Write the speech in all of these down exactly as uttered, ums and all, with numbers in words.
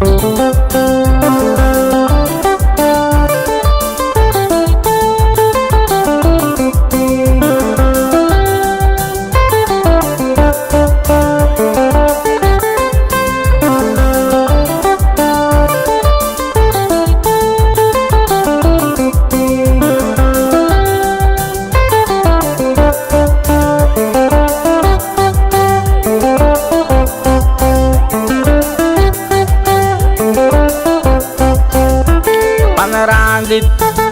Man raan dït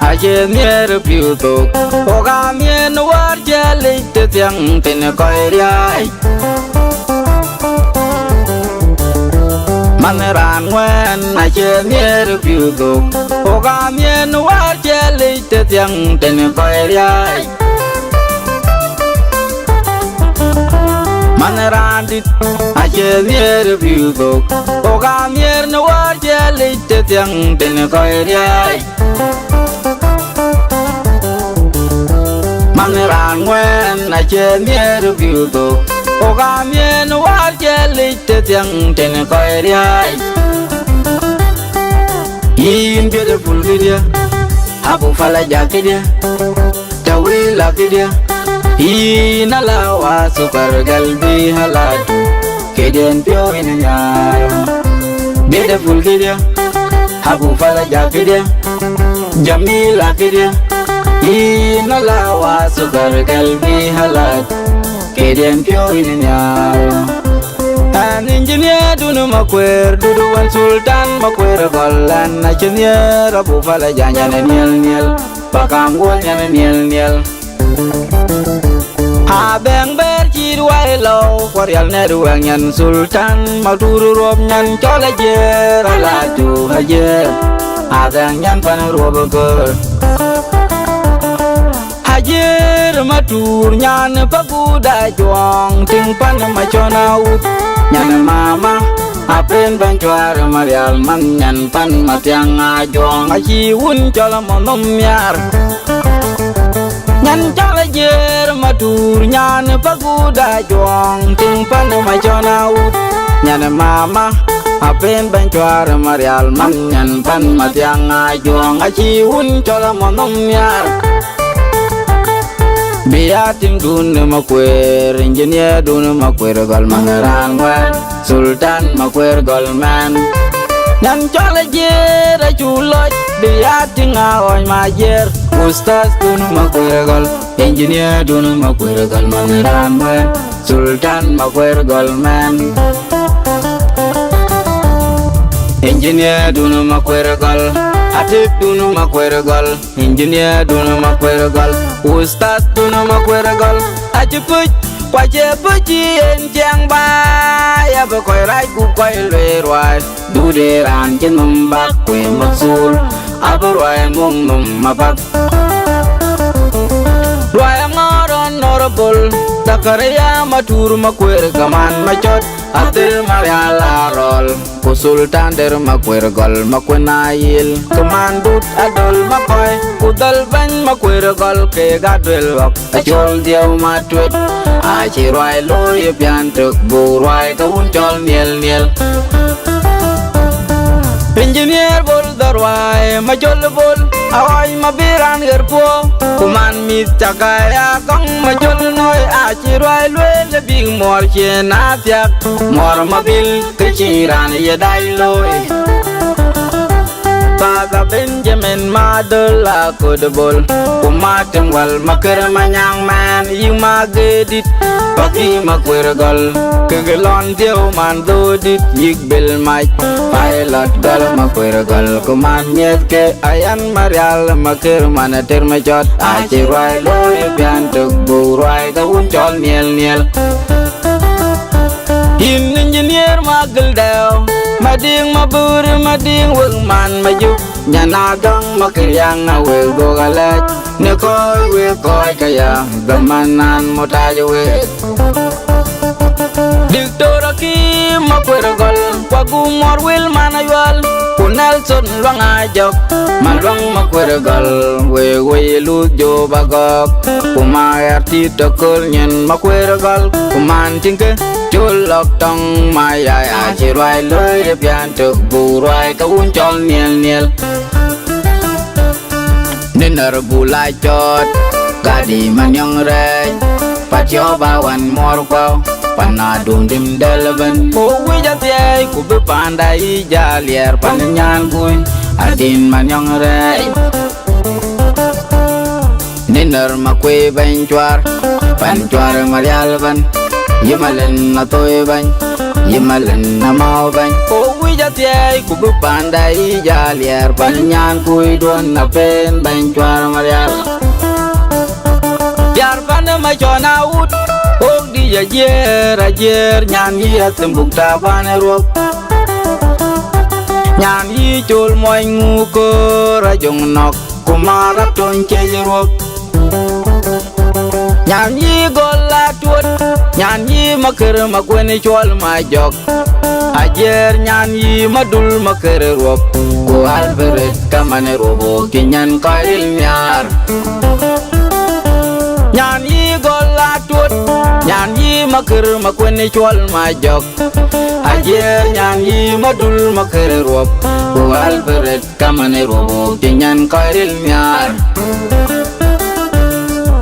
acie nhiëër pïu thok, wok amiën wäär cɛ lic tëthiäŋ tënë kɔc riääc. Man raan ŋuɛ̈ɛ̈n acie nhiëër pïu thok, wok amiën wäär cɛ lic tëthiäŋ tënë kɔc riääc. Man raan dït acie nhiëër pïu thok, wok amiën wäär cɛ lic tëthiäŋ tënë kɔc riääc. Man raan ŋuɛ̈ɛ̈n acie nhiëër pïu thok, wok amiën wäär cɛ lic tëthiäŋ tënë kɔc riääc. Yïn beautiful këdië, abu fala jak këdië, tawila këdië. Yïn ala wa sukar galbi halatu, këden piɔ̈u yïn nhiar. Beautiful këdië, abu fala jak këdië, jamila këdië. Yïn ala wa sukar galbi halat, këden piɔ̈u yïn nhiar. An engineer dun Makuer, dudu wan sultan Makuer gɔl, an acï nhiëër abu fala jany an niɛl niɛl, pakam guɔl nyan niɛl niɛl. Abɛ̈ŋ bɛ̈ɛ̈r cït wai lɔu, kuɔrial nɛ̈t wɛ̈ŋ nyan sultan, matur ruɔp nyan cɔl ajiëër, alatu ajiëër, adhɛ̈ŋ nyan pan ruɔp köör. Ajiëër matur nyan paguda juɔŋ, tiŋ pan macɔn awut. Nyan mama, apen bɛ̈ny cuar marial man, nyan pan mathiaŋ ajuɔŋ, aci wun cɔl amɔnhom miar. Nyan cɔl ajiëër matur nyan paguda juɔŋ, tiŋ pan macɔn awut. Nyan mama, apen bɛ̈ny cuar marial man, nyan pan mathiaŋ ajuɔŋ, aci wun cɔl amɔnhom miar. Bï ya tiŋdun ë Makuer, engineer dun ë Makuer gɔl man raan wɛ̈ɛ̈n, sultan Makuer gɔl mɛn. Nyan cɔl ajiëër acu lɔc, bï ya tiŋ aɣɔny majiëër, ustaz dun ë Makuer gɔl, engineer dun ë Makuer gɔl man raan wɛ̈ɛ̈n, sultan Makuer gɔl mɛn. Engineer dun ë Makuer gɔl, atik dun ë Makuer gɔl. Engineer dun Makuer gɔl, ustaz dun Makuer gɔl, acï puc, ku acie puc cï en ciɛŋ bä, ya bï kɔc rac ku kɔc lueel ruai. Dut ë raan cï nɔm bak ku ë mathul, abï ruai muk nɔm apath. Ruai aŋɔɔr honorable Zakaria Matur Makuer, kaman macɔt, athir marial arɔl. Ku sultan der Makuer gɔl, Makuer na yil, ku man dut adol makɔi, ku dhɔl bɛ̈ny Makuer gɔl, kek aduel ɣɔk, acol dhieu ma tuet, aci ruai looi ë pian tök, buk ruai ke wun cɔl nhiɛl nhiɛl. Engineer bol dhɔl ruai, macol bol, aɣɔc ma bï raan ɣer puɔ, ku man mïth cak aya kɔŋ macol noi, aci ruai lueel ë bïk muɔɔr cien athiak, muɔɔr mabil. Kë cï raan ye dac looi. Father Benjamin Madol Akodbol, ku Martin Wal Maker Manyaŋ mɛn, yï Magedit, Papi Makuer gɔl, kek lɔn dhieu man dhodit, yïk bil mac, pilot gɔl Makuer gɔl, ku man miɛthke ayan Marial Maker man ater macɔt, aci ruai looi pian tök, buk ruai ke wun cɔl nhiɛl nhiɛl. Yïn engineer Magil Dɛ̈ɛ̈u, Madiŋ Mabur, Madiŋ wek man Majuk, nyan Adɔŋ Makiriaŋ, awek dhuɔ̈k alɛc, në kɔc wek kɔc ke ya, dhaman nan muhtaji wek. Diktor Kï Makuer Gɔl, ku Agum Muɔr Wil Man Ayual, ku Nelson Luaŋ Ajɔk, Maluaŋ Makuer Gɔl, wek wei luth Joba Gɔk, ku Maɣɛr Tit Aköl nyin Makuer Gɔl, ku man tiŋkë col lɔk tɔŋ Mayai acï ruai looi ë pian tök buk ruai ke wun cɔl Nhiɛl Nhiɛl. Ni nɔr bula cɔɔt, gadi Manyɔŋ Rɛɛc, Pathiɔp Awan Muɔr Kuau, pan adum dim dɛl ëbɛ̈n. Ku wïc athiɛɛi, ku bï panda yic jal liɛɛr pan nyan kuny, adin Manyɔŋ Rɛɛc. Ni nɔr Makuei bɛ̈ny cuar, pan cuar Marial ëbɛ̈n, yï Malɛn Athoi bɛ̈ny, yï Malɛn Amau bɛ̈ny. Ku wïc athiɛɛi, ku bï panda yic jal liɛɛr pan nyan kuc duɔ̈n apɛn bɛ̈ny cuar Marial. Diäär pan ë Macɔn Awut, ɣok dïc ajiër, ajiër, nyan yï Athimbuk Taban ë Ruɔp. Nyan yï Col Muɔny Ŋu Köör Ajöŋ Nɔ̈k, ku Marak Töny Ciëc ë Ruɔp. Nyan yï Gɔl Atuɔt, nyan yï Makër Makuën Cuɔl Majɔk. Ajiër nyan yï Madul Makër Ruɔp, ku Alfred Kaman Ruɔp, ɣok cï nyan kɔc ril nhiaar. Nyan yï Gɔl Atuɔt, nyan yï Makër Makuën Cuɔl Majɔk. Ajiër nyan yï Madul Makër Ruɔp, ku Alfred Kaman Ruɔp, ɣok cï nyan kɔc ril nhiaar.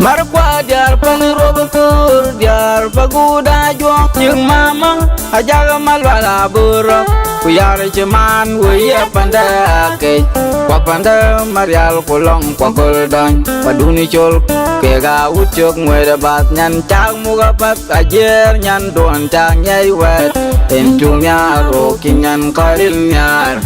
Markua diäär pan Ruɔp Köör, diäär pa Guda Juɔŋ, cïk mama Ajak Malual Abur Rɔ̈k, ku yar cï man wëi ë panda Akec, ku panda Marial ku Lɔŋ ku Aköl Dɔny, ku Aduni Col, kek Awut cök ŋuëëdë bath nyan cak muk apath. Ajiër nyan duɔ̈n cak ŋiɛc wɛ̈ɛ̈t, en cu nhiaar ɣok cï nyan kɔc ril nhiaar.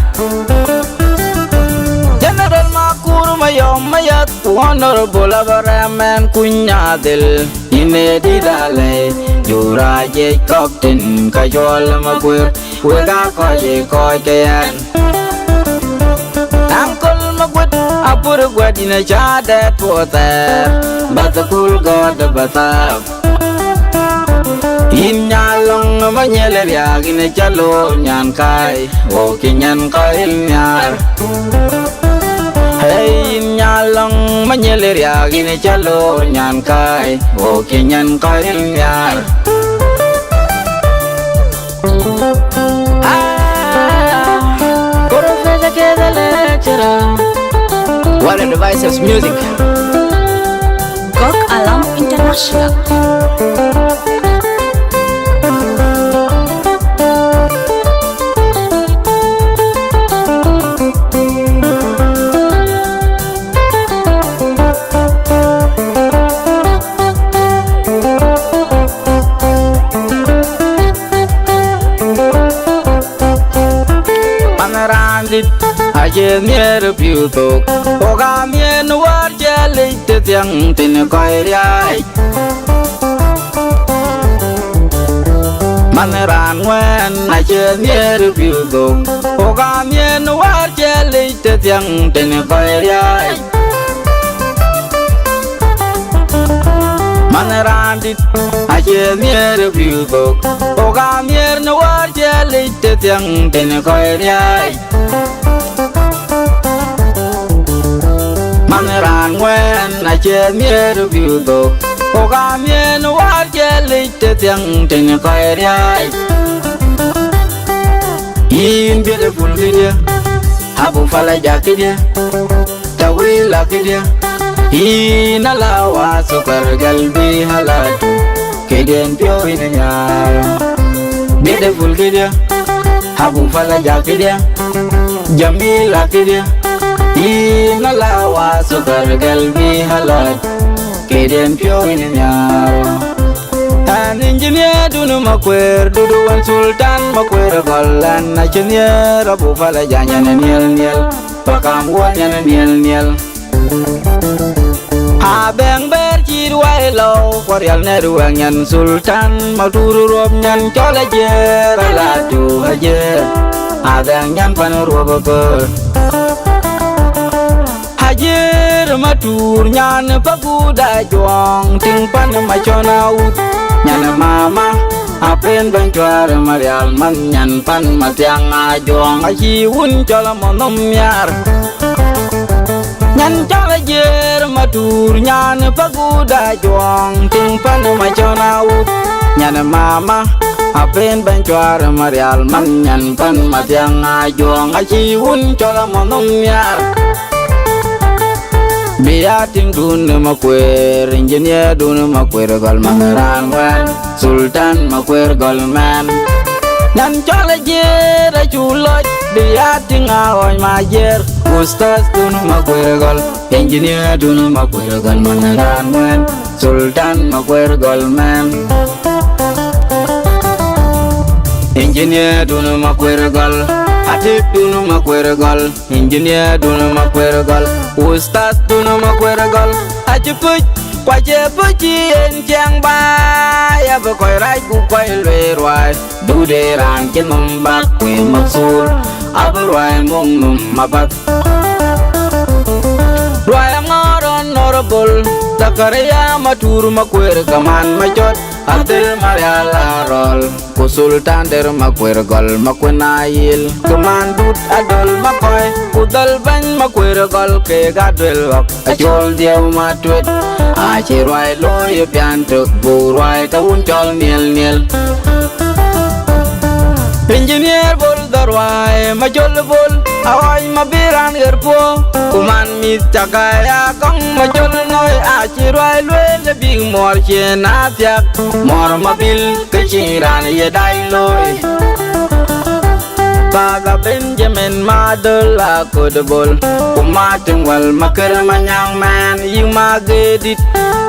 General Makur Mayɔm Mayath, ku Honorable Abraham Ɛn Kuny Adhil, yïn ee dït alɛ̈i, jur ajiëc kɔ̈k tïn ka cɔl Makuer, wek aa kɔc ë kɔc ke yɛn. Aŋkol Maguët, Apur Guät, yïn acä dɛɛt puɔ̈u thɛɛr, bä thukul gɔ̈t bä thap. Yïn Nyalɔŋ Manyel Riak, yïn acä loor nyan kai, ɣok cï nyan kɔc ril nhiaar. Hey, yïn Nyalɔŋ Manyel Riak, yïn acä loor nyan kai, ɣok cï nyan kɔc ril nhiaar. Ah, Professor Keza lecturer. What a devices music. Gok Alam International. Man raan dït acie nhiëër pïu thok, ɣok aa nhiëër wäär cɛ lec tëthiäŋ tënë kɔc riääc. Man raan ŋuɛ̈ɛ̈n acie nhiëër pïu thok, ɣok aa nhiëër wäär cɛ lec tëthiäŋ tënë kɔc riääc. Man raan dït acie nhiëër pïu thok, ɣok aa nhiëër në wäär cɛ lec tëthiäŋ tënë kɔc riääc. Man raan ŋuɛ̈ɛ̈n acie nhiëër pïu thok, ɣok aa nhiëër në wäär cɛ lec tëthiäŋ tënë kɔc riääc. Yïn beautiful këdië, Abu Falaja këdië, Tawila këdië, yïn ala wa sukar galbi halatu, këden piɔ̈u yïn nhiaar. Beautiful këdië, Abu Falaja këdië, Jamila këdië, yïn ala wa sukar galbi halatu, këden piɔ̈u yïn nhiaar. An engineer dun Makuer, dudu wan Sultan Makuer Gɔl, an acï nhiëër Abu Falaja nyan nhiɛl nhiɛl, pakam wɔ nyan nhiɛl nhiɛl. Abɛ̈ŋ bɛ̈ɛ̈r cït wai lɔu, kuɔrial nɛ̈t wɛ̈ŋ nyan Sultan, Matur Ruɔp nyan cɔl Ajiër, alatu Ajiër, Abɛ̈ŋ nyan pan Ruɔp Köör. Ajiër Matur nyan pa Guda Juɔŋ, tiŋ pan Macɔn Awut, nyan mama Apen bɛ̈ny cuäär Marial, man nyan pan Mathiaŋ Ajuɔŋ, acï wun cɔl amɔ̈ nhom miaar. Nyan cɔl Ajiër Matuur, nyan Paguda Ajuɔŋ, tiŋ pan Macɔn Awut, nyan mama. Apen bɛ̈ny cuäär Marial, man nyan pan Mathiaŋ Ajuɔŋ, acï wun cɔl amɔ̈ nhom miaar. Bï ya tiŋdun ë Makuër, engineer dun ë Makuër Gɔl, man raan wɛ̈ɛ̈n, Sultan Makuër Gɔl mɛn. Nyan cɔl Ajiër acuk lɔc, bï ya tiŋ Aɣɔny Majiër, ustaz dun ë Makuër Gɔl, engineer dun ë Makuër Gɔl, man raan wɛ̈ɛ̈n, Sultan Makuër Gɔl mɛn. Engineer dun ë Makuër Gɔl, atip dun ë Makuër Gɔl, engineer dun ë Makuër Gɔl, ustaz dun ë Makuër Gɔl, acï puc, ku acie puc cï yen ciɛɛŋ baai, abï kɔc rac ku kɔc lueel ruaai. Dut ë raan cï nhom bak, ku ë Mathur, abï ruaai muk nhom apath. Ruaai aŋɔ̈ɔ̈r Honorable Zakaria Matuur Makuër, Kaman Macɔt, Athel Marial Arɔl, ku Sultan Der Makuër Gɔl, Makuën Ayil, Kaman Dut Adöl Makɔi, ku dhɔ̈l bɛ̈ny Makuër Gɔl kek Aduel Ɣɔk. Acol dhiëu Matuet, acï ruaai looi ë piän tök, buk ruaai ke wun cɔl Nhiël Nhiël. Engineer Bol dhɔ̈l ruaai, Macol Bol, Aɣɔny Mabï raan ɣer puɔ̈u, ku man mïth cak aya gɔŋ, Macol Nɔ̈i, acï ruaai lueel ë bïk muɔɔr cien athiak, muɔɔr Mabil, ke cïn raan ye dac looi. Father Benjamin Madöl Aködbol, ku Martin Wal Makër Manyaŋ mɛn, yïk Magedit,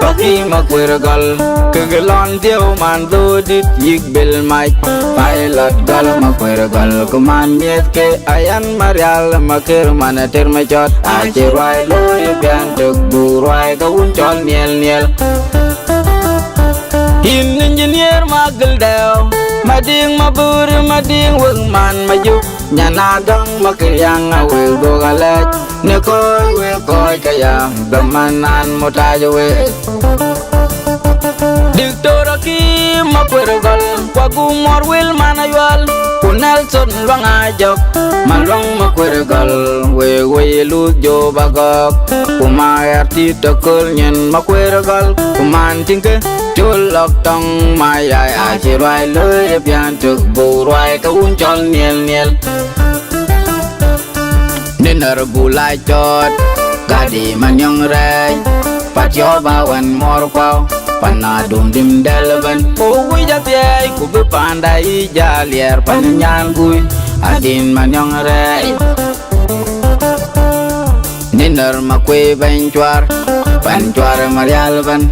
bäkï Makuër Gɔl, kek lɔn dhiëu man dhoodït, yïk Bil Mac, pilot Gɔl Makuër Gɔl, ku man miɛ̈thke Ayan Marial Makër man Ater Macɔt, acï ruaai looi ë piän tök, buk ruaai ke wun cɔl Nhiël Nhiël. Yïn engineer Magël Dɛ̈ɛ̈u, Madiŋ Mabur, Madiŋ wek man Majuk, nyan Adɔŋ Makër Yaŋ, awek dhuɔ̈k alɛc, në kɔc wek kɔc ke ya, bɛ man naan mutaj wek. Diktor Akim Makuër Gɔl, ku Agum Muɔr Wil man Ayual, ku Nelson Luaŋ Ajɔk, Maluaŋ Makuër Gɔl, wek wei luth Job Agɔk, ku Maɣɛr Tit Aköl nyin Makuër Gɔl, ku man tiŋkë Col Lɔk Tɔŋ Mayai, acï ruaai looi ë piän tök, buk ruaai ke wun cɔl Nhiël Nhiël. Në nɔ̈r buk la cɔɔt, gädi Manyɔŋ Rɛɛc, Patiɔp Awan Muɔr Kuau, pan Adum Dim Dɛl ëbɛ̈n. Ku wïc athiɛɛi, ku bï panda yic jal liɛɛr, pan Nyankui, Adin Manyɔŋ Rɛɛc. Në nɔ̈r Makuëi bɛ̈ny cuar, pan cuar Marial ëbɛ̈n,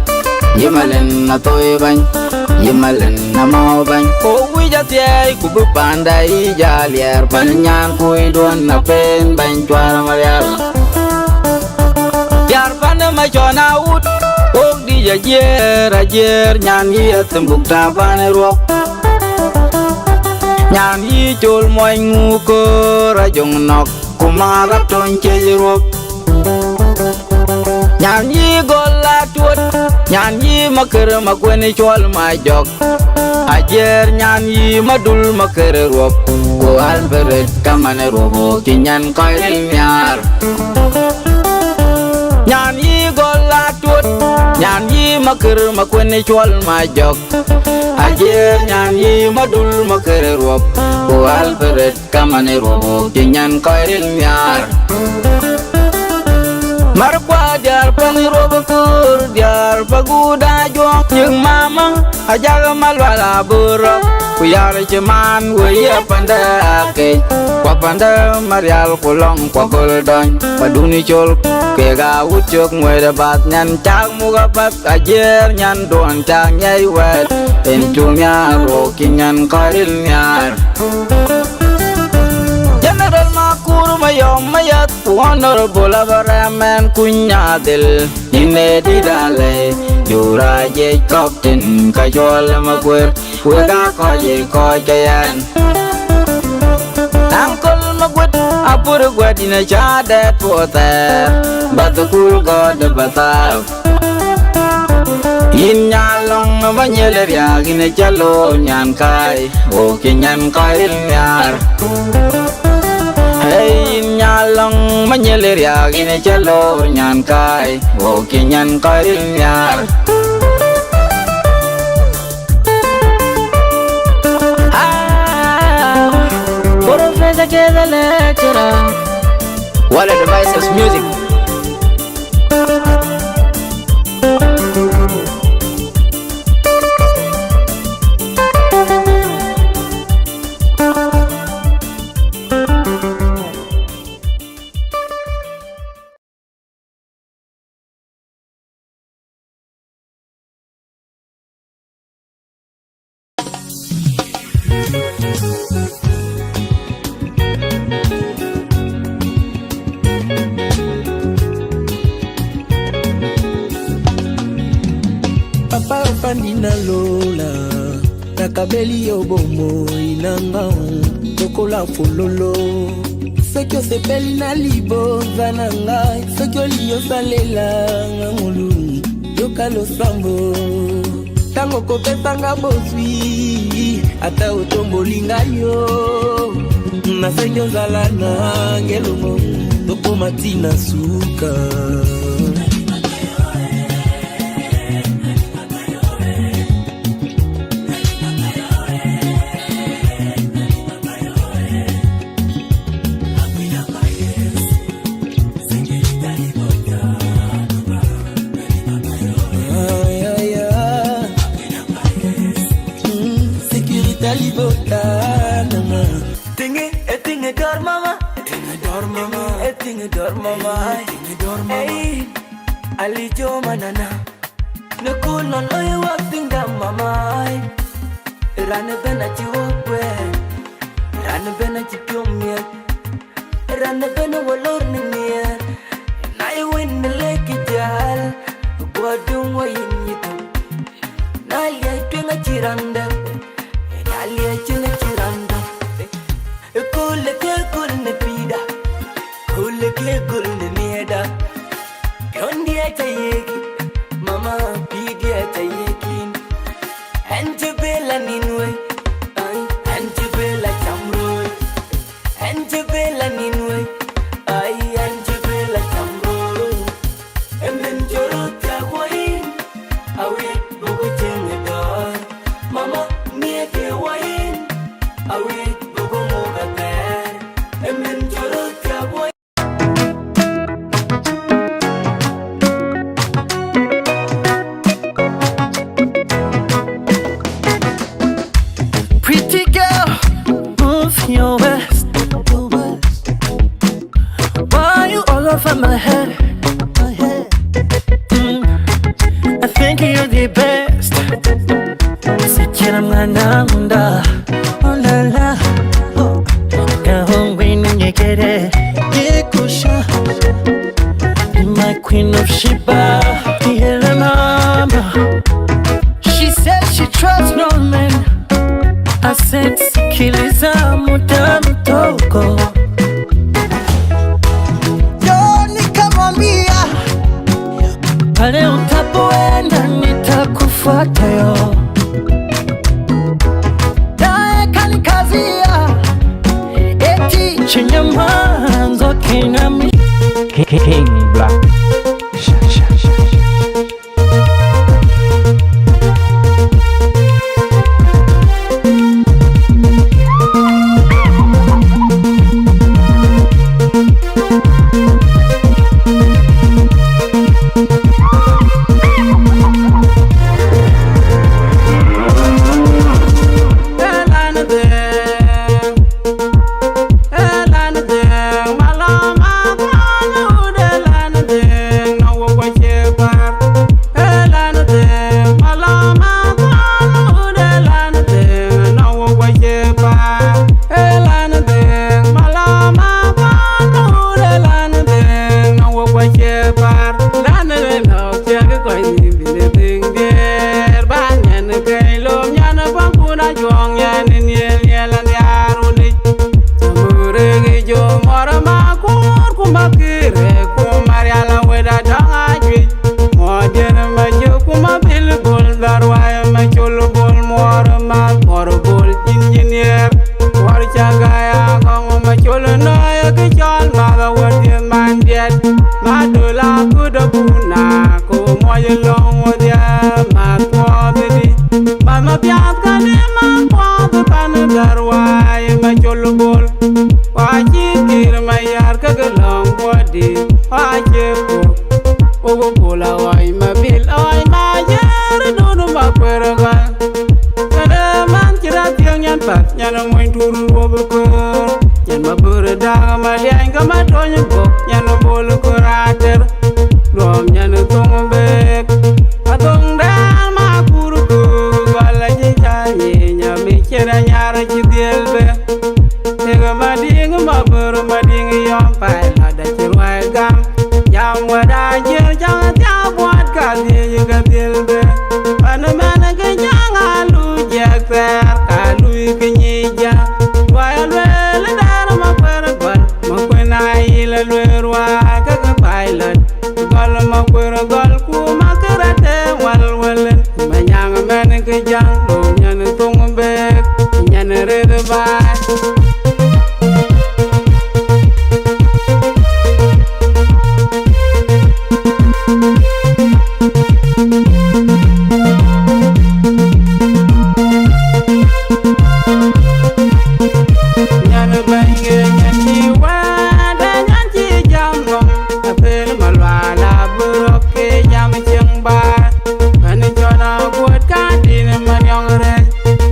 yï Malin Athoi bɛ̈ny, yï Malin Amɔ̈u bɛ̈ny. Ku wïc athiɛɛi, ku bï panda yic jal liɛɛr, pan Nyankuiduɔ̈n Apɛn bɛ̈ny cuar Marial. Diäär pan Macɔn Awut, wok dïc Ajiër, Ajiër nyan yï Athimbuk Taban Ruɔk. Nyan yï Col Muɔny Ŋu Köör Ajöŋ Nɔ̈k, ku Marap Töny Ciëc Ruɔk. Nyan yï Gɔl Atuɔt, nyan yï Makër Makuën Cuɔl Majɔk. Ajiër nyan yï Madul Makër Ruɔp, ku Alfred Kaman Ruɔp, wok cï nyan kɔc ril nhiaar. Nyan yï Gɔl Atuɔt, nyan yï Makër Makuën Cuɔl Majɔk. Ajiër nyan yï Madul Makër Ruɔp, ku Alfred Kaman Ruɔp, wok cï nyan kɔc ril nhiaar. Markua diäär pan Ruɔp Köör, diäär Paguda Juɔŋ, yïk mama Ajak Malual Abur Rɔk, ku yar cï man wëi apande akec, ku apande Marial ku Lɔŋ ku Aköl Dɔny, ku Aduni Col, kek Awut Cök Ŋuëëde Bath, nyan cak muk apath. Ajiër nyanduɔ̈n cak nyɛi wɛ̈ɛ̈t, en cu nhiaar, wok cï nyan kɔc ril nhiaar. General Makur Mayɔm Mayath, ku Honorable Abraham Mɛn Kuny Adhil, yïn ee dït alɛ̈i, jur ajiëc kɔ̈k tïn ka Cuɔl Makuër, wek aa kɔc ë kɔc ke yɛn. Uncle Maguët, apur guɛ̈t yïn acä dɛɛt puɔ̈th thɛɛr, bä thukul gɔ̈t bä thaap. Yïn nyaloŋ ba nyel riak, yïn ë cä loor nyan kai, wo cï nyan kɔc ril nhiaar. Hey, yïn nyaloŋ ba nyel riak, yïn ë cä loor nyan kai, wo cï nyan kɔc ril nhiaar. Ah, Professor Keza lecturer. Wale Devices Music. Papa ofandi na lola, na kabeli yo bombo inanga, tokola fololo. Soki osepeli na libonza na ngai, soki olio salela nga ngulu, yoka losambo. Tango kopesanga boswi, ata otombolinga yo. Na senyo zala na ngelongo, toko matina suka. Ay, ay, ay. Mm, security libota, mama. Tingi, e tingi dor, mama. E tingi dor, mama. E tingi dor, mama. E tingi dor, mama. Hey, alijo manana. Në kul nɔn loi wak thïn gam mamai. Raan ëbɛ̈n acï wok kuɛɛr. Raan ëbɛ̈n acï piɔ̈u miɛt. Raan ëbɛ̈n ë wä lor në miɛt. Na ye wën në lek kï jäl, guɔ duŋ wä yïn yï thum. Na liɛc tueŋ acï raan dɛ̈. Na liɛc cïn acï raan dɛ̈. Ëkööl ë ke göl në pïïrda, kööl ë ke göl në miɛtda. Piɔ̈ndiɛ̈ aca yiëk yïn, mama, pïïrdiɛ̈ aca yiëk yïn. Ɣɛn cï bɛ̈n la nïn wei, ai, ɣɛn cï bɛ̈n la cam röör. Ɣɛn cï bɛ̈n la nïn wei, ai, ɣɛn cï bɛ̈n la cam röör. Ëmën cï röt thiak wɔ yïn, awiëc buk cieŋ ë dɔ̈ɔ̈r. Mama, ŋiɛc ke wɔ yïn, awiëc buk muk athɛɛr. Ëmën cï röt thiak wɔ yïn. Pretty girl, move your waist. Why you all over my head? Mm, I think you're the best. Sikira mwana munda. Oh la la. Oh. Kahongwe ninyekere. Yekusha. Be my queen of Sheba. Yele mama. She says she trusts no man. I said, sikiliza muda mtoko. Yo, nikamwambia, pale utapoenda nitakufuata yo. Naye kanikazia, eti chenye mwanzo kinami. King Black. Sha, sha, sha, sha. Pol, wa cï Kiir Mayar ke ke lɔ̈ŋ guɔ̈tdï, wa cie pok. Wok Pol aɣɔny Mabil, aɣɔny Mayar dun Makuer Gɔl. Kënë man cï rɔt thiëëŋ nyan path, nyan mony tur ruɔp köör. Nyan Mabur Daŋ Maliany ke Matony Bok, nyan Bol Köör Ater. Luɔm nyan Thoŋ Bek, Athoŋ Dɛ̈ɛ̈r Makur Köör Gɔl acï jal nyic, ami cïn anyar cï dhiël bë. Tek Madiŋ Mabur Madiŋ yɔm pay lɔt acï ruai gam. Jam wɛ̈t ajiël cäŋ thiaak buɔt ka dhiëc ke dhiël bë. Pan mɛn ke cäŋ alu jiɛk thɛɛr ka lui ke nyic jam. Ruai alueel dɛ̈ɛ̈r Makuer Gɔl, Makuer na yïl alueel ruai ke ke pay lɔt. Gɔl Makuer Gɔl ku Makuer ate wal wal. Manyaŋ mɛn ke jaŋ lo nyan Thoŋ Bek, nyan rëër baai. Nyan bɛ̈ny ke nyan cï wɛ̈ɛ̈t, nyan cï jam nɔm. Apel Malual abï rɔ̈k ke jam cieŋ baai. Pan cɔn aguɔt ka din Manyɔŋ rɛc.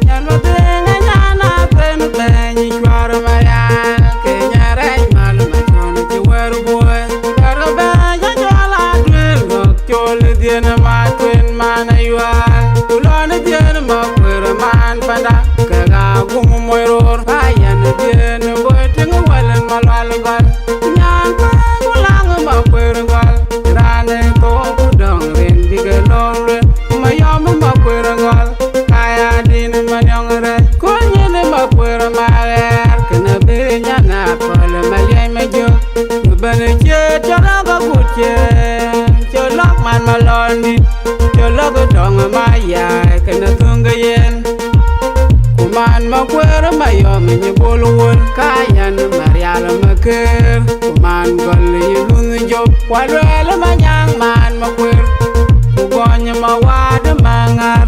Nyan Mabiŋ anyan apel bɛ̈ny cuar Marial. Ke nyan rɛc mal Macɔn cï wɛ̈ɛ̈r buɔi. Cuar bɛ̈ny acɔl aduel ŋɔk col dhiën ma tueŋ man ayual. Ku lɔn dhiën Makuer man panda. Kek agum mony ror. Ka yɛn dhiën bɔ̈ tïŋ wɛl Malual Gɔl. Nyan Paŋ ku Laŋ Makuer Gɔl, raan ë thok ku dɔ̈ŋ rin bï ke lɔ̈ŋ lueel, ku Mayɔm Makuer Gɔl, kaya din Manyɔŋ rɛc, kony yen Makuer Maɣɛɛr, kënë bï nyan Akɔl Maliɛc Majök, ku bɛ̈n ciët cɔl agut ciëën, cɔl lɔ̈k man Malɔndït, cɔl lɔ̈k tɔŋ Mayai, kënë thöŋ ke yen. Ku man Makuer Mayɔm nyi Bol Wol, ka yɛn Marial Maker. Ku man Gɔl yï Lunh Jop, wa lueel Manyaŋ man Makuer. Ku gɔny Mawat Maŋar.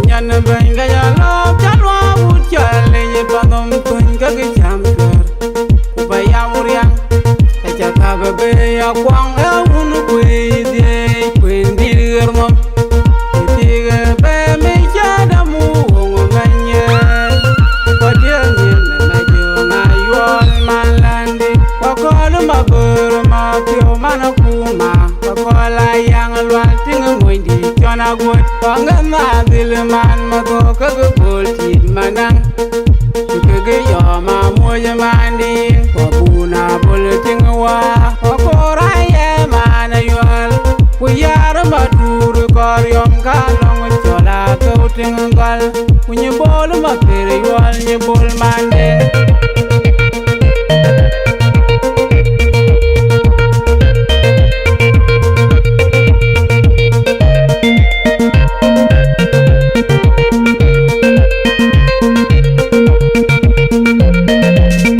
Nyan bɛ̈ny ke ya lɔ̈ɔ̈p, ca luɔɔk wut cɔl yï panhom thuny ke ke cam cuɛ̈ɛ̈r. Ku ba yam riaŋ, ke ca thap ë bei akuɔŋ ë wun kuëëi dhiëëc, kuëëny dït ɣer nhom. Ku tik ë bɛ̈ɛ̈m ë cä däm woŋ ë mɛnyë. Ku diëëŋ yen ë Majöŋ Ayuɔl man Landït, ku Akɔl Mabör Mapiɔ̈u man Akuma, ku Akɔl Ayaŋ Lual tiŋ ë monydït cɔn aguöt, ku aŋäth Madhil man Madhok ke ke Bol Tït Manaŋ. Ku kek yɔm amuɔc ë mandï, ku abun abol tiŋ wä, ku akor aye man ayuɔl, ku yar Matur kɔriɔm ka lɔŋ cɔl athou tiŋ gɔl, ku nyi Bol Maker yuɔl nyi Bol mandï.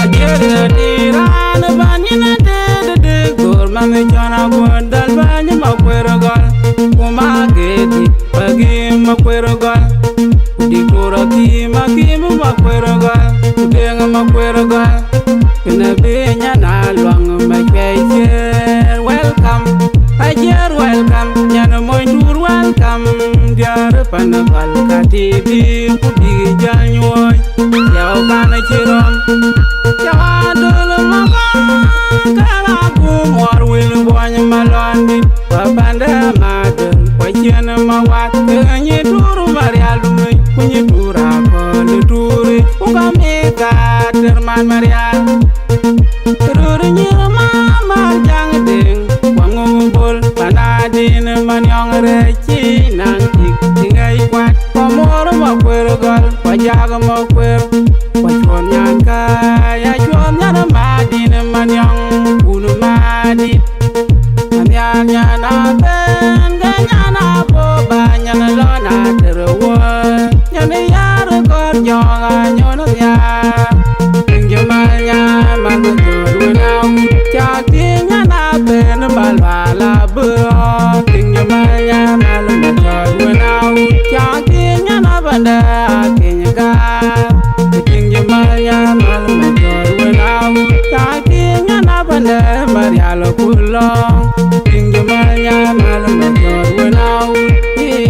Ajiël ë tïï raan ë bän yïn ë tëëdë dëk dhor man ë cɔn aguöt dhal bäny Makuer Gɔl, ku Magedi, Pagim Makuer Gɔl, ku Diktor Akim, Akim Makuer Gɔl, ku Deŋ Makuer Gɔl. Kënë bï nyan Aluaŋ Macuɛi Ciëër, welcome. Ajiëër, welcome. Nyan Mony Tuur, welcome. Diäär pan Gɔl ka tiibi ku bïk jäl nyuɔɔc. Yau kan cï rɔm. Cä wa döl Makɔŋ, ke la bum wär wil buɔny Malɔndït. Ku apande Madöl, ku acien Mawat, ke nyi Tuur Marial Dumëc, ku nyi Tuur Akɔl Tuuric, ku ka mïth ka tër man Marial. Röör nyïr mama jaŋ deŋ, ku aŋö Bol, panadïn Manyɔŋ rɛc cï naŋ tik, cï ŋɛc kuat, ku amor Makuer Gɔl, ku ajak Makuer, ku acuɔth nyan ka, ya cuɔth nyan madïn Manyɔŋ, kun madït. Anhiar nyan abɛ̈n, ke nyan abɔ̈ ba nyan lɔn atër wuɔ̈ɔ̈c. Nyan yar kɔ̈r jɔŋ anyɔn nhiaar. Tiŋ jɔ mal nyan mal ma jɔt wën awut. Cak tiŋ nyan abɛ̈n ba lual abï rɔ̈ɔ̈k. Tiŋ jɔ mal nyan mal ma jɔt wën awut. Cak tiŋ nyan abɛ̈n dɛ akiny gaar. Tiŋ jɔ mal nyan mal ma Lɛ Marial ku lɔ̈ŋ, tiŋ jɔ mal nyan mal ma jɔt wën awut.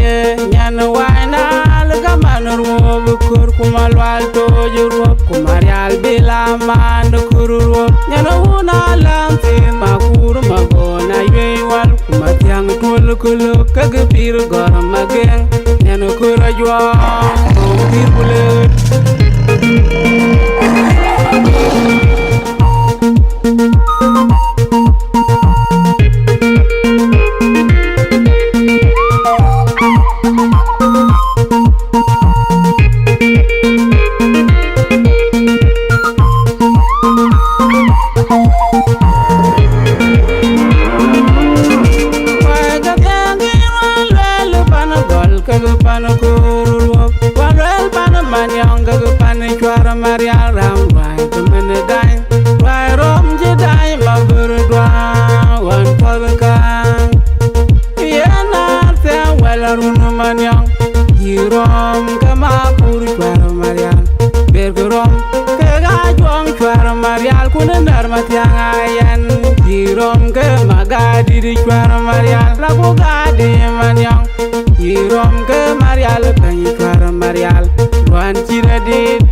Ye nyan wai nal ka man ruɔp kör ku ma lual toc ruɔp ku Marial bila man kör ruɔp. Nyan wun alam thin ma kur ma gɔn a yuei wal ku ma thiaŋ tuɔl ku lök ke ke pir gɔr ma gɛŋ. Nyan kör a juɔk, pir ku lëët. Kek pan Kur Ruɔp, wa luel pan Maniɔŋ, kek pan Cuar Marial ram ruai, ke mene dai, ruai rom je dai, ma gur dua, wan pol ka. Yen a thɛn wɛl run Maniɔŋ, yi rom ke ma Kur Cuar Marial, ber ke rom, ke ga juɔŋ Cuar Marial, kun nar ma thiaŋ a yɛn, yi rom ke ma ga didi Cuar Marial, la ku ga di Maniɔŋ. Yï röm ke Marial, bɛ̈ny Cuär Marial, luan cït adït.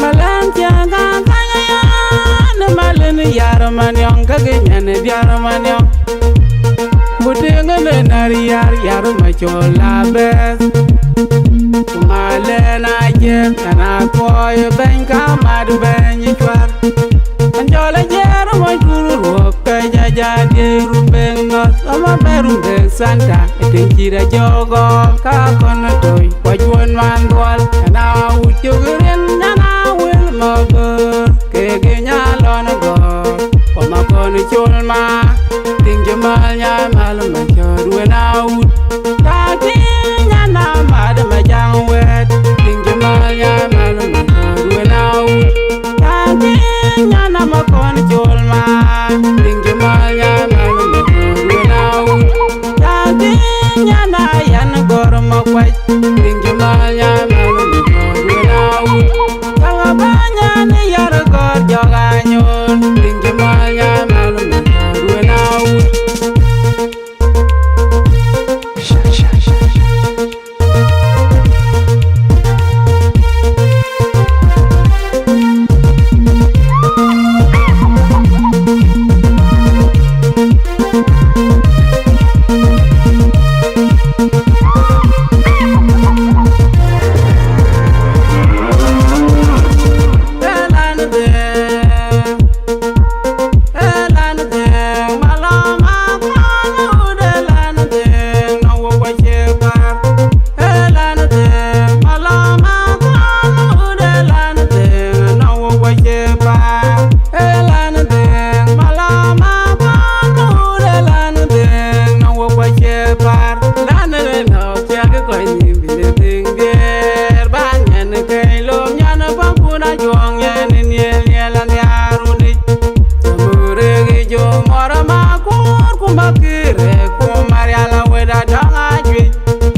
Malɛn cieŋ ka kany aya, në malin yar Maniɔŋ, ke gï nyɛn diar Maniɔŋ. Ku tiŋ në när yar, yar Macol abɛ̈th. Ku malɛn ajiëth, ɛn akuɔɔi bɛ̈ny ka mat bɛ̈ny Cuär. An jɔl a jiɛɛr mɔc kur ruɔk ke jaja diëër rumbek nɔth, ama bɛ rumbek Santa, e tiŋ cït a jɔɔk gɔɔk ka kɔn a toi, kua juɔn man dhuɔl, ana wut cök rin, ana wel ma gör, kek nya lɔn gɔɔk, kua ma kɔn col ma, tiŋ cï mal nya mal ma cɔɔt wen a wut. Thakin nyan amat ma jaŋ wɛ̈ɛ̈t, tiŋ cï mal nyan mal ma cɔɔt wen a wut. Thakin nyan ama kɔn col ma, tiŋ cï mal nyan mal ma cɔɔt wen a wut. Thakin nyan a yɛn gɔr ma kuac, tiŋ cï mal nyan mal ma cɔɔt wen a wut. Kaŋa bä nyan yar gɔr jɔk a nyol, tiŋ cï mal nyan mal ma cɔɔt wen a wut. Thiäk kɔc nïm bï le dhëŋ diɛɛr, bän nyan kɛ̈ny lom nyan bä kun a juɔŋ nyan niɛl niɛl a nhiaar wunic. Murek ë jɔ mɔr ama kuɔɔr ku ma kërek ku Marial a wet a dɔŋ a juëc.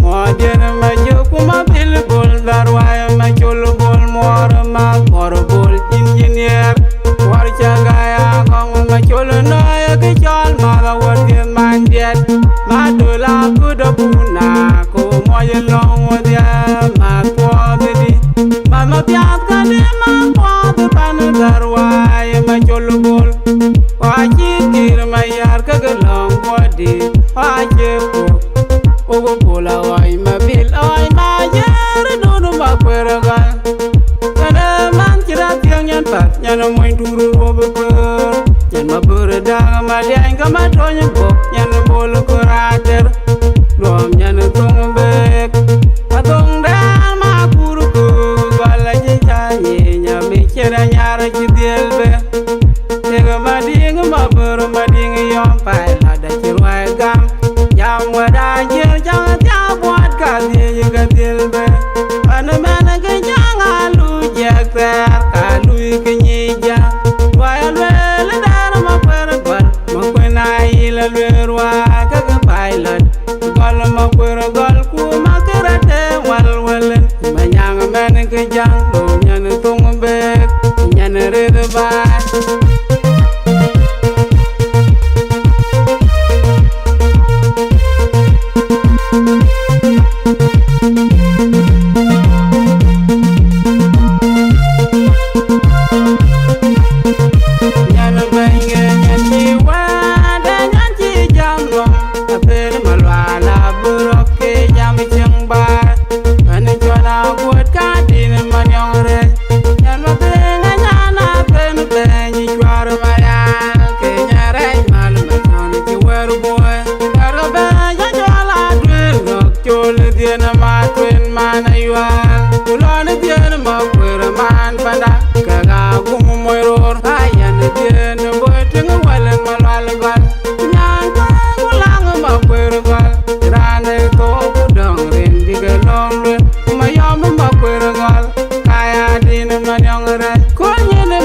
Muɔɔdiɛn ma jök ku ma dhil bol dhar wai ma col bol muɔɔr ma kɔr bol engineer. Kuɔr ca gaya kɔŋ ma col nɔɔyë kë cɔl math a wä dhiëth man diɛt. Ma dol a kut a pun a ku muɔc lɔŋ wä dhiɛ ma kuɔth di. Ma ma piath ka di ma kuɔth pan dhar wai ma col bol. Wa ci kir ma yar ke ke lɔŋ kuɔth di. Wa ce kuɔth. Ogo bol a ɣɔc ma bil a ɣɔc ma yar dun ma kuer gal. Kɛn ë man cï raan thiëëŋ nyan path, nyan mony tur ruɔp ë köör. Nyan ma bör ë däŋ ma diany ke ma tony bɔ̈k, nyan bol ë köör ater. Luɔm nyan thoŋ beek. Athoŋ dɛ̈ɛ̈n ma kur köör, gɔl acï ca nyic, ami cïn anyar cï dhiël bë. Tiëk Madiŋ, Mabor Madiŋ, yɔm pilot acï ruai gam. Jam wɛ̈t ajiël, cäŋ thiaak buɔt ka dhiëc ke dhil bë. Pan ëmɛn ke cäŋ a luui jiɛk thɛɛr, ka luui ke nyic jäŋ. Ruai alueel dɛɛr Makuer Gɔl, Makuën ayïl alueel ruai ke ke pilot. Gɔl Makuer Gɔl ku Makër ate wal wal. Manyaŋ mɛn ke jaŋ, lo nyan thoŋ beek, nyan rëër baai.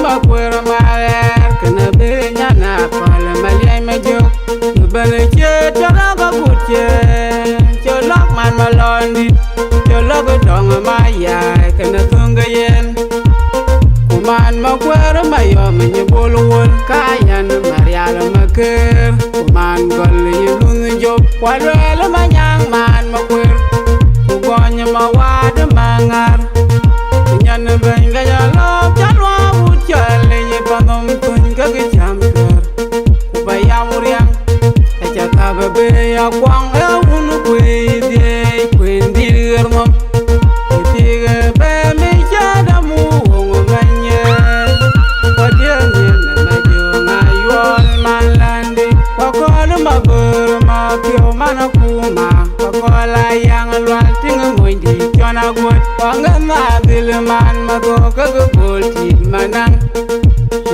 Makuër maɣɛɛr, kënë bï nyan akɔ̈l Maliɛc Majök. Bï bɛ̈n ciëët cɔl lɔ̈k agut ciëën, cɔl lɔ̈k man Malɔndït, cɔl lɔ̈k dɔ̈ŋ Mayai, kënë thöŋ ke yen. Ku man Makuër Mayɔm nyi Bol Wol, ka yɛn Marial Makër. Ku man Gɔl yï Lunh Jop, ku Aluɛɛl Manyaŋ man Makuër. Ku Gɔny Mawat Maŋar. Nyan bɛ̈ny Gäc Alɔ̈ɔ̈p, cä luaak wut cɔl yï Panhom Thöny ke kë cäm cuɛ̈ɛ̈r. Ku Payam Riaŋ, acä thap ë bei akuɔŋ ë wun kuëëi dhiëëc, kuëëny dït ɣer nhom. Ë tik ë bɛ̈ɛ̈m ë cä däm woŋ ë mɛnyë. Ku diëër nyin ë Majöŋ Ayuɔl man Landi, ku Akɔ̈l Mabör Mapiɔ̈u man Akuma, ku Akɔ̈l Ayaŋ Lual tiŋ ë monydït cɔn aguöt, ku Aŋäth Madhil man Madhuɔ̈k ke kë Bol Tït Manaŋ.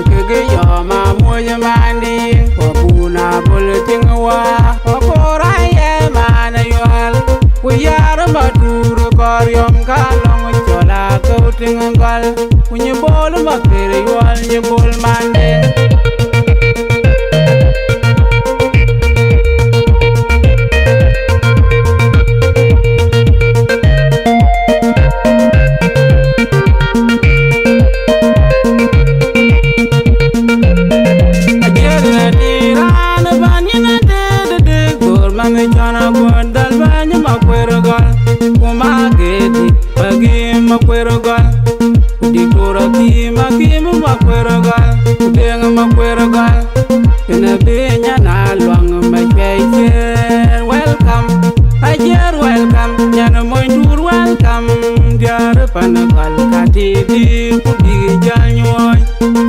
Kekë yɔm amuɔc mandï, ku abun abol tiŋ wä, ku akor ayɛ man ayual, ku yar matur kɔr yɔm ka lɔŋ cɔl athou tiŋ gɔl, ku nyi Bol Makër yuɔl nyi Bol mandï. Ajiël ëdï raan ëbɛ̈n yïn ëdï dï dï gör man cɔn aguɔ̈n dhal bɛ̈ny Makuër gɔl, ku Magedi Pagim Makuër gɔl, ku Diktor Akim Akim Makuër gɔl, ku Deŋ Makuër gɔl. Kënë bï nyan aluaŋ Macuɛi Ciëër, welcome. Ajiëër, welcome. Nyan mony tur, welcome. Diäär pan gɔl ka tïtï ku bïk jäl nyuɔɔc.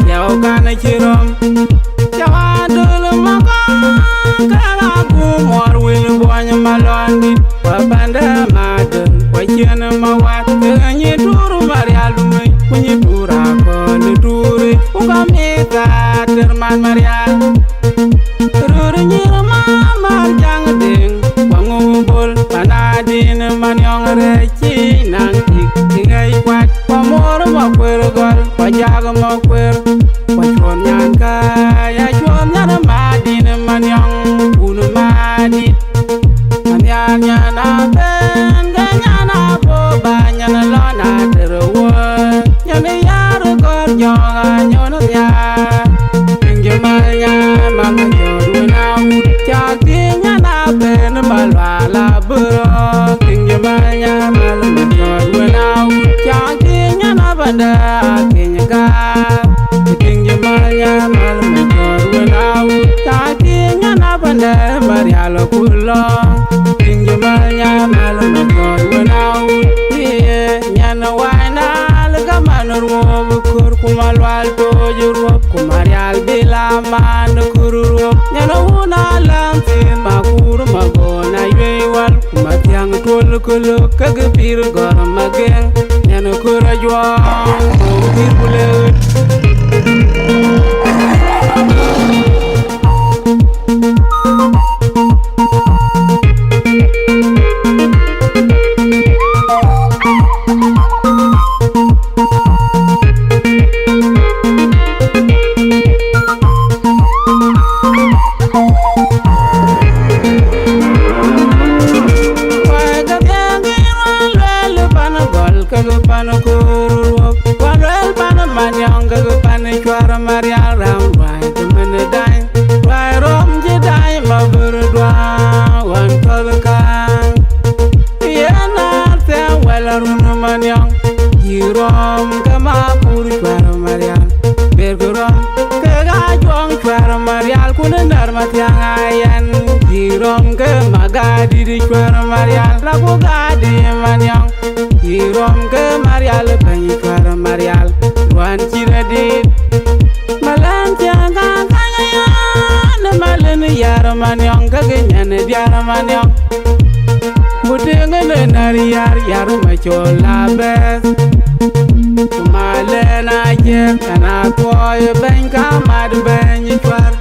Thiɔ̈u kan cï röm. Cä wa döl makɔn, ka la ku muɔr wil buɔny Malɔndït. Ku apande madöl, ku acien Mawat. Ke nyi tur Marial Dumëc, ku nyi tur Akɔ̈l Turic. Ku ka mïth ater man Marial. Röör nyïïr Mamar Jaŋ Deŋ, ku aŋu Bol, Panadin Maniɔŋ rɛ̈c cï naŋ tik, tik ŋäc kuat, ku amor Makuër gɔl, ku ajak Makuër, ku acuɔth nyan ka, ya cuɔth nyan Madin Maniɔŋ, kun Madït. Anhiar nyan abɛ̈n, ke nyan abɔ̈ ba nyan lɔn ater wuɔ̈c. Nyan yar kɔr jɔŋ anyɔn nhiar. Tiŋ jë mal nyan mal ma jɔt wën awut. Cak tiŋ nyan abɛ̈n ba lual abï rɔ̈ɔ̈k. Tiŋ jë mal nyan mal ma jɔt wën awut. Cak tiŋ nyan abɛ̈n dɛ akiɛny gaar. Tiŋ jë mal nyan mal ma jɔt wën awut. Cak tiŋ nyan abɛ̈n dɛ Marial ku lɔ̈ŋ. Tiŋ jë mal nyan mal ma jɔt wën awut. Ye nyan wai nal ka man ruɔp kör, ku Malual toc ruɔp, ku Marial bila man kör ruɔp. Nyan wun alam thin ma kur ma gɔn ayuei wal, ku Mathiaŋ tuɔl kölök ke kë pïr gɔr ma gɛŋ. Nyan kör ajuɔɔm, ku pïr ku lëët. Wai ka dhiëŋ ë rɔn lueel pan gɔl kekë pan kuur ruɔp, wa lueel pan Maniɔŋ kekë pan cuar Marial ram ruai. Të mën dany, ruai röm cï dany ma bïr duaŋ ɣɔn thɔ̈l kääŋ. Yen athiäŋ wɛl arun Maniɔŋ, yï röm ke ma pur cuär Marial. Berkë röm kek ajuɔŋ cuär Marial, kun ë när Mathiaŋ ayɛn. Yï röm ke ma gadït cuär Marial, la ku gadï Maniɔŋ. Yï röm ke Marial bɛ̈ny cuär Marial, ruan cï rɛ̈dït. Malɛn cieŋ ka kany ayɔn, malɛn yar Maniɔŋ, ke ke nyan diar Maniɔŋ. Butiŋ në när yar, yar ma col abɛ̈th. Ku malɛn ajiëk, ɛn athuɔɔi bɛ̈ny ka mat bɛ̈ny cuär.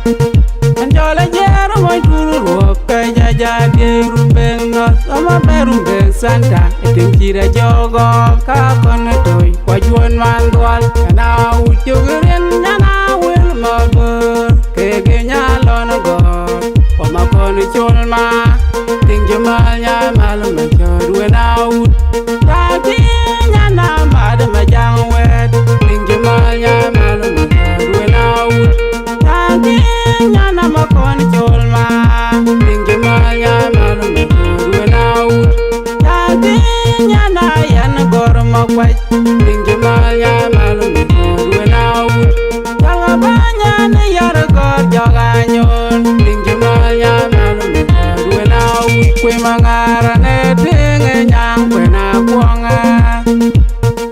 Ɛn jɔl ajiëër mony tur ruɔp, ke jaja diëër Rumbek North, ama bɛ Rumbek Center. Tiŋ cït ajɔk gɔ̈k ka kɔn ë toc, ku ajuɔ̈n man dhuɔl. Ɣɛn a wut cök rin, nyan a wël maböör, kek ë nya lɔn gɔ̈k, ku ma kɔn col ma. Tiŋ cï mal nya mal ma cɔ̈t wën a wut. Thaŋ tiŋ nyan a mat ma jaŋ wɛ̈ɛ̈t. Tiŋ cï mal nya mal ma cɔ̈t wën a wut. Thaŋ tiŋ nyan a ma kɔn col ma. Tiŋ cï mal nya mal ma cɔ̈t wën a wut. Thaŋ tiŋ nyan a yɛn gɔ̈r ma kuac. Tiŋ cï mal nya mal ma cɔ̈t wën a wut. Jɔl a bäny ɣɛn yär gɔ̈r jɔk a nyol. Tiŋ cï mal nya mal ma cɔ̈t wën a wut. Kuëë ma ŋaar anë tiŋ ë nyaŋ kuën a kuɔŋ a.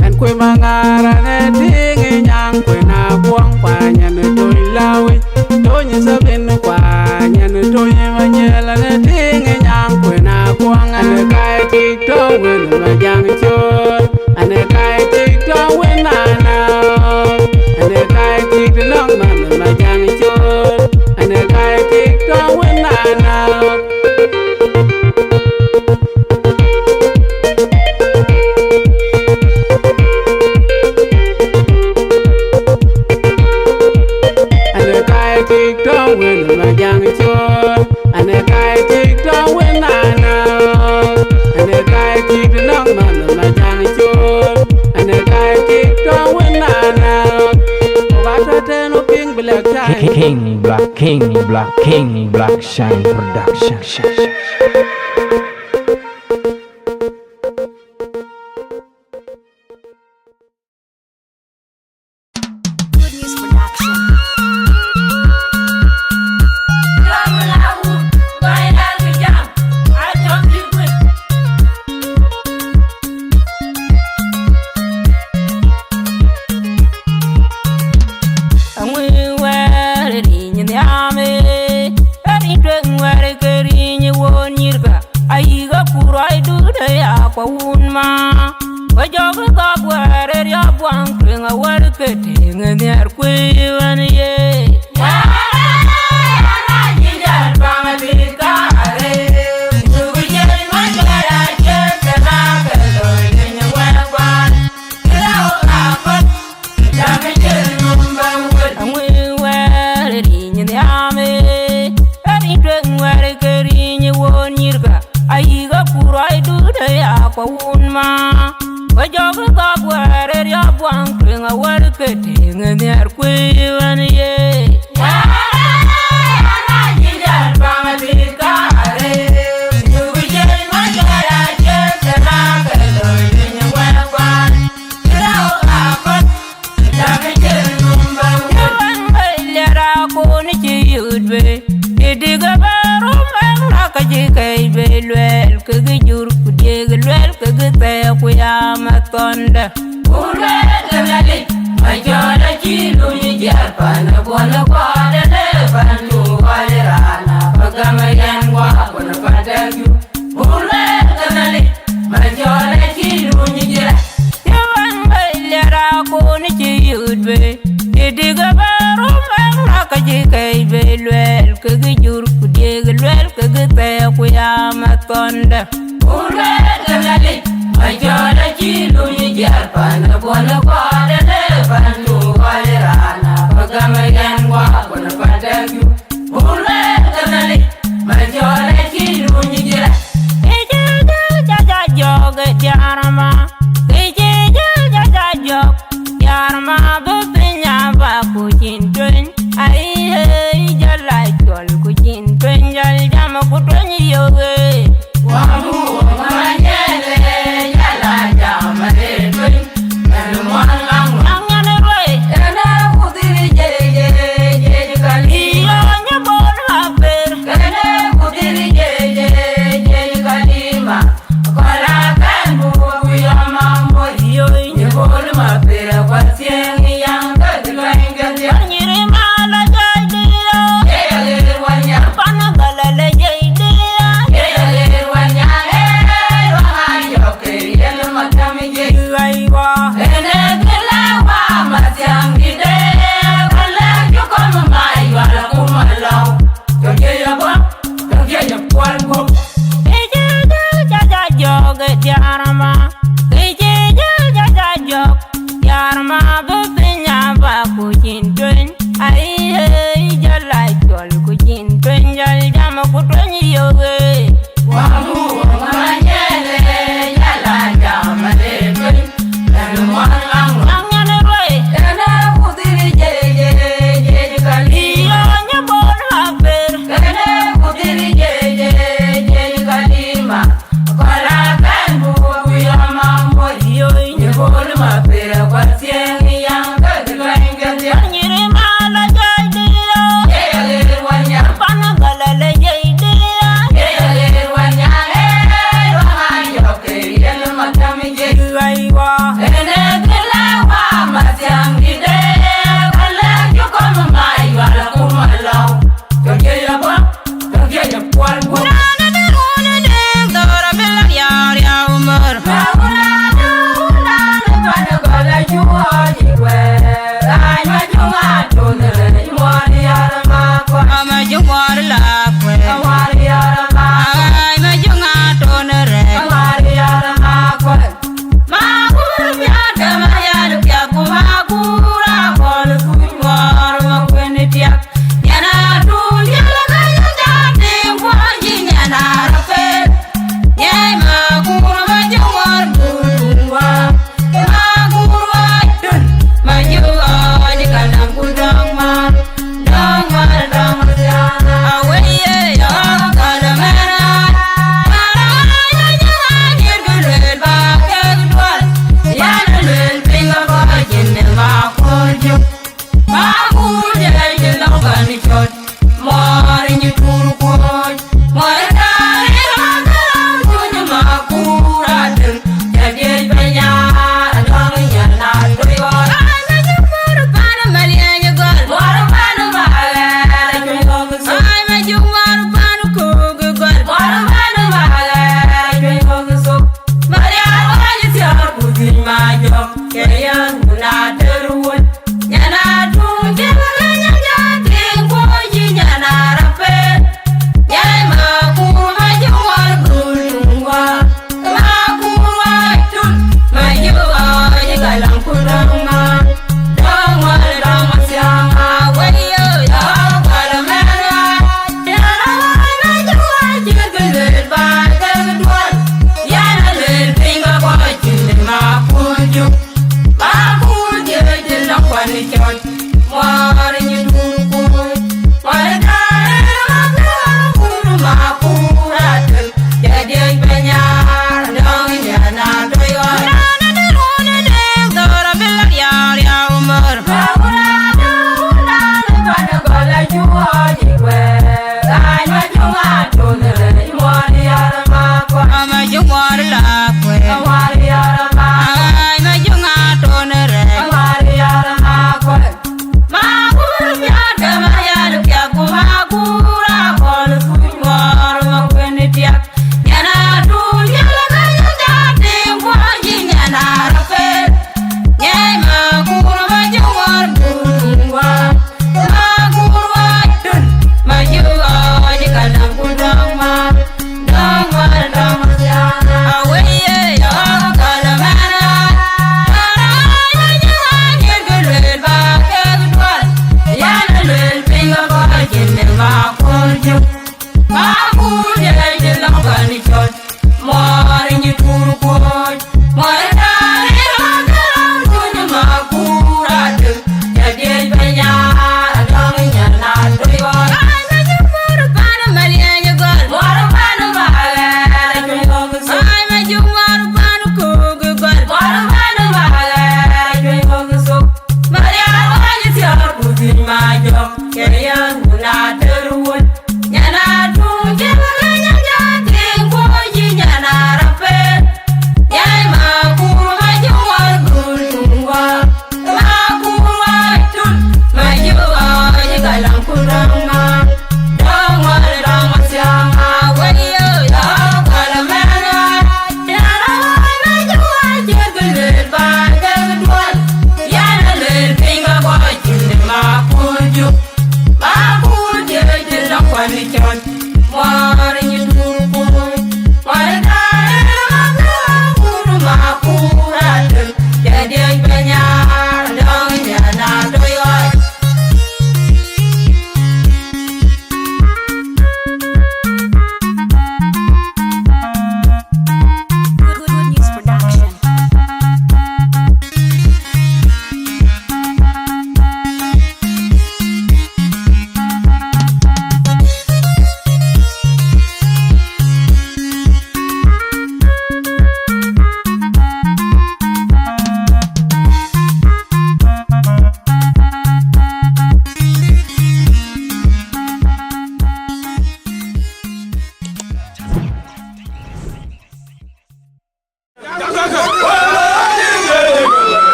Ɣɛn kuëë ma ŋaar anë tiŋ ë nyaŋ kuën a kuɔŋ, kuany ɣɛn ë tony Lawïc, tony Thabin, kuany ɣɛn ë tony Manyel anë tiŋ ë nyaŋ kuën a kuɔŋ. Anë kaai tik tɔ̈ wën ma jaŋ col. Anë kaai tik tɔ̈ wën anɔ̈k. Anë kaai tik tɔ̈ nɔ̈k man ma jaŋ col. Anë kaai tik tɔ̈ wën anɔ̈k. Anë kaai tik tɔ̈ wën ma jaŋ col. Anë kaai tik tɔ̈ wën anɔ̈k. Anë kaai tik nɔ̈k man ma jaŋ col. Anë kaai tik tɔ̈ wën anɔ̈k. Ku ka tɔ̈ tën ë King Black Shine. King Black, King Black, King Black Shine Production. Good News Production. Aŋui wɛ̈ɛ̈r ë riny nhiam, ë riny tueŋ wɛ̈ɛ̈r ke riny won nyïïrkä, ayï ke kur rɔɔcdun ë ya kuɔ wun ma. Ku jɔkï gɔ̈k wɛ̈ɛ̈r ë riɔ̈k buɔŋ tueŋ awär ke tëŋ ë nhiɛɛr kuëë ɣɛn ye. Aŋui wɛ̈ɛ̈r ë riny nhiam, ë riny tueŋ wɛ̈ɛ̈r ke riny won nyïïrkä, ayï ke kur rɔɔcdun ë ya kuɔ wun ma. Ku jɔkï gɔ̈k wɛ̈ɛ̈r ë riɔ̈k buɔŋ tueŋ awär ke tëŋ ë nhiɛɛr kuëë ɣɛn ye. Ë wɛ̈n bei lɛ̈ɛ̈r akun cï yöt bei, dïdïk ë bä rum wek lak ka cï kɛc bei luɛɛl, kekë jur ku diëëk luɛɛl, kekë thɛɛr ku ya mathɔndä. Ku luɛɛl ke Nhialic, macɔl acï luny jiɛɛr pan ë buɔn ë kɔɔr ënë pan cu kɔc raan abä gäm ë yɛn guɔ akun pan tɛ̈k jur. Ku luɛɛl ke Nhialic, macɔl acï luny jiɛɛr. Ë wɛ̈n bei lɛ̈ɛ̈r akun cï yöt bei, dïdïk ë bä rum wek lak ka cï kɛc bei luɛɛl, kekë jur ku diëëk luɛɛl, kekë thɛɛr ku ya mathɔndä. Ku luɛɛl ke Nhialic, macɔl acï luny jiɛɛr pan ë buɔn ë kɔɔr ënë pan cu kɔc raan abä gäm ë yɛn guɔ akun pan tɛ̈k jur. Ku luɛɛl ke Nhialic, macɔl acï luny jiɛɛr. Kë cï jël ca ca jɔ̈ɔ̈k ë diäär ma, kë cï jël ca ca jɔ̈ɔ̈k diäär ma, bï piny abä kuc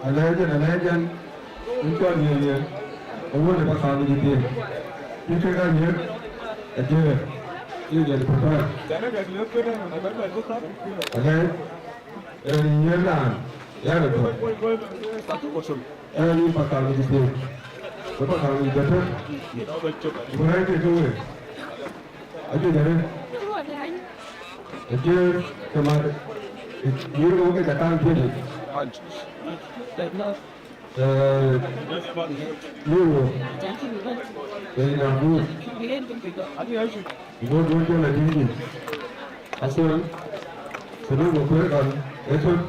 Alɛɛc ɛn, alɛɛc ɛn, yïn cɔl Yiëë Yiëë, awuɔ̈c ë Pakal Dït Thiëëk. Cï kek aa yiëk, ajiëër, yï jɛn prepare. Alɛɛc, ɛn yï yiëk raan, ya rɔt tɔ̈. Ɛn yï Pakal Dït Thiëëk, ku Pakal Dït Thiëëk, ku rɛ̈ɛ̈c kek ke week. Ajuëc arëët. Ajiëër ke mat, yïr ŋö ke ca kaŋ piëëc yic? Ee, yïr ŋö? Ee, na guur. Guur, guur jɔl adïït yic. Athöl, tënɔŋ Makuëër kan, ee tök.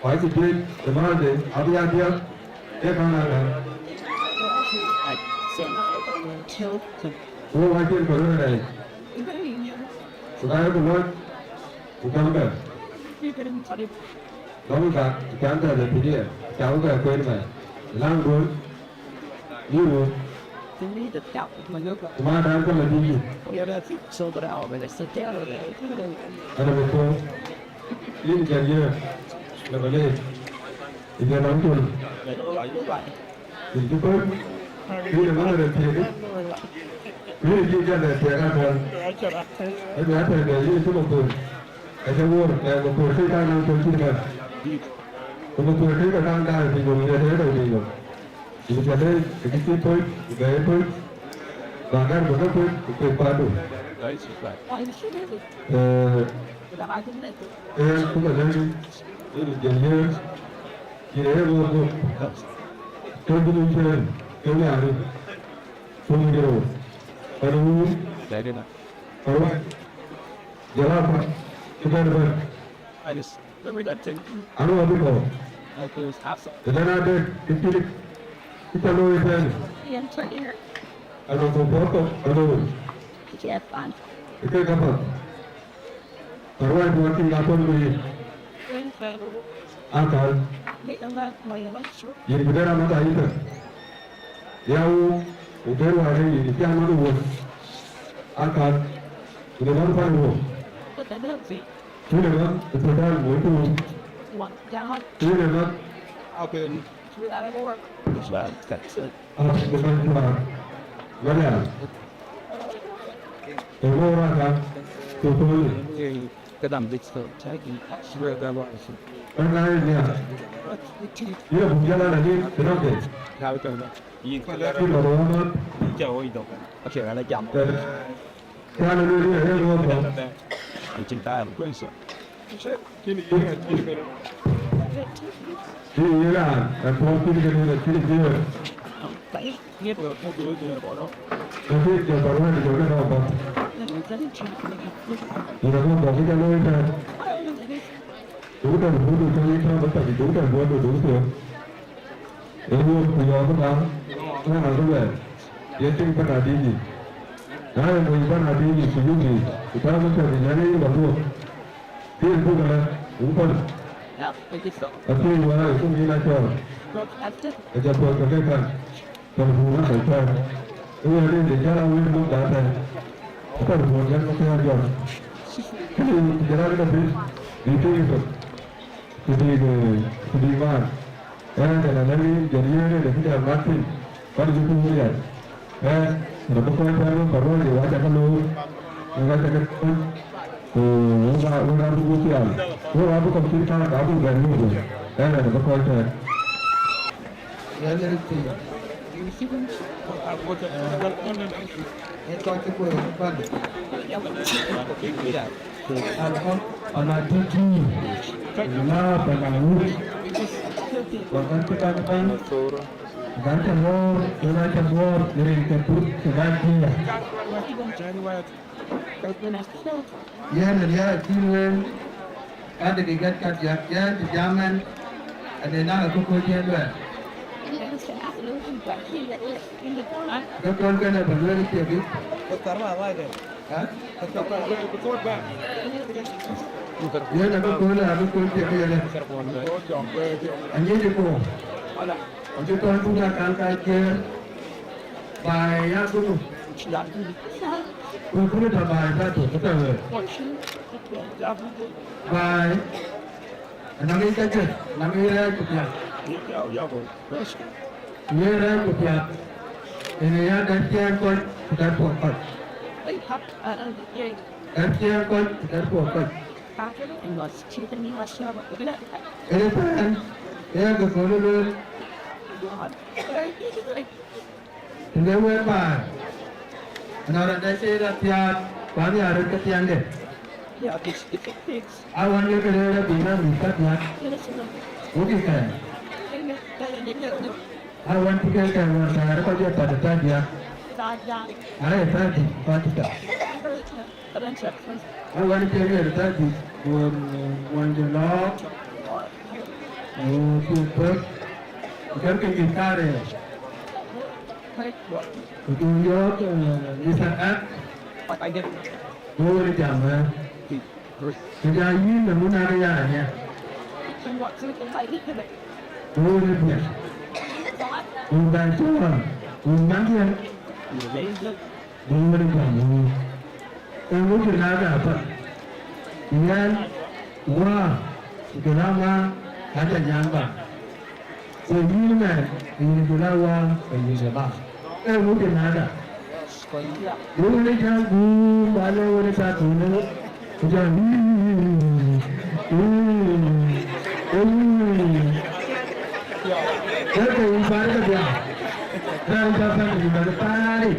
Ku acï juëc ë mäände abï ya diäk, ee käŋ aa ŋa? Wo acïn kɔc röt rɛɛc. Ku ka yeku lɔc, ku gäm bɛ̈n. Gäm gak, ku can bɛ̈n ë pïïr, ku cakku bɛ kueen bɛ̈n. Läŋ duöl, yïn wun. Ku määndan kɔn la dïït yïn. Ɣɛn abï puɔ̈u. Yïn jɛn yëë, na ba leec. Ë jɛn nɔm col. Yïn cï kɔ̈ɔ̈c. Yïn ë ŋö rɛ̈ɛ̈r thiëëk? Yïn cï jɛn rɛ̈ɛ̈r thiëëk akäl. Ë bï athɛɛr bɛ yïn cï Makuëër. Acä wuɔ̈r, ee, Makuëër kë ka naŋ col cït kɛn. Ku Makuëër kë ka kaŋ daai piny nɔm, ye tëë tɔ̈u piny nɔm. Yïn cä leec, ë kë cï puɔ̈c, ku bɛ ye puɔ̈c. Ba gɛ̈r bï ke puɔ̈c, ku kuec kuatdu. Ee, ee, ku ba leec, yïn jɛn yëë. Yïn ee ɣööt guöp, ke bï nïm cëër, ke nhiaar yïn, tuŋ jërou, pan wuur, pan wɛ̈t, jɔl a pan cï bɛ̈n ëbɛ̈n. Anu abï kɔ̈u. Ëtɛ̈n adek, kë cï, kë cä looi ëtɛ̈n. Anu ku puɔ̈th kɔ̈k alooi. Ë kek kapäth. Ka ruac duɔ̈ɔ̈r thïn ka thɔ̈n ku yïn. Akäl. Yïn ku dɛ̈t amat ayï tök. Ya wok, ku dɛ̈t wäär ë yïn, cï amat wuɔ̈t. Akäl. Ku dɛ̈t mat päl wuɔ̈t. Ku dɛ̈t mat ë pïïrdan wuɔ̈t ku. Ku dɛ̈t mat. Apen. Apen ku bɛ̈ny cuaar. Marial. Ë bɔ̈ raan ka, ku kööl. Këdäŋ dhïc thok, cäk yïn, cï wek bɛ lɔ. Ëna ë nhiaar. Yïn abuk jɔl an, adï, këdäŋ ke. Yïn lɔ rɔ̈ɔ̈r ëmën. Cä woi dhok. Acie ɣɛn ë jam. Ë, raan ë lueel yïn, ë rɔ̈ɔ̈r dhok. Acïn taar. Yïn yï raan, ë puɔ̈u cïn kënë, acïn jiëër. Ë kë jɔ bär wɛ̈t jɔ ke nɔm bäk. Yïn abï bɔ̈ kë ca looi tɛ̈n. Duk tɛ̈n buɔ̈tdu tɔ̈ yïn tɔ̈ bï tɔ̈, duk tɛ̈n buɔ̈tdu duk piɔ̈u. Ë wuɔ̈t ku yɔ̈ɔ̈k ëbäŋ, ŋäŋ abï luɛɛl. Ye tïŋ pan adït yic. Na ye mony pan adït yic ku yök yic, ku tääu bï tɛ̈n yïn, yɛn ë yï lɔ dhuɔ̈k. Thiëëk buk ëlä, wun päl. Athiëëk wään ë kum yïn acɔɔl. Aca puɔ̈th ke ke kan. Telephone number tɛ̈n. Ë wël rin de jäl a wël muk da tɛ̈n. Telephone yɛn muk tɛ̈n jɔt. Kënë ku jɔl a rin abï, bï tïŋ ë thok. Ku bïk, ku bïk maan. Ɣɛn ë jɔl a lɛ̈k yïn, jɔl yïn rin de bï jɔl mat thïn. Bän cï kuur yɛn. Ɣɛn, rɔt bï kɔc tɛ̈n wek kɔc ruɔ̈ɔ̈c, wek aca ke loor. Wek aca ke loor. Ku wek aa, wek aa bï gup thiaal. Wek aa bï kɔ̈k cït kääk, aa buk bɛ̈n yök wek. Ënë bï kɔc tɛ̈n. Yen ë röt thii. Ee kɔc cï kueer ë pal. Alkɔ, ala tïtï. Ala, ala wut. Wakan cï kan pal. Kan cä luɔɔr, kan cä luɔɔr, rin ke put, ke kan cï ya. Yen ë riääk cïn wël, ka dakïkat kadiäk, yen të jam ɛn, ade naŋ akököl cï en luɛɛl. Akököl kënë bä lueel ë cie bï. Ë? Yen akököl, akököl cie bï yen. Anyicku. Acï kɔn tun akan ka ciëër. Baai ya gudu. Ku kuru ta baai ta tu, ku ta wëë. Baai. Anɔŋ yic ka juëc, anɔŋ yic rɛɛc ku piath. Yic rɛɛc ku piath. Ënë ya dɛ̈t ciɛɛŋ kɔc, ku dɛ̈t puɔk kɔc. Dɛ̈t ciɛɛŋ kɔc, ku dɛ̈t puɔk kɔc. Ënë pɛɛn, ee ke köölë lueel. Të le wek baai, anɔŋ rɛ̈t dɛ cï rɛ̈t thiaak, ku anhiaar röt ke thiɛŋde. Awän wek rëër abï nɔm mïth kadiäk, wok ë kɛ̈ɛ̈r. Awän cï ke kɛ̈ɛ̈r wään thɛɛr kɔc ë thärdït kadiäk, aye thärdït kɔc ë thɛɛr. Awän cï ke kɛ̈ɛ̈r thärdït, wään, wään jɔ lɔɔk, wään cï pek, ku jɔlkï mïth kaarë. Ku du yɔ̈ɔ̈k, eh, Mister X, bï wën jam, eh, ku ja yïn në mun ade ya nya. Bï wën biɛt. Ku ba tuɔɔr, ku man diɛn. Bï wën jam, eh. Eeŋö cï nääk apath? Yɛn, Wä, ku jɔl a Ŋa, ka ca nyaŋ ba. Ku yïn mɛn, ku yïn jɔl a Wä, ku yïn jɔl a Ŋa. Eeŋö cï nääk da? Duŋ ë jäl guum, ba le wën ë thathun, ku jɔl, ee ke yïn paar ke bia. Raan ca pɛ̈n ku bä paari.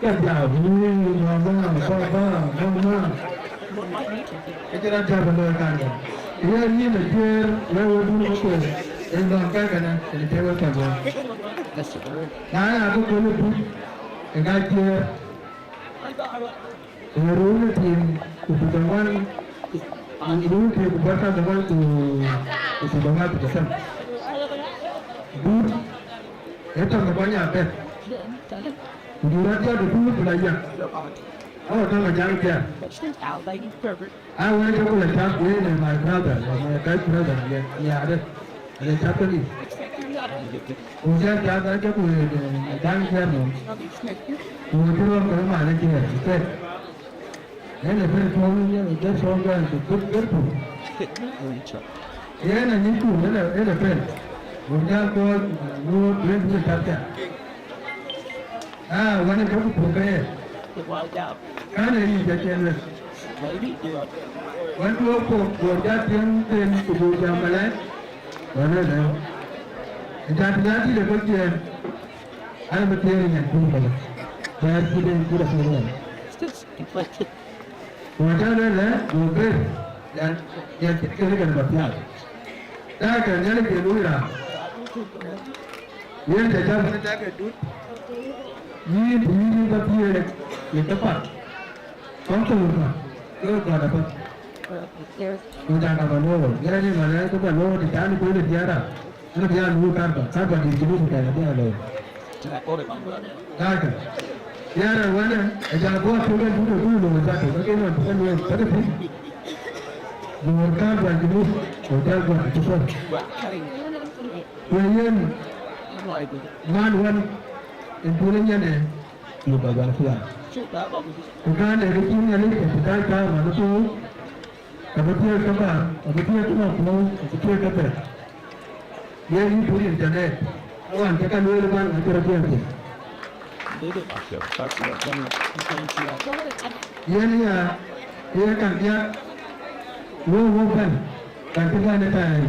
Ke bia, wui, mama, baba, mama. Ke cï rɔt jɔt ë looi kandɛ. Ye yïn ë cuëër, wek we dun ë kueer, ë lɔ̈ŋ kɛ̈kënë, ë të wek kɔc wek. Na ya ke kööl ë but, ë ka cuëër, ë run ë tim, ku bï ke ŋuan, run ë tim, ku bɔ̈ ka ke ŋuan, ku, ku bï ke ŋuan, ku bï ke thëm. But, ë tɔ̈ ke bɔ̈ nya bɛ̈t. Ku du rɔt jɔt ë but, ku la yak. Awa tɔ̈ Majaŋ Thiäär. Awën jɔku la cath wëën ë my brother, my best brother, ye, ye adë. Ye cath kedï. Ku jɔl cath an jɔku wëën ë Majaŋ Thiäär nɔm. Ku wëë cï rɔ̈ɔ̈k ke man ë Thiäär, State. Yen ë bɛ̈n tuɔɔŋ, yen ë bɛ̈n tuɔɔŋ bɛ̈n ku bï bɛ̈n ku. Yen anyicku, yen ë, yen ë bɛ̈n. Ku jɔl kɔc, ku wëë bï bï cath Thiäär. Ah, wën ë jɔku puk ke ye. Kan ë yic acïn wek. Wën tuɔɔk puk, go jat piɛŋ thïn, ku buk jam malɛc. Wën ë lëu. Ë jat jat dït ë bɔ̈ ciëën. An bï thiëëk ë nyan pur kɔ̈k. Bɛ̈ɛ̈r cï den cï rɔt thiëëk ë nyan. Ku wën cä lueel ë, go bɛ̈ɛ̈r. Yan, yan cït kënë kën bä thiaak. Daai kën Nhialic ye luui raan. Yen të jam në dak ë dut, yïn të yïn bä thiëëk, ye ke pat. Kɔn thou ka, ke gɔt apath. Ku jaka bä looi, yen ë malɛɛk ke bä looi, të cän kuël ë diäär raan. Ënë bï ya luui karba, karba dït cï bï ku tɛ̈n abï ya looi. Daai kën. Diäär raan wënë, ë jal guɔ tök en dut ë kuc looi jatök, ke ke nɔn tök en wëën, ke ke pïr. Looi karba cï bï, ku jal guɔ cï pɔ̈l. Ku yen man wën ë bun ë nyɛnë, yök bä bä thiaak. Ku kään de kë cï Nhialic ë cï dac tääu man ë pɔ̈u, abï thiëëk ke bäär, abï thiëëk ke nɔm pɔ̈u, abï thiëëk ke bɛ̈t. Yen yï pur internet, awan cï ka lueel ëbɛ̈n acï rɔt thiëëk thïn. Yen ya, ye kaŋ diäk, wëu wëu bɛ̈n, kaŋ cï bɛ̈n ë tɛ̈ɛ̈i.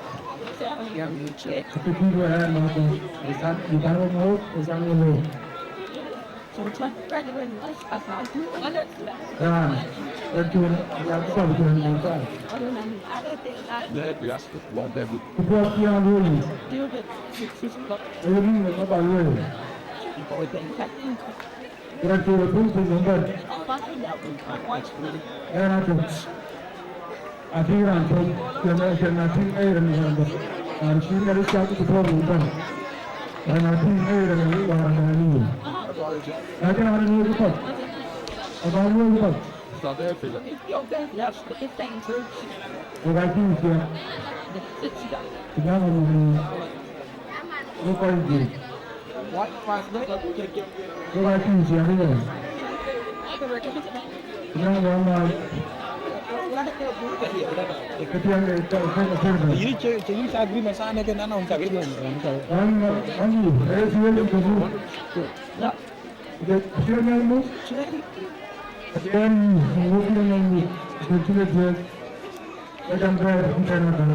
Kë pïïr wɛ̈ɛ̈r ë nɔ̈k, ë cam, ë cam ë mɔ̈ɔ̈th, ë cam ë lëu. Raan, ë cuën, ya kë pɔ̈l cuën nɔm thaar. Kë puɔth cï raan lueel yic, ee rin ë ba lueel. Raan cï rɔt piny piny nɔm bɛ̈n. Ɣɛn atök. Atïŋ raan col, cïn, cïn atïŋ ee raan raan bɛ̈n. Raan cï Nhialic cak cï puɔ̈u run bɛ̈n. Raan atïŋ ee raan raan raan liu. Na cïn raan lueel këpath, aba lueel këpath. Wek acï ciɛk. Cï gam amuk liu. Wek kɔc juëc. Wek acï ciɛk ëyɛ. Ënɔŋ wämääc. Këpiɛŋ ë tɔ̈ kën ë pïr bɛ̈n. Yï cï, cï yï cak agreement sign ëkën, anɔŋ cak agreement. Wan, wan yï, ee cï wek yï tök muk. Cï, cï wek yï muk. Cï wek yï muk, cï wek yï muk. Cï wek yï muk. Ka jam bɛ̈ɛ̈r ë tɛ̈n ëbɛ̈n.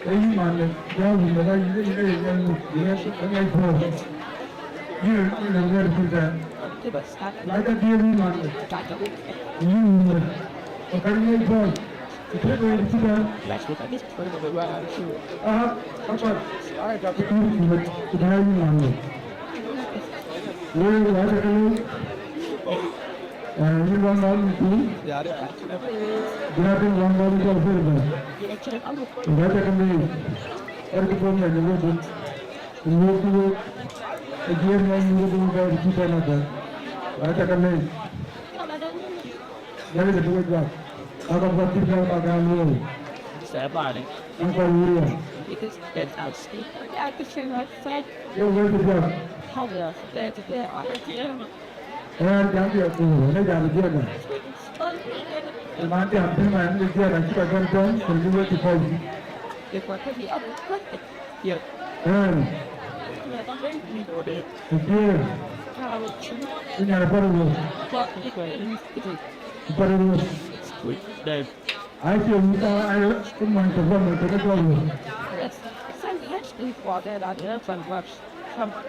Ee yï man, ya wun, ya yï, yï, yï, yï, yï, yï, yï, yï puɔ̈u. Yï, yï, yï, yï, yï, yï, na ca dhiëëth yï man, yï wun, ka ka yï puɔ̈u. Kë tëk wek cï bɛ̈n. Aha, ka path. Kë tëk wek cï bɛ̈n yï man. Wek, wa ca ke lëu. Ee, yïn wän bä mïth piny, bï a piŋ wän bä bï jɔl pïr ëbɛ̈n. Ku bä cä ke leec, ɣɛn kë puɔ̈u nhial në wek bï, ku wek, ku wek, Ajiël ŋɛk yïn röt wun bɛ̈ɛ̈r cï tɛ̈n adä. Ba cä ke lec. Ŋɛk de bï we juak. Aka buɔt cït kɛ̈ɛ̈k ba gäm lueel. Sabari. Ŋɛk kɔc wur yɛn. Because that's how sleep. Yo, wek de juak. Ɣɛn jam piɛth ku ënë jam ë jiëëkda. Ë man jam pïŋ man ë jiëëkda cï ka gäm tɛ̈n, ku yï wek cï kɔc. Ɣɛn. Ë jiëër. Ë nyan ë pär ë ruöth. Pär ë ruöth. Acie wut aa, aye ë mony tök bä mony tök ë jɔl ruöth.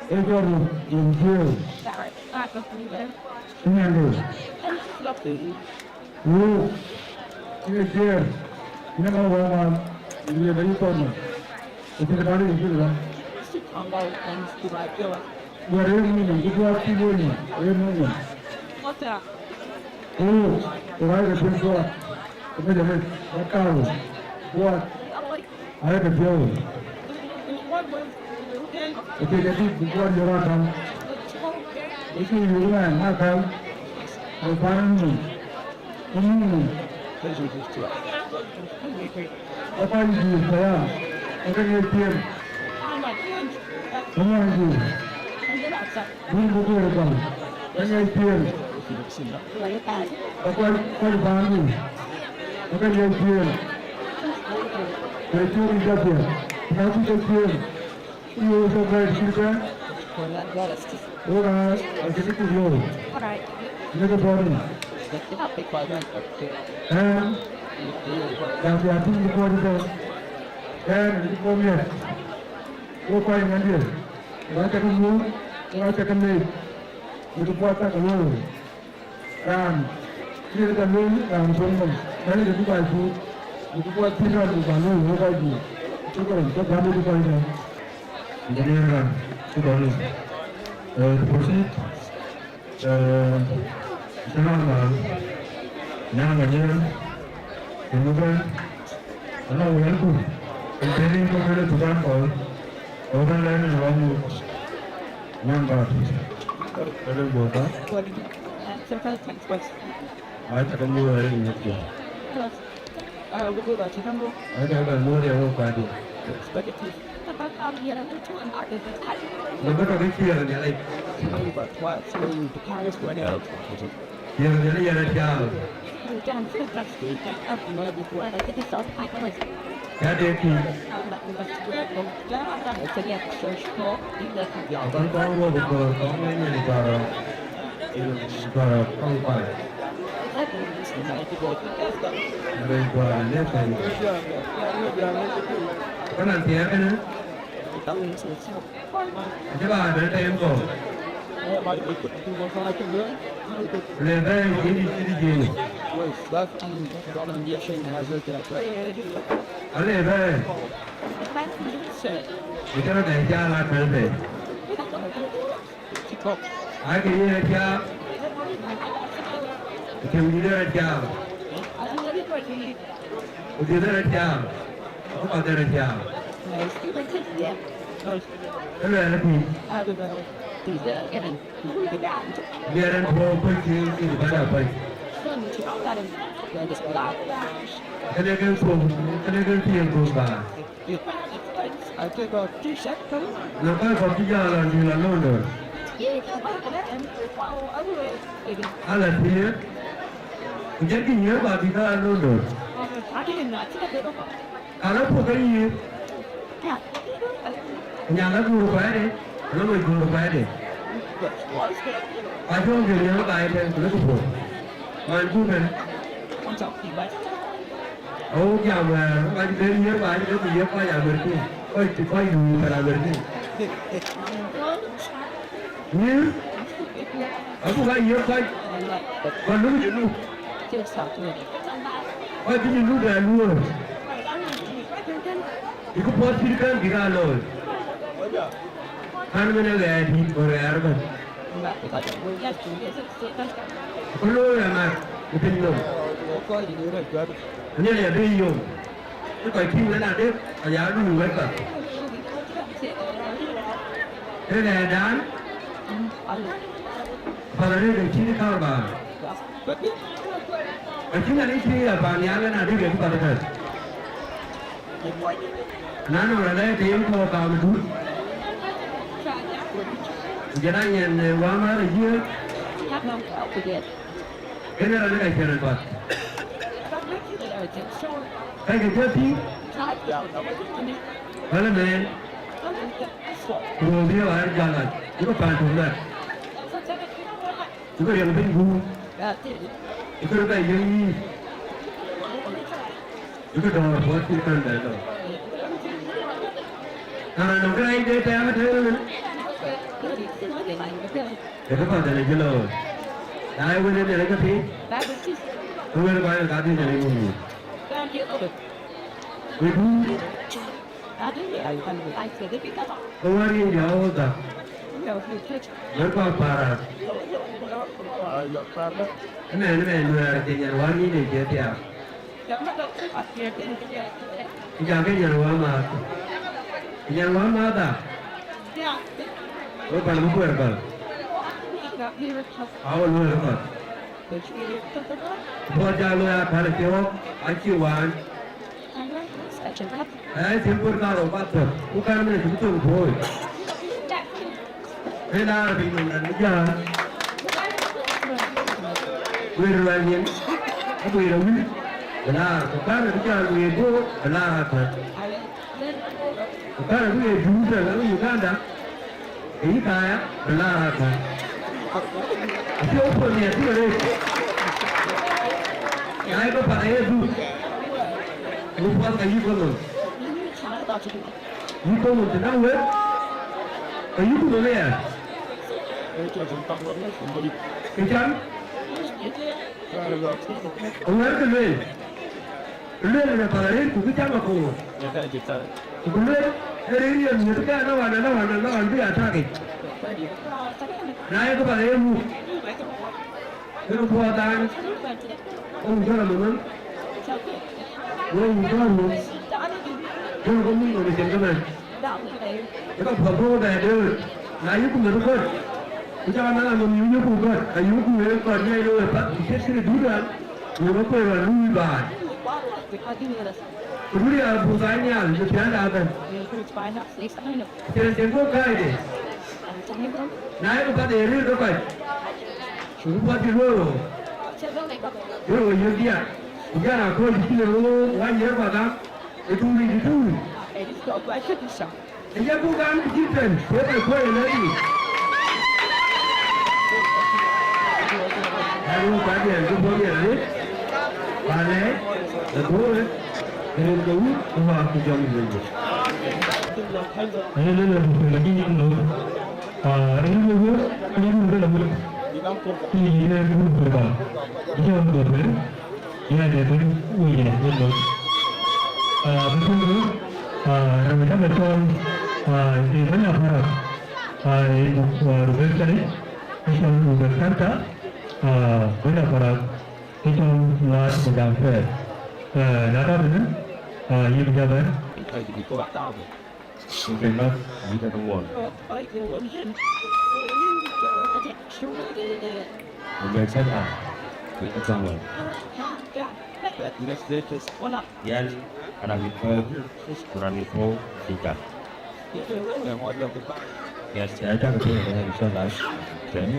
Ë jɔl ruöth, yen jiëër. Ë nyande. Wuu, ë jiëër. Yen ë man wä man, yen ë yï thɔn nɔm. Ë cïn kë bä rëër yï cï rɔt. Wɛ̈t ë ŋic nɔm, ku duɔɔt cï lueel nɔm, ë ŋic nɔm. Ku, ku rac ke piŋ duɔɔt, ku mec arëët, ba kaau, duɔɔt, arëët ke piɔ̈u. Ku thiëc adït, ku duɔɔt yök akäl. Ku cï yök ëmɛn akäl, ku paan nɔm. Ëmënë, ë kɔc juëc payam, ë ke ŋiɛc piɛ̈n, ë muɔny juëc, wun bï guëër ë gɔl, ë ŋiɛc piɛ̈n, ë kɔc, kɔc bäny juëc, ë ke ŋiɛc piɛ̈n, ke cuk yic apiɛth, na kuc apiɛth. Ku yöök tök rɛɛc cït kë, wok aa acïn kë yöök. Në kë bɔ̈ nïn. Ɛn, jam ya tïŋ kë bɔ̈ tëde. Ɛn, në kë bɔ̈ miɛt. Wok kɔc ŋɛ̈ndiɛ̈. Wok acä ke muɔ̈ɔ̈th, wok acä ke leec. Në kë bɔ̈ cä ke looi. Raan, cï rëër ka lueel raan bɔ̈ nɔm, bɛ̈ny de bï baai puur, bï bï kuat cïn raan bï baai lueel wek kɔc juëc. Shukran, ke jam de kɔc nɔm. Engineer raan, cï bɔ̈ nɔm. Eh, to proceed, eh, cïn raan baai, nyan ma nyan, ëmënë, anɔŋ wëlku, ëtëëni kɔ̈k ënë tukan kɔ̈u, ëbɛ̈n lɛ̈k në ɣɔn muk, nyan bäär. Ënë bɔ̈ bä. Ai, cä ke muɔ̈ɔ̈th arëët ë ŋiɛckë. Ai, cä ke muɔ̈ɔ̈th ë wok kuatdiɛ̈. Në bï tɔ̈ ke ciëër Nhialic. Ciëër Nhialic yen apial. Cä de tïŋ. Abän kɔn ruɔp ë köör kɔn ŋiɛc Nhialic Bäär. Bäär kɔn kual. Rɛc Bäär lëk pɛ̈i. Kënë thiëëk kënë. Acï ba bɛ̈n tɛ̈m kɔ̈u. Le bɛ̈ɛ̈i cït cït jiëëŋ. Ale bɛ̈ɛ̈i. Ë cï rɔt dɛ caal a tuɛl thɛɛr. Aake ye rɔt caal. Ku tiɛŋdït ë rɔt caal. Ku dhiëth ë rɔt caal. Ku path ë rɔt caal. Ë luɛɛl pïïr. Bï rɛn puɔ̈u kuec cï cï bä la päc. Kënë ke thok, kënë ke piɛŋ thok bä. Na kɔc kɔ̈k cï jäl lɔ dït lɔ London. Ala thiëëk, ku jɔkï nyiëër bä bï ke lɔ London. Ka lɔ puɔ̈k ke yïïr. Nyan la guur kuɛɛde, la moc guur kuɛɛde. Ka jɔŋ de nyan baai tɛ̈n, ku lëkï puɔ̈k. Man guur mɛn. Awok jam wɛ̈ɛ̈r, ka cï ben yiëër baai, lëkï yiëk kɔc Amerika. Kɔc, kɔc luui pan Amerika. Nyïïr, abuk aa yiëk kɔc, kɔc luk Junub. Kɔc cï Junub bɛ luöör. Bïk puɔth cït kɛ̈n bïk aa looi. Kän ëmën ë ɣɛɛr dït ku ɣɛɛr ëbɛ̈n. Ku looi aŋäth ë piny nɔm. Nhialic abï yom. Ë kɔc tïŋ ënɔɔnë adek aya luui wɛ̈t ka. Ë ɣɛɛrdan, Path arëët ë cïn kaar ba. Acïn an ë cï ya pan nhial ëna dï rek path ëtɛ̈n. Na nɔŋ rɛn ë ke yen kɔɔr kaam ë duut. Ku jël anyɛn, eh, wämääth ë yiëë. Kënë rɛn ë ka cïn rɛn path. Ka ke jɔ tïŋ. Wala mɛn. Ku röör bï ɣɛn jäl ɣɛn, yïkï paan tök lɛ̈k, yïkï riɛm piny guur, yïkï röt bɛ yiëk nyïïn, yïkï dɔ̈ɔ̈r puɔ̈th cït kën bɛ lɔ. Na raan nɔŋ kërɛɛc de tɛ̈ɛ̈m ëtɛ̈ɛ̈n ëmën, ee këpath ënë cï looi. Na ye wën ë Nhialic ke piny, ke wën ë bäny ë kadhïc Nhialic mum yic. Wek duur. Ë wär yic jɔ ɣööt dhäk. Wär kɔ̈k parak. Ëmɛn, ëmɛn duɛɛr ke nyan wär nyin ë cie thiaak. Ku jam ke nyan wä maath. Nyan wä maath aa. Wek päl bï kuɛɛr päl. Awä luɛɛr päl. Bɔ̈ jal looi apäl ë piɔ̈ɔ̈k, acï waan. Ë cïn kuöt karou path thök, ku kɛn mɛn cï bï thöŋ puɔ̈ɔ̈c. Ë laar piny nɔm rɛn bï jäl. Guiir luɛl yen, ku guiir awïl, bï laar, ku kɛn bï jäl guiir bɔ̈, bï laar apäl. Ku kɛn bï ye duut tɛ̈n ë Uganda, ë yï kaya, bï laar apäl. Acie wok puɔ̈th nhiɛɛr cï ke rëër. Na ye ke path aye duut, ku puɔth ka yïk ke nɔm. Yïk ke nɔm të däŋ wek, ka yïk ku nɔm aya. Kë cam, awär kë lueel. Lueel në path arëët ku kë cam akoor. Ku lueel ë rëër yen miëthkë anawan, anawan, anawan bï atak yic. Na ye kë path ye muk, kë puɔth dan, wok jɔl amëmën, wok jɔl ruöp, jɔl ke muk nɔm ë cin këmën. Ë ka puɔth bɔ̈ bɛ dööt, na yïk ku meth gɔ̈t, ku cak anaŋ anɔm yï yïk ku gɔ̈t, ayï ku wëëk gɔ̈t ŋiɛc looi path, ku ciɛ̈t kënë duut ɣɛn, ku wek kuëër ɣɛn luui baai. Ku duut ya buk aa nhial në piända ëbɛ̈n. Cïn cïn kɔ̈k kääcde. Na ye kë path ee rëër ke kɔc, ku puɔth cï luöi ɣöö, luöi ɣöö yök diäk, ku jɔl aa kɔc cï le ɣöö wany ye kɔc gam, ë tuuri cï tuuri. Ë ya buk gam cï tɛ̈n, ku ë kɔc kuɔ̈c ë lɛ̈k yiic. Anu kuat yɛn ke bɔ̈ yɛn arëët, ba lɛɛc, ë duöörë, ë rin ke wut, ku wäär ku jɔŋ ë wël. Ënë lëlë ku pɛ̈l acï nyin looi. Aa, rin ke wël, rin ke wël. Ë yïn ë rin ke wël. Jɔŋ ke wël. Yɛn de bɛ̈ny wëc ë yen looi. Aa, bï tïŋ röt, aa, rɛ̈m ë cäk ë cɔl, aa, ë bɛ̈ny Aparak, aa, ë muk, aa, Ruben Calic, ë cɔl Ruben Kanta, aa, bɛ̈ny Aparak, ë cɔl Ŋaat Mujam Pɛɛr. Aa, na ka tënë, aa, yïn bï jɔ bɛ̈n. Ku piny ŋäth, yïn ke ke ŋuɔɔn. Ku bɛ̈n cäk aa, yïn ke ke ŋuɔɔn. Yɛn, raan mit puɔ̈u, ku raan mit puɔ̈u, cï cak. Yes, ya cak ke piny ë so last ten.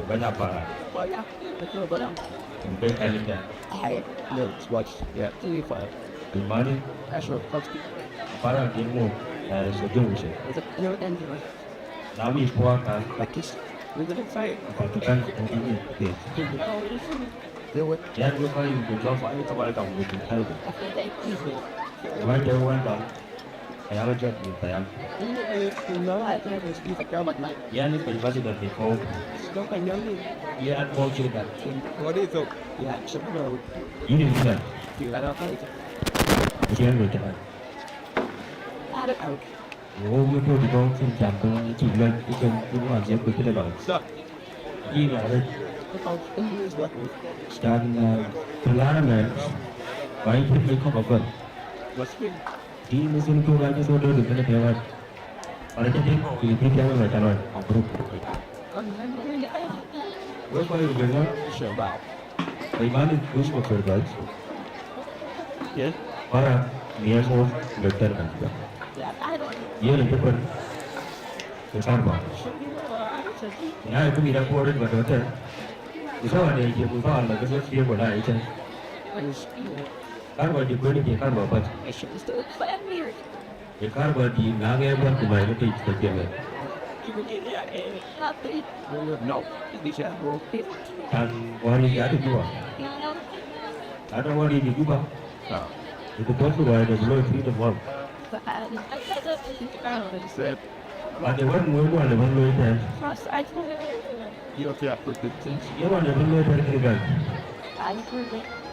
Bɛ̈ny Aparak. Bɛ̈ny Kalica. Ai, no, watch. Yeah, three five. Imani. Ashur, Koski. Aparak yen muk, eh, so jɔŋ cï. It's a pure dangerous. Na wïc puɔ̈k kan. Like this. We're gonna fight. But the bank of the day. They were. Yɛn wek ka yïn ku jɔl fa yïn tɔ̈ wal kam wek ku tɛ̈l ku. Wɛ̈t de wɛ̈n dɔl. Ka yak jɔt yïn pɛ̈ɛ̈m. Yɛn piny bäth dɔl piny puɔ̈u. Yɛn puɔ̈u cï dɔl. Yïn yïn cï dɔl. Yɛn wek cï dɔl. Wo mi to di dong cin jam dong cin lɔc cin cin wan jɛ ku cin dong. Yi na re. Can plan man. Wai cin mi ko ko. Yi mi sin ko ga so do de ne wa. Ala ca tïŋ, ku yï pïïr thiäŋ ëmën ca lɔc, mabruk. Wek kɔc röt bɛ̈n ŋö? Rɛ̈c man ë kuc ku kër gɔ̈c. Yes. Para miɛt ŋö bɛ thɛn kan. Yen ë cï kuën ë karba. Na ë kë mïth akuɔɔr röt bä tɔ̈ thɛn. Ku thawa de cï ku thawa la ke bä thiëëk wala ë cä. Karba cï kuën ë cï karba bäc. Ë karba dïït na ŋɛɛr bäk ku baai ke tec ke cï ŋɛk. Can wari ya de Juba. Ada wari de Juba. Itu bos wari de below three to four. Ade wari mu wari de below ten. Ye wari de below ten ke gan.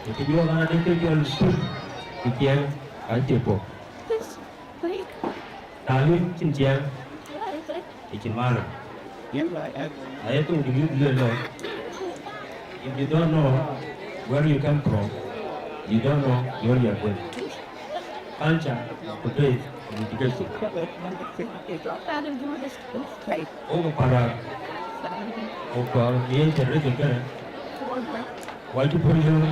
Itu juga ada ke jual sut. Kikiang aje po. Talim cïn ciɛɛŋ, ë cïn maana. Aye thoŋ dït lueel lɔ, if you don't know where you come from, you don't know where you are going. Culture ku faith and education. Wok ë para, wok ë yen generation kënë, wacï puɔ̈l yöök,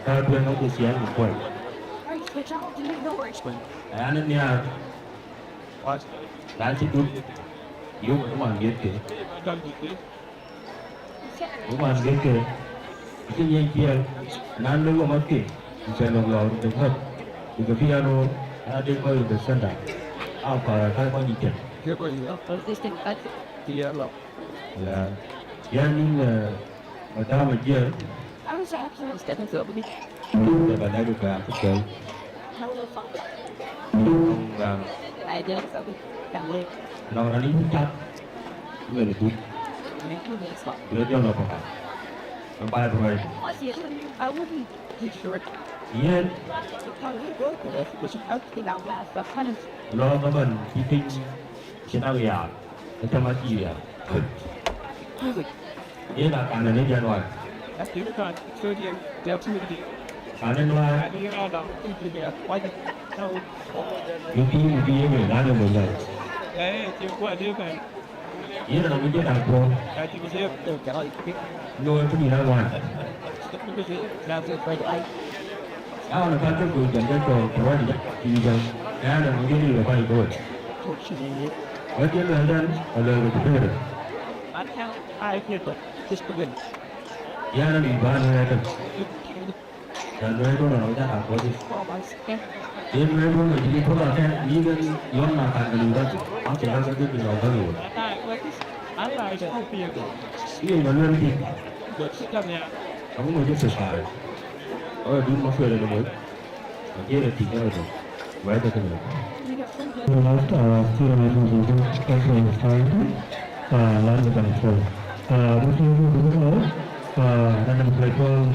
ka tueŋ ë ku ciɛɛŋ ku puɔ̈l. An nhiaar, na cï duk, yöök ë man miɛt ke. Ë man miɛt ke, acï nyiɛc piɛl, na lëu ë math ke, ku cä lɔ̈k lɔ röt ë ŋöt, ku ke bï a roor, na de kɔc röt ë thënda, a para ka kɔc yic tën. Ya, ya yïn, eh, Madam Ajiël, ke ba lɛ̈k ë kɔc akököl. Nɔŋ raan, nɔŋ raan yïn cath, wël ë dut. Bï rɔt jɔl lɔ papa. Bï baai bï ruai. Yen, lɔ ëmën cï piny cïn aɣiaar, ë tëm acï riääk. Yen a kan ënë jɛn wai. Kan ënë wai. Yïn bï, yïn bï ye wël, na lɔ mony wai. Yen a mony jɛn a kuɔ̈u. Looi piny na wai. Aɣɔn ë päl ke kony jɔn ke cɔɔk të wɛ̈t yic, yï jɔn, ɣɛn ë ŋö jël yï ë päl ke wet. Wɛ̈t ye luɛɛl dɛn, ë luɛɛl ke cï bëër. Yɛn ë mïth bä luɛɛl ëtök. Jɔn luɛɛl duɔ̈n ë rɔt jal a kuɔ̈c yic. Yen luɛɛl duɔ̈n ë cï bï puɔ̈l akɛ̈n, yïn en yɔ̈n na kan ke liu rɔt, an cï rɔt ke dhil bï nɔm bäny wei. Yen ba luɛɛl thïn. Abï ŋö cï thïn paai. Ë dun ma kuɛɛr en ë moc. Ajiël ë tik ë röt wɛ̈ɛ̈t ë kënë. Last, uh, student meeting to do cultural society, uh, land control. Uh, this is the, uh, and then play ball,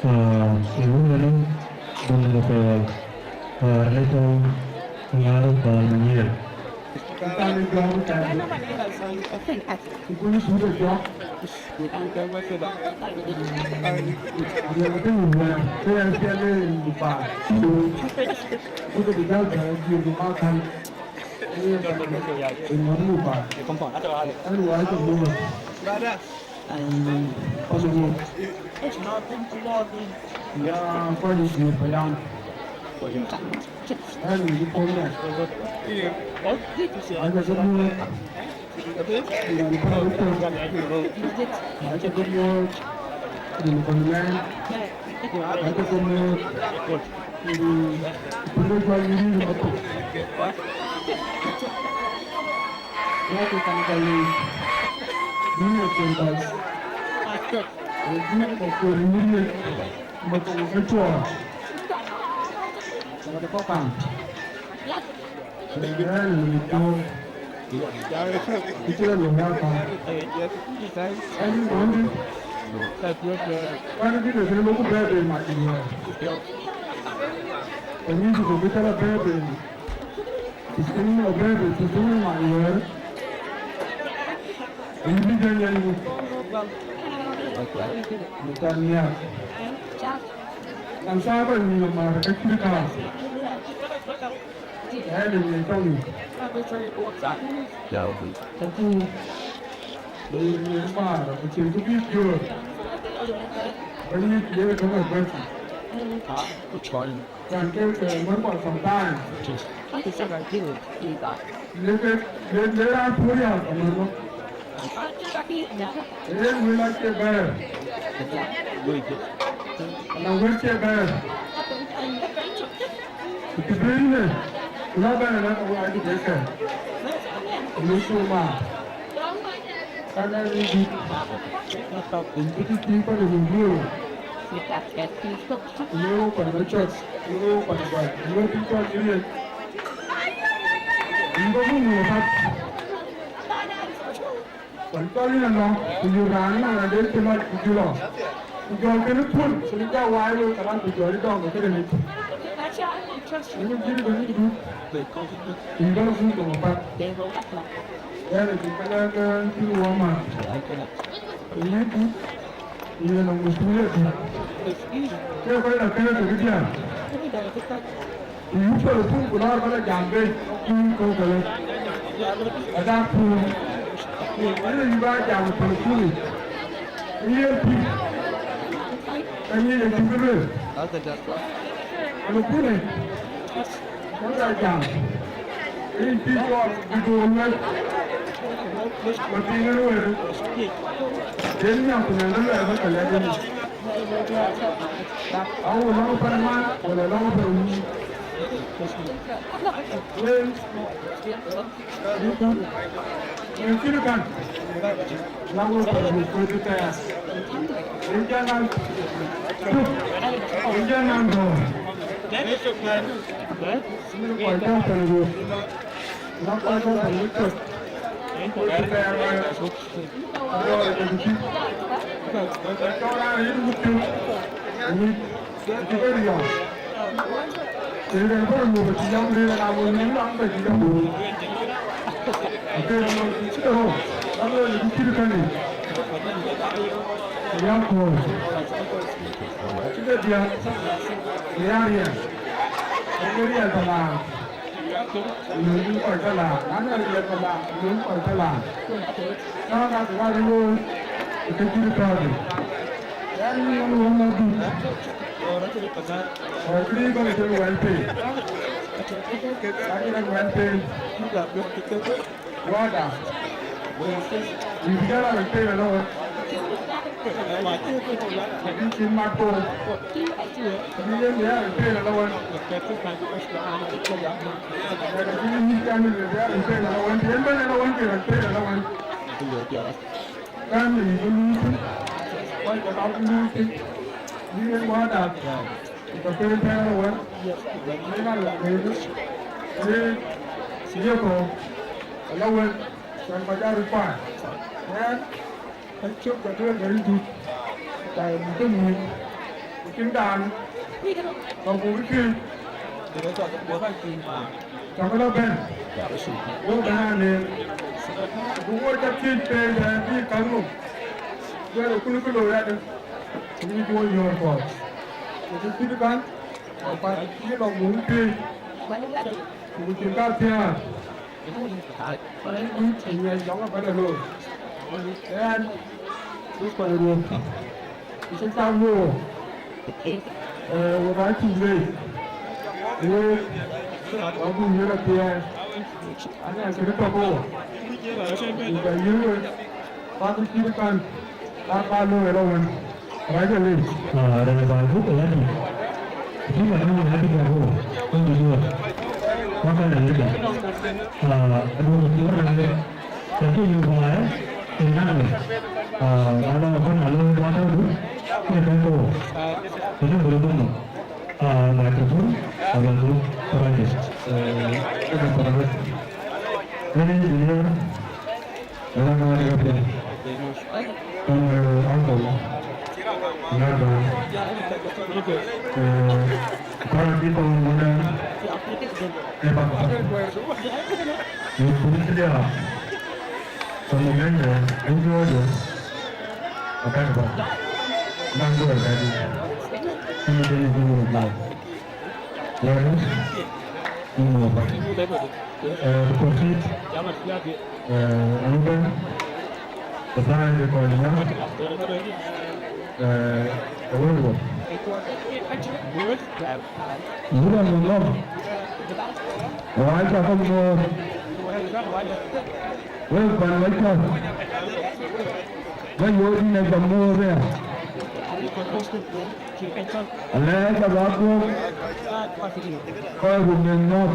uh, in women, women of, uh, uh, Reto Nyar Balmanyel. Kan jɔŋ kan. Ku kul sut ë jɔŋ. Ku kan ke wek ke ba. Ye ke tïŋ wɛ̈ɛ̈r, ke ɣɛn piɛl ë yen ku paal. Ku ke bï jäl bɛ̈ɛ̈r diëër ku mak kan. Ë yen kan ë ŋɔ̈t ku paal. Ɛn wä ke moc. Ɛn kɔc ë moc. Ya kɔc ë diëër payam. Ɛn wïc puɔ̈u dɛ̈t. Aca ke moc. Rin kɔn ëtök. Aca ke moc. Rin kɔn mɛɛn. Aca ke moc. Rin kɔn ë jual rin ëtök. Watu kan kali. Rin ë kën kɔc. Rin ë kën rin ë. Mɔ̈thok ë cuɔɔr. Mɔ̈thok ë kɔ̈k kaŋ. Ë yɛn ë mïth cöök. Kë cï rɔt lɔ wal kaŋ. Ɛn ë mɔ̈ndï. Mɔ̈ndï dït ë kën lok bɛ̈ɛ̈r bei mac ë yɛn. Ë mïth ku bï cä lɔ bɛ̈ɛ̈r bei. Të cïn lɔ bɛ̈ɛ̈r bei, të cïn lɔ mac ë yɛn. Ë yïn bï jɔ yɛn yï. Mïth cä nhiaar. An, thaar bä nyïïn ë määr ke cït kaar. Ɣɛn ë ŋiɛc tɔŋ yic. Thank you. Ë ŋiɛc maar, ku cïn kë bï piöör. Bä yic yen ë tɔ̈ŋ ë bɛ̈ɛ̈i. Can ke, ke mär kɔc sometime. Lek, lek, lek raan puur ya, ka mär ŋö? Yen wël acie bɛ̈ɛ̈r. Ana wël cie bɛ̈ɛ̈r. Ku të bï yïn ë, ku la bɛ̈ɛ̈r ënɔɔnë, ka wël acï bɛ̈ɛ̈r kɛ̈ɛ̈r. Ku lec cï maar. Kan ë rin dït. Rin dït cï kɔc ë rin diëër. Ku le wo kɔc bä cɔt, ku le wo kɔc bä, ku le bï cɔt cï riëëc. Rin bä muk ŋö kat. Wën cɔl yïn alɔŋ, ku yök raan ënɔɔnë adel cï lɔc ku cï lɔ. Ku jɔl kënë puɔ̈l, ku bï jɔ waai wek kalan, ku jɔl ë dɔŋ ë këde nït. Ëmën cït ë döŋ ë dut, ku yï bä guur döŋ apath. Ɣɛn ë cï ke lɛ̈k, eh, cïn wɔ man. Ku yï dut, yen ë masulia dut. Ke kɔc la kɛ̈ɛ̈k kekë diäär. Ku yï telefon ku lɔɔr bä la jam bei, ku yï kɔ̈u kë lëk. Adak puur. Ku ënë yï bä jam telefon yic. Ku yen pïïr. Ka nyic acïn kë lueel. Telefon yic. Bä la jam. Rin pïïr cɔɔl bï duöör lueel. Bä piŋ ënë wël. Yen nhiam ku nɛn rɔt luɛɛl bä ke lɛ̈k yen. Au lɔŋ pan man, wala lɔŋ pan wun. Yen, yen cïn kan. Lɔŋ pan wun kuöc tɛɛr. Yen jɛn an, tuk. Yen jɛn an dɔ̈ɔ̈r. Yen kɔc tɔ̈ pan wun. Lɔŋ kɔc tɔ̈ pan wun kuöc. Kuöc tɛɛr. Lun kɔc tɔ laar, na nɔŋ riɛl kɔc laar, lun kɔc tɔ laar. Tɔ̈ ka ku ka röt looi, ë ke cït tɔ̈ɔ̈kï. Ɣɛn ë yen wën adït. Ɣɔn këdï bä ke cï wɛl pei. Ka cï rɔt wɛl pei. Wada. Yïn bï jɔl a röt pei ëlë wën. Bï cïn mat kor. Bï yen bï a röt pei ëlë wën. Yɛn acïn yïn cän bï bï a röt pei ëlë wën. Yen bɛ̈n ëlë wën, cï röt pei ëlë wën. Kan yï bï luui thïn. Kɔc ke bä bï luui thïn. Bï yen wada. Ku ke pei tɛ̈ɛ̈n ëlë wën. Bï yen a röt pei ëlë. Ë, ë ye kɔ̈u. Ëlë wën. Cän kɔc aa röt paai. Ɣɛn, ɣɛn cök jɔ duëër ke rin dït, ka ye mïth ë mïth, ku cïn daan, ka buk ë cuëëc, cäkë lɔ bɛ̈n, wo bɛ̈n aa neem. Ku wo cä thiëc pɛɛi bɛ̈n bï käŋ nɔm, duëër ë kun kë looi adï, ku bï juöör yöör kɔɔr. Ku cï cït kan, ku cï lɔ muk ë cuëëc, ku cïn kathiäär. Ë ŋiɛc jɔŋ abɛ̈n ë looi. Ɣɛn, bï kɔc ruöp, bï cï cam wook, ee, wek aa cuk leec. Wek, wa buk yök athiɛɛr, aniɛn kënë tɔ̈ ke wo, ku bɛ yïn wek, ka bï cït kan, ka ka looi ëlë wën. Raja leec. Ah, rɛn ë baai buk ë yadï. Bï ma döŋ ë yadï gɛ̈k wo, wën bï yuɔ̈ɔ̈t. Waka na lëdë. Ah, aduɔ̈k cï wën na lëk. Cä ke yök baai, ë nan lëk. Ah, na lɔ kɔn na lɔ wata du, ke kɛ̈k wo. Ke lëk bï röt bï muk. Ah, microphone, aba muk raja. Eh, ke ka para. Ënë engineer. Ëlä, ŋaar ë piɛth. Ɣɛn, eh, uncle, ŋaar bä. Eh, para kï kɔn wun ë, ë bak bak. Yök bun cï diaar. Tɔ̈ muk ɣɛn, eh, ɣɛn jɔɔcë. Abɛ̈k bä. Naŋ duɔ̈ɔ̈r bɛ̈ɛ̈i. Cï yï den ë jɔɔr bä. Wɛ̈ɛ̈r. Ëmɔ̈ɔ̈th, eh, proceed, eh, ëmëbɛ̈n, ëbɛ̈n de kɔc nyɔ̈ɔ̈th, eh, ë wël wɔ. Wurɔ nhom nhom, wɔ acä ke muɔ̈ɔ̈th, wek pan wecä, wek yööt yïn acä muɔ̈ɔ̈th aya. Alɛɛc abä dhuɔ̈k kɔc ku bek nɔ̈k.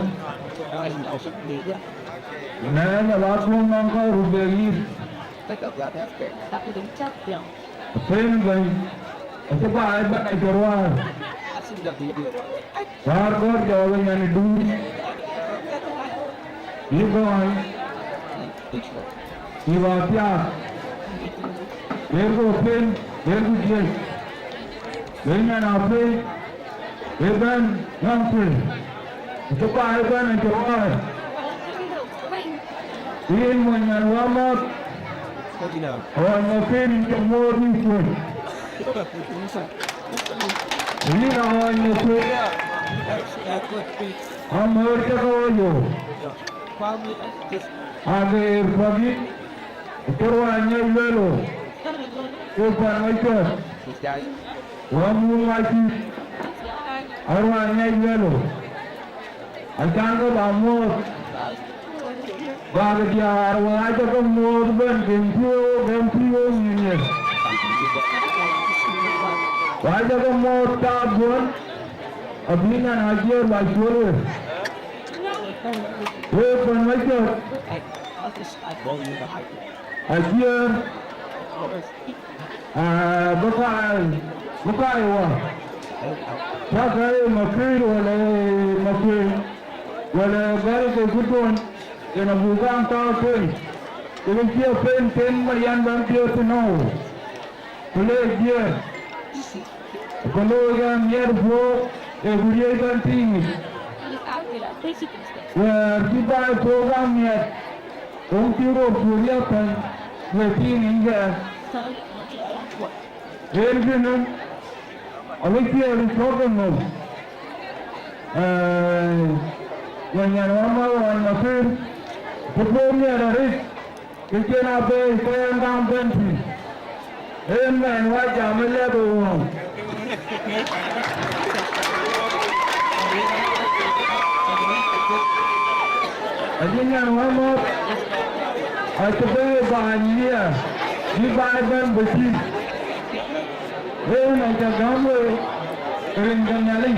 Alɛɛc abä dhuɔ̈k nɔn kɔc ku bek yith. Pën bɛ̈ny acï baai bɛ̈ny ke ruaar. Wäär kɔ̈r jɔɔk ë nyan ë duut. Yï gɔɔny. Yï wäär thiaak. Ber ku pën, ber ku jiëc. Ber nyan apëi. Ber bɛ̈n nɔm kuël. Ku cï baai bɛ̈n acï ruaar. Yïn mony nyan wämɔ̈ɔ̈th. Ɣɔn Makër yïn cä muɔ̈ɔ̈th yï kuöc. Yïn a ɣɔn Makër. Amöör cä ke ɣɔc ɣöö ageer kuäk yïn, ku ruac ŋiɛc lueel ɣöö ke pan ŋiɛc cuɛt, wä muk ŋac cït, aruac ŋiɛc lueel ɣöö acan ke bä muɔ̈ɔ̈th. Bäk diäär wek acä ke muɔ̈ɔ̈th bɛ̈n gɛm pïïu, gɛm pïïu nyin ye. Ku acä ke muɔ̈ɔ̈th taap duön, abï nyan ajiëër bä cuöl we. Wek kuɛn wecök. Ajiëër. Ah, bï kaai, bï kaai wä. Cä ke ye Makër wala ye Makuëëny, wala ye gäl ke kutuɔ̈n, yen abuk kaŋ tɔ̈u pei. Ke ke cie pei ten Marian bɛ̈n piɔ̈ɔ̈th tënou. Ku le jiëër. Ku looi ke miɛt puɔ̈u, ee ku riëëc bɛ̈n tïŋ. Wɛ̈ɛ̈r cï baai puɔ̈u kaŋ miɛt. Wok cï röör cuk riɛ̈k päny, we piŋ yic kɛɛr. Yen kënë, awïc piɛɛr cɔ̈k ë ŋö? Ee, wën nyan wä mäk ɣɔn Makër, ku puɔ̈u miɛt arëët, ke cïn abëëi ke yen kaŋ bɛ̈n tïŋ. Amen. Wa jam ë lɛ̈k ë ɣɔ̈ŋ. Acï nyan wä mɔ̈ɔ̈th, acï bɛ̈ɛ̈i baany liɛɛr, bï baai bɛ̈n bï tïŋ. Yen acä gäm we rin ke Nhialic.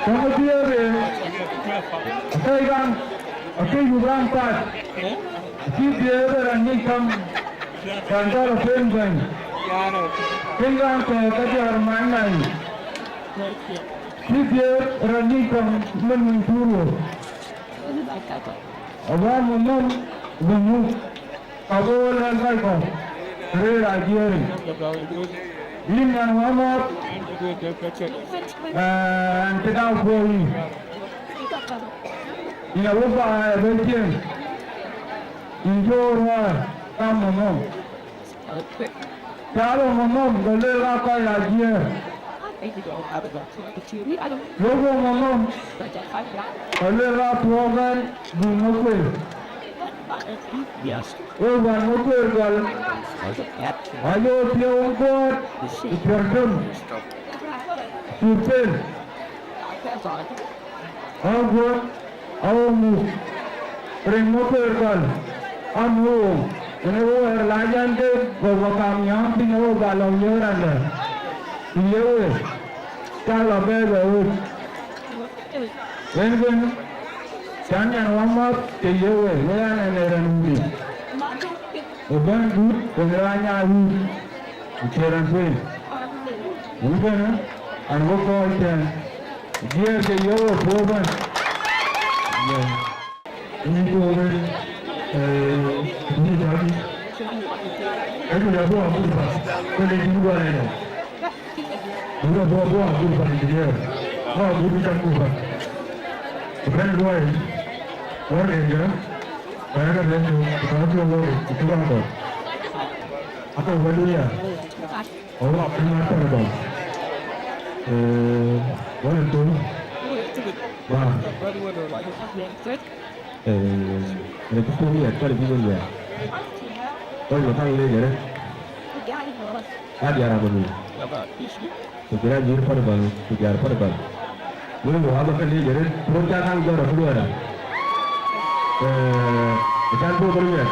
Tɔ̈ ke dhiëëth en, akëc raan, akëc yuk raan path, acï dhiëëth ë raan ŋic käŋ. Kan jɔl a pen bɛ̈ny. Ken raan kɔ̈k ka diäär mac na yic. Cï dhiëëth raan yic käŋ mën wïc tuur wok. Awä mɔmɔm bï muk, ka bï wo lɛ̈k bac kɔ̈k rëër ajiëëric. Yïn nyan wä mɔ̈ɔ̈th, ɛn cï dau puɔ̈u yï. Yïn awä baai abë cieŋ. Yïn cöör wäär kam mɔmɔm. Cä röŋ ë ŋɔ̈m, ke lueel aa kɔc aa jiëër. Lok wok ë ŋɔ̈m, ke lueel aa thuɔɔk ɛn bï ŋö kuel. Wek wän ŋö kuel gɔl, ayo piɔ̈u ë guɔ̈ɔ̈t ë piɔ̈r töm, cuk pel. Aguɔ̈t, awo muk, rin ŋö kueer gɔl, amuk, ënë wo wɛ̈ɛ̈r la yɛn ke, go bä kam nyääŋ piny, awo bä lɔ wiëëk randë, ku ye we, cä lɔ bɛ̈ɛ̈i bɛ wut. Yen kën, cän nyan wämäth, të ye we, we an, ɛn ee rɛn wudï. Ë bɛ̈n gut, ë raan nya wut. Ku cï raan tueŋ. Wudënë, an, wek kɔc tɛ̈n, jiëër ke yök we puɔ̈u bɛ̈n. Yïn tuɔɔk en, ee, yïn cäk yïn. Ee, ku ya bɔ̈ agut bä, ke le yïn guɔ rɛɛc nɔm. Ku ya bɔ̈, bɔ̈ agut bä, yïn jiëër. Bɔ̈ agut bï cam ku bä. Ku bɛ̈n luɔi, wär rɛɛc jɛ, bä ya ke rɛɛc jɛ, ku bä ya tuɔɔk wär, ku cï bä kɔ̈k. Aka wä luya. Ɔwɔ apɛn na tɔrɔ dɔm. Ee, wala dum. Ba. Eh, ne ku kum ya kar bi ya. Oi, ma kan le jere. Adi ara mami. Ku jira jir par bal, ku jar par bal. Mun mo aba kan le jere, pro ta kan jora ku dora. Eh, kan bo bal ya.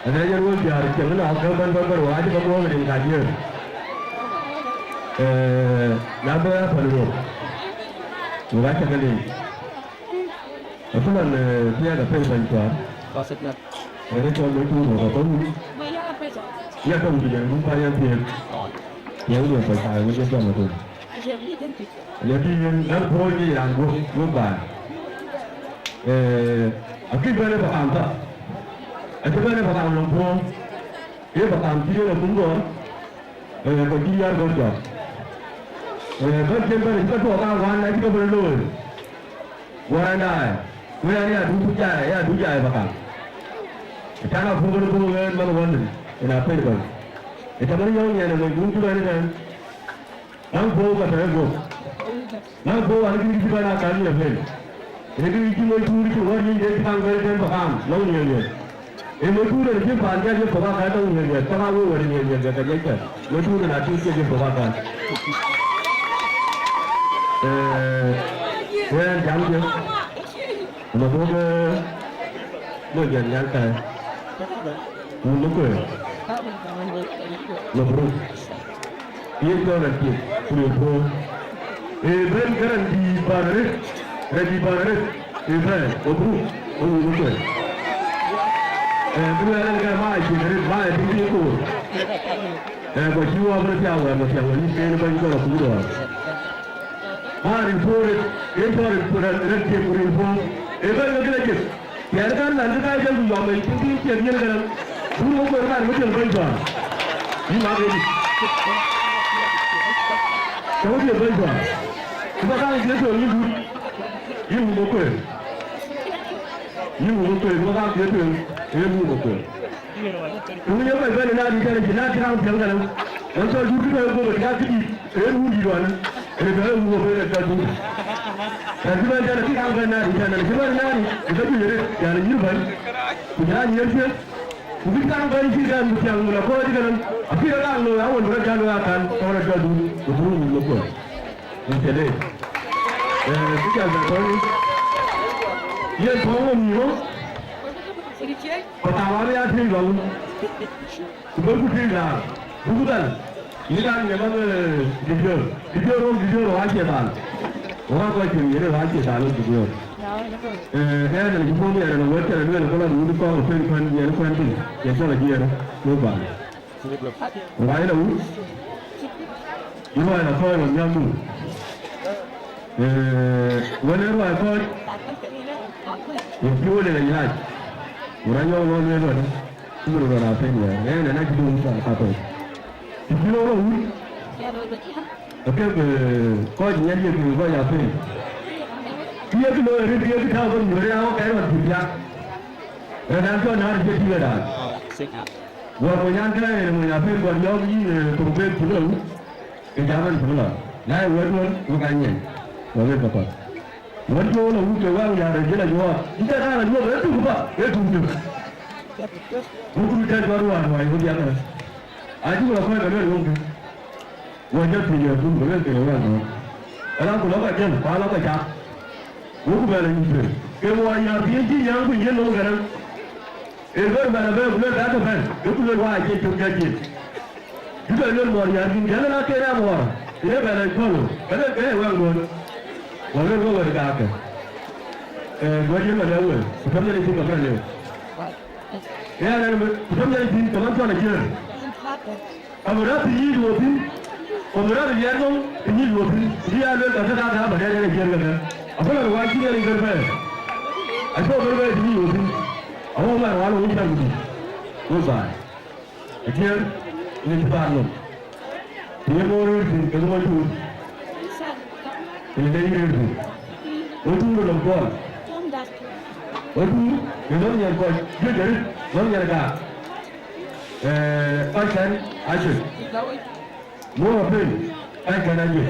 Ana jero jar ke na ka ban ban ban wa ji ka mo ne ka jir. Eh, na ba ya par ro. Ku ga ta kan le. Akulon, eh, thiëëk apɛi bɛ̈ny cuar. Ënë cɔl Mecur wä ka kɔn wun. Ya ka wun jɛn wun pa ya thiëëk. Ya wun pa ka wun jɛn jɔm atum. Ya ti yen nan puɔ̈u jɛ ran guɔ̈p, guɔ̈p baai. Eh, akï bɛ̈n ë Pakam tha. Acï bɛ̈n ë Pakam lɔŋ puɔ̈u. Ye Pakam cï yen akum gɔ̈ɔ̈r. Eh, kɔc cï yar gɔ̈t jɔt. Eh, bɛ̈n cïn bɛ̈n cï ke tuɔɔk kaŋ wään, acï ke bɛ̈n looi. Wään daai, ku yɛn ya duc jai, ya duc jai Pakam. Can a puk ni puk ɣɛn man wän, ina pɛ̈i bɛ̈n. Ë tɛmɛn yɔ̈ɔ̈k nyiɛn ë mony duŋ cï bɛ̈n ëtɛ̈n. Naŋ puɔ̈u ka tɛ̈ guɔ̈p. Naŋ puɔ̈u an, kï cï bɛ̈n a kal nyiɛp ël. Ë kï cï mony tuur cï ɣɔ̈t nyin den cï kaŋ bɛ̈n ëtɛ̈n Pakam, nɔŋ nyiɛn nyiɛn. Ee, mecur en cï paan jal ye pok akan tɔ̈ ŋiɛc ŋiɛc, paka wek wɛ̈t ŋiɛc ŋiɛc ke ka jɛc kɛn. Mecur en atïc ke ye pok akan. Ee, yen jam jë. Mabuk, ee, mony jɛn nyan kai. Mum kueer. Mabruk. Ye jɔl a tiek, ku ye puɔ̈u. Ee bɛ̈n ke raan dïït bän arëët, raan dïït bän arëët, ee bɛ̈n, mabruk, mabruk ë kueer. Ee, bï luɛɛl ɛn ke ma ë ciëk arëët, ma ë tïŋ tïŋ koor. Ee, ku acï wɔ bï thiau wɛ̈ɛ̈r, ma thiau wɛ̈ɛ̈r, yïn kën bɛ̈ny kɔn akuut ɣɔn. Ma rin puɔ̈u arëët, ee jɔl raan, raan tiek ku rin puɔ̈u. Ee bɛ̈n ke kën a jiëk. Yɛn kan lan ke ka jël ku yɔm ë cïn cïn ciɛk yen kënë. Wun wok kueer kan wek jël bɛ̈ny juaar. Yïn mak ëdï. Ke wek jël bɛ̈ny juaar. Ku ba kaŋ jiëk tueŋ yïn wut. Yïn wun wok kueer. Yïn wun wok kueer, ku ba kaŋ jiëk tueŋ. Ee wun wok kueer. Ku wun ye kɔc bɛ̈n ë nadït tɛ̈n acï nadït raŋ piɛŋ kënë. Wën cɔl dut kë tɔ̈ ë guöp ë tiaak këdït. Ee wun dït wän, ee bɛ ee wun wok ë rɛ̈t tɔ̈ dut. Tɛ̈ cï bɛ̈n tɛ̈n, acï kaŋ bɛ̈n nadït tɛ̈n, acï bɛ̈n nadït, ë ke juëc arëët, yan ë nyïïr bɛ̈ny. Ku jël anyïïr piɛth. Ku bï kaŋ bɛ̈n cï kɛn bï piɛŋ, ku la kɔc ë kënë, acï rɔt kaŋ looi, awën bï rɔt jäl looi akan, kɔn rɔt jɔt dut, ku bï run wun wok kueer. Wun cï leec. Ee, cï jäl bɛ tɔ̈u ni. Yen tɔ̈u ŋö mïïm ɣöö, ku thaar wä bï ya tïc lɔ wun. Ku bɛ̈n ku tïc laar, buk dhal, yïn raan ŋiɛc man, eh, didiör, didiör wok, didiör wok acie dhal. Wok aa kɔc cïn yen wok acie dhal wok didiör. Eh, ɣɛn ë cï puɔ̈u miɛt ënɔɔnë wɛ̈t cïn lueel ë kɔc lɔ wut kɔ̈k ë pɛ̈n kuɛ̈n, yen kuɛ̈n thïn, yen cɔl ajiëër, wok bal. Wok aa yïn awut. Yïn ruac la kɔc wën nhial muk. Eh, wën ë ruac kɔc, yïn cï wël ë la nyac. Wën anyɔk lɔ lueel wën. Cï röt rɔt aa piny wɛ̈ɛ̈r, ɣɛn ë na cï döŋ thar kathoc. Të cï röt rɔt wut, akek, eh, kɔc nyiɛc ye kek kɔc aa piny. Kë ye kë looi arëët, kë ye kë tääu ke nyuöör ë ya ɣɔ̈k kɛn ɣɔn cï piak. Rɛ̈t dan cɔl Naar cï tïŋ ë raan. Guɔ̈r mony an, kɛ̈ɛ̈c ë mony aa piny, guɔ̈r yɔ̈ɔ̈k yïn, eh, thoŋ beek cï looi wut, ke jam ɛn cï bï lɔ. Na ye wɛ̈t wën, wek aa nyiɛc, wek ë ke path. Wën cï ɣöö lɔ wut ke wäŋ yär ë jël anyuɔɔth, cï cä raan anyuɔɔth ë tuk bä, ë tuk tök. Wok röt tɛ̈ cɔl ruääi ruääi wok diäk ë. Acï ku lɔ kɔc ke lueel wok kë. Wɔ jɔ thiëc ë kun ku lueel ke wɛ̈ɛ̈r nɔ̈k. Ëlä ku lɔ kɔc jël, ku alɔ kɔc cak. Wok ku bɛ lɔ nyuc tueŋ. Ke wɔ yär thiëëc cï yäŋ ku yiën nɔm kënë. Ee bɛ̈n bɛ̈n abɛ̈n ku lueel ka ke bɛ̈n, ke ku lueel waa cie cök jɔ cin. Bï bɛ luel mɔ̈ɔ̈r yär thïn, jɛn la ke rɛ̈m ɣɔ̈r, ë bɛ lɛc kɔ̈l, ka luel ke wɛ̈ŋ duön. Wɔ luel ke wɛ̈t gaakkë. Ee, duɔ̈c yen ma lɛ̈k wël, ku tɔ̈m Nhialic thïn ka bï rɔt lëu. Ee, ɣɛn, ku tɔ̈m Nhialic thïn, ke man cɔl ajiëër. Ka bï rɔ̈ɔ̈th piny yiic wɔ thïn, ku bï rɔ̈ɔ̈th liɛɛt ŋɔ̈ŋ piny yiic wɔ thïn, bï ya luel ka ke ka ka bä dɛ̈t yen ajiëër ke kën. Aköl rɔt wä cï Nhialic bɛ̈n bɛ̈ɛ̈r. Acï wɔ bɛ̈n bɛ̈ɛ̈r piny yiic wɔ thïn. Awɔ ŋuan wä lɔ wun cän ku dït. Wek baai. Atiëër, ënë cï thaar nɔm. Të ye moor rëër thïn, kekë mɔc tuur. Ënë de yï rëër thïn. Wek tuur ë nɔm kuɔɔl. Wek tuur, ë nɔm nyiɛn kɔc, juëc arëët, nɔm nyiɛn gaak. Ee, kɔc kɛn, acuëc. Moor apëën, kɔc kɛn ajuëc.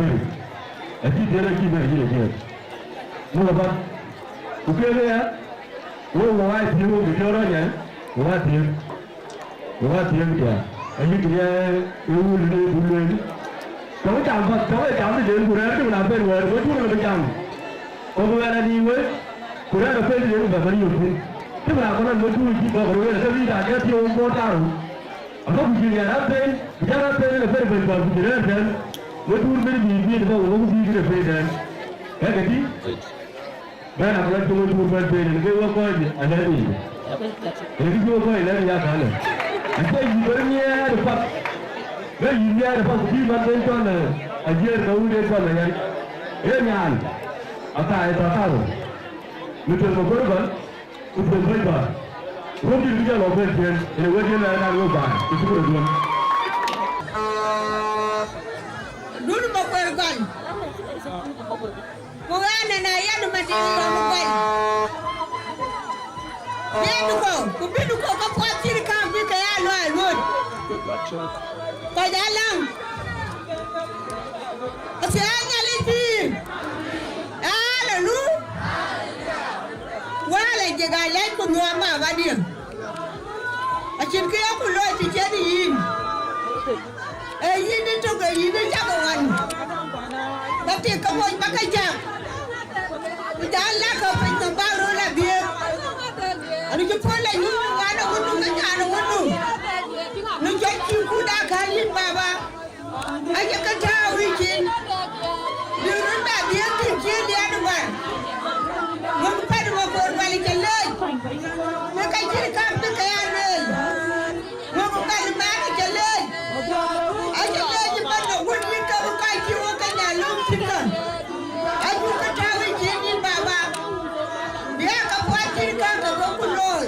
mɛ̈r. Acï dhiël, acï mɛ̈r, yïn ajiël. Muk apath. Ku kek aya, wo, wo aa thiëëk, wo ke piɔ̈ɔ̈r rɔt nyan, wo aa thiëëk. Wo aa thiëëk dia. Ayï kë ya ë wul në ku lueel. Tɔ̈u jam path, tɔ̈u ë jam de den ku rɛ̈ɛ̈r tïŋ na ben wɛ̈ɛ̈r, we tuur lɔ bï jam. Kɔ̈k wɛ̈ɛ̈r anïï wek, ku rɛ̈ɛ̈r apɛn de den ku bɛ bɛ̈n yök thïn. Tïŋ na kɔn an we tuur cï gɔ̈k röt wël, ke bï da jɔ thiëëu bɔ̈ taarou. Abä ku cï riɛɛr apɛn, ku jɔl apɛn ënë bɛ̈n bɛ̈n kɔɔr ku cï rɛ̈ɛ̈r tɛ̈n, we tuur bï bï bï bä wok bï bï rɛ̈ɛ̈r tɛ̈n. Ee ke tïŋ? Bɛ̈n akë lɔ cï we tuur bɛ̈n peen, ke we kɔc alɛ̈k yic. Ee kë cï we kɔc alɛ̈k yic akalë. Acie yï bɛ̈n nhiɛɛr ë path. Bɛ yï nhiɛɛr ë path, ku bï man ben cɔl, eh, ajiëër ke wun de cɔl aya. Ee nhial, aka ë tɔ karou. Mïthël Makuer Gɔl, ku thël Bɛ̈ny Bäär. Ruɔ̈m dït bï jɔ lɔ bɛ̈n piɛ̈n, ënë wëëtdiɛ̈n lɛɛr kan wek bäär, ku cï ku röt duɔ̈n. Dun Makuer Gɔl. Ku ɣɛn ëna yɛn ë Madiŋ Lɔ̈ŋ Gɔl. Bï duko, ku bï duko ke puɔth cït kaŋ bï ke ya luɔi luöt. Kɔc alaŋ. Acie Nhialic pïïr. Aleluya. Wala jek alɛc ku nuɔɔm baba diëŋ. Acïn kë yeku looi të cïn yïn. Ee yïn ë tök, ee yïn ë cak ë wan. Ba tik ke moc ba ke cak. Ku jal lak ke piny nɔm bak röl adhiëëth. Anu cï puɔl la nyuc wan ë wundu ke nyan ë wundu. Nu jɔc cï kut akäl yïn baba. Aye ke tääu yïcin, bï run bɛ dhiëëth thïn cï dhiëëth ë bär. Wek pɛ̈n Makuer Gɔl cä leec, wek ka cïn kam bï ke ya lueel. Wek pɛ̈n mɛ̈ɛ̈r cä leec, acä leec ëbɛ̈n ë wun yïn ke wek ka cï wek ke nya löŋ thïn kä. Ayuk ke tääu yïcin yïn baba, bï ya ke puɔth cïn kam ke wek ku looi.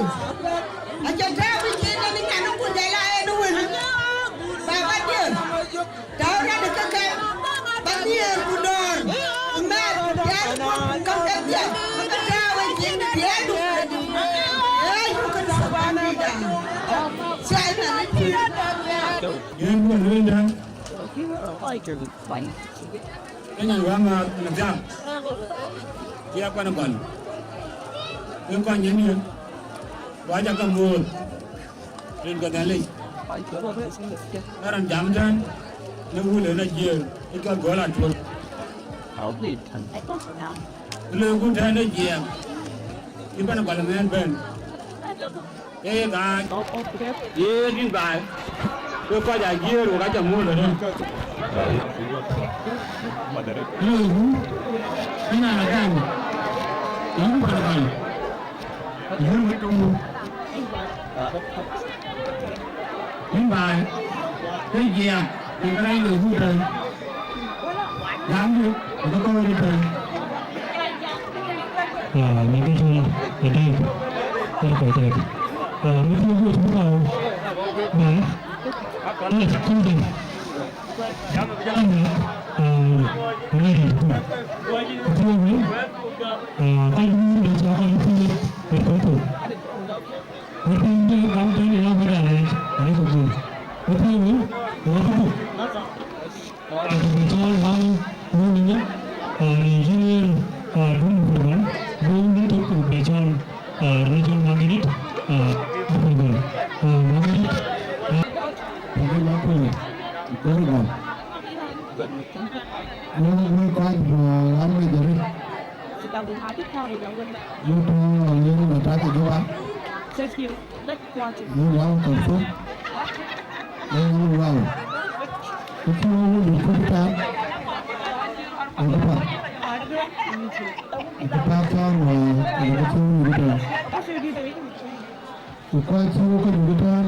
Acä tääu yïcin ënë nyan ë ku jɔl a en ë wël, baba diëër. Tääu rɛ̈t ë käkë, ba nhiëër ku dɔ̈ɔ̈r, ku mɛɛth ku pial ku käŋ kedhie, ke tääu ë cin piɛɛrdu, ee yuk ke tääu bäny dïïtda. Cie Nhialic pïïr. Yen wën wënda, ke nyan wämääth në thiäk, cï a kuan ë gɔl. Yen kɔc nyin yen, ku acä ke muɔ̈ɔ̈th. Rin ke Nhialic. Ë raan jam tɛ̈n, në wul en ajiëër, ë cɔl Gɔl Atuɔl. Ë loi ku tɛ̈n ë jiɛɛm, cï bɛ̈n ë gɔl ëmɛɛn bɛ̈n. Ee kaac, yen yïn baai, ke kɔc ajiëër, wek acä muɔ̈ɔ̈th arëët. Ë loi ku, ë nyan agam, yïn bɛ̈n ë gɔl. Yïn wek töŋdu. Yïn baai, ke jiɛɛm, ke kërɛɛc loi ku tɛ̈n. Jamdu, ke kɔ̈ɔ̈c tɛ̈n. Ah, në kë cï ë dït, ë kɔc dït. Ah, në kë cï guöt bï rau, baai, ë kudï. Jam, jam. Ah, ready. Ku thiëëk wei, ah, ka dït de cä ka dït de ku ku. Ku thiëëk de kam tënë ya bï da lɛc, ani ku guöt. Ku thiëëk wei, wa ku ku. Ku bï cɔl High Minister, ah, Engineer, ah, Dun Purban, Dun Dun Tuk bï cɔl, ah, Regional Magnet, ah, Dun Purban. Ah, Magnet, ah, Purban, Purban. Wek, wek kɔc, ah, ɣän mec arëët. Wek tɔ̈ yen ë Mataki Juba. Yen wau Khartoum. Yen wau. Kë cï wek wun ë cuk tääu. Wek path. Ku path cɔɔr wään, ku kɔc cï wok ke nyuc ëtɛ̈ɛ̈n,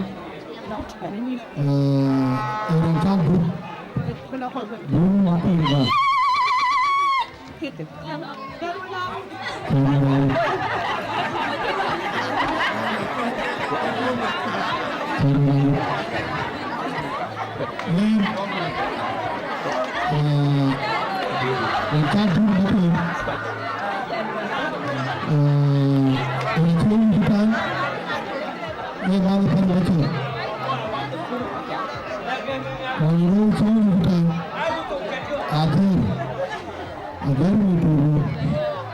ee raan cɔl Dut, Dut Makuëër Gɔ̈k. Yen, ee, yen cä tïŋ bï kueer, ee, yen cï wïc ëtɛ̈ɛ̈n, ee man ë pɛ̈n bï cuɔt. Wany rou cï wïc ëtɛ̈ɛ̈n, adhil, adhil wïc tuur,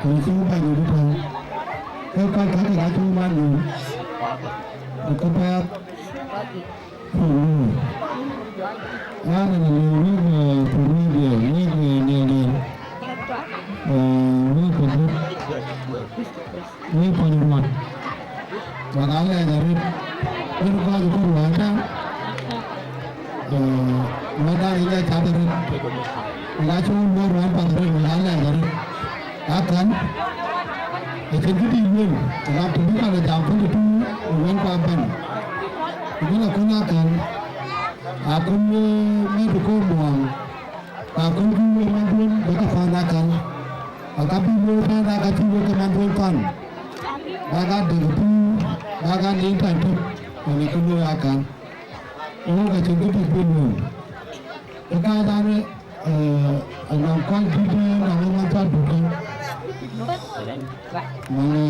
yen cï wïc bɛ̈n ëtɛ̈ɛ̈n. Ke kɔc kakë ka cï wïc man nïïm, ë këpɛ̈ɛ̈th. Ɣɛn ë lëu wek, ee, Pur Media, wek, ee, Nhial Diɛl, ee, wek Pur Dut, wek Pur Ruɔt. Wek aa lɛc arëët, wek kɔc ë Pur Ruɔt ëtɛ̈ɛ̈n, ee, wek aa lɛc cath arëët, wek aa cï wun bɔ̈ ruɔ̈ɔ̈n path arëët, wek aa lɛc arëët. Akan, acïn kë dït lueel, rap të bï ka lɔ jam twenty two, wën kua bɛ̈n. Ku bï lɔ kuny Akan, akun, ee, mɛ̈t ë koor muɔɔŋ, akun bï wek manduön bï ke paan Akan, aka bï wek paan Akan cï wek ke manduön pan, bäk aa dek pïïr, bäk aa nin tɛ̈n tök, ënë kë looi Akan. Ee wok acïn kë dït bï lueel. Ë kääc raan, ee, anɔŋ kɔc dït, ee, nɔŋ ë man cä duk kɔ̈u. Man, ee,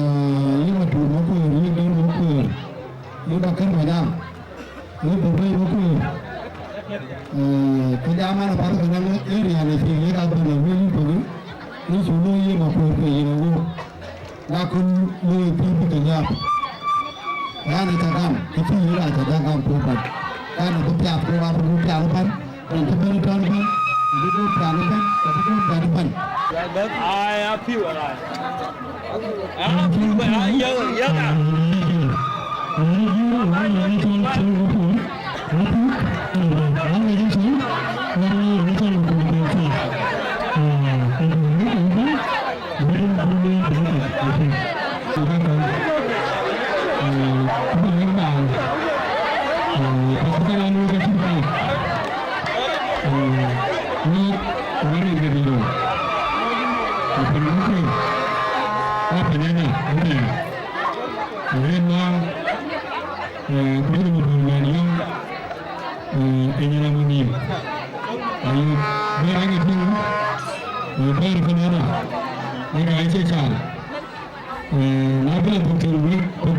yï Matur Makuëër, yï Dut Makuëër, yï Bakër Manyang, yï Bubei Makuëër. Ee, kë jam an, apath ke nɔŋ area në cï yek abɛ̈n ë wël yï thok, yï cuk looi yï Makuëër ke yïn ë wok. Na kun looi pïïr bï ke liääp. Raan ë cä gam, kë cï yïn raan cä däk gam pur pan. Kan abï piath ku abï ku piath pan. Raan cï bɛ̈n ëtɛ̈ɛ̈n pan, abï ku piath pan, abï ku piath pan. Ai, a piu ala. A piu ba a yau, yau na. Ee, bï röt bï mɛn yɔ̈ŋ, ee, ë nyin amï nïïm. Ayï, bɛ̈ɛ̈r aŋic piŋ, ee, bɛ̈ɛ̈r kënë ënɔ, ë ka ë cie caal. Ee, na bï la dhuk thïn wek, wek,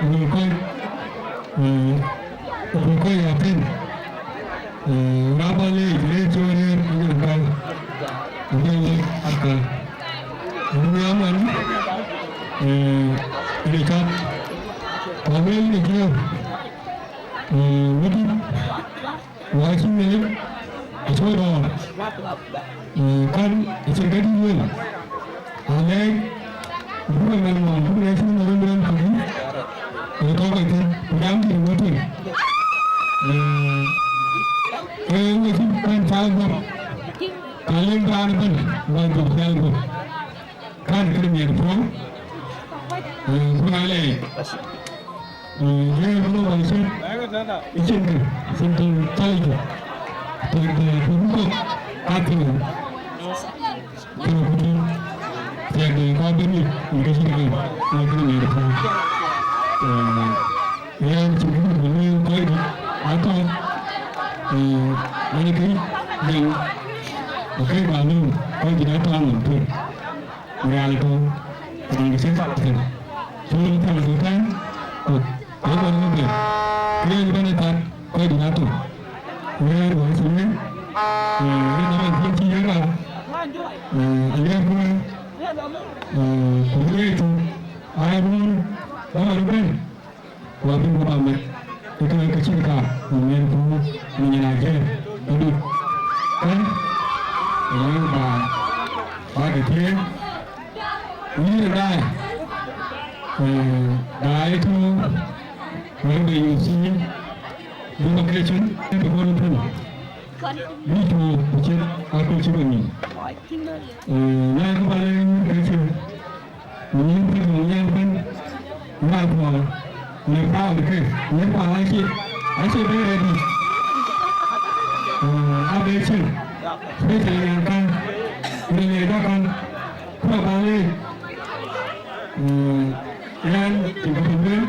wek kɔc, ee, wek kɔc ya thïn. Ee, rap aleec, leec cï wek rëër, ë nyin käl, ë bɛ̈ny wek akäl. Ë nyin amɛn, ee, ë cath, ku awël ë jiëër, ee, wëdït, wä cï wël, acï wek dɔɔr. Ee, kan acïn kë dït lueel. Alɛɛc, buk ëmɛn mɔ̈u, buk rɛɛc cï mɔ̈u ëmɛn kɔ̈k, ee, kɔ̈k ë thïn, ku jam dït ë wëu tïŋ. Ee, ee, we cï bɛ̈n cäl guɔ̈p, ka lëŋ raan ëbɛ̈n, bɛ̈n guɔ̈p cäl guɔ̈p. Kan kënë miɛt puɔ̈u, ee, buk alɛɛc. Ee, ee, buk wal cïn, ë cïn kë, cïn kë thɔ̈l jɔ. Tëk de, tëk de, athiŋ. Kërë ku tïŋ, thiëëk de kɔc bï mïth, në kë cït kë, në kë mïth kɔ̈u. Ee, yen cï kë bï lueel kɔc dït atɔ̈, ee, yen kë jam, ku kë ba lueel kɔc dït atɔ̈ anɔŋ tueŋ. Rial tɔ̈, raan kë cï thɛl thïn. Cï wun thɛl thïn tɛ̈n, ku Ee bɛ̈n ë bɛ̈n, ke yen bɛ̈n ë thar kɔc dït atɔ̈. Wëër wä cï wëër, ee, yen ë raan thiin cï yen raar, ee, aliɛɛr ku wëër, ee, ku wëër tɔ̈, aa röör, bä röör bɛ̈n, ku abï bä mɛt, ë ke, ke cïn kaar, ku mɛn ku, në nyin ajiëër, ë dut, kën, ee, ba, ba ke thiëëc, Yïn daai, ee, daai tɔ̈, wël de U C, bï location, bï kɔn tɔ̈. Bï tuɔɔk ku cïn akɔ̈l cï bɛ̈n nïïm. Ee, nyan kë bä lɛ̈k yïn ke cï, yïn pïïr, yïn pïïr, nyan puɔl, në proud ke, në puɔl acie, acie bɛ̈n ready. Ee, abë cïn, bë cïn nyan kan, bë le dɔ̈k kan, ku bä lɛ̈k, ee, nyan cï bä bɛ̈n.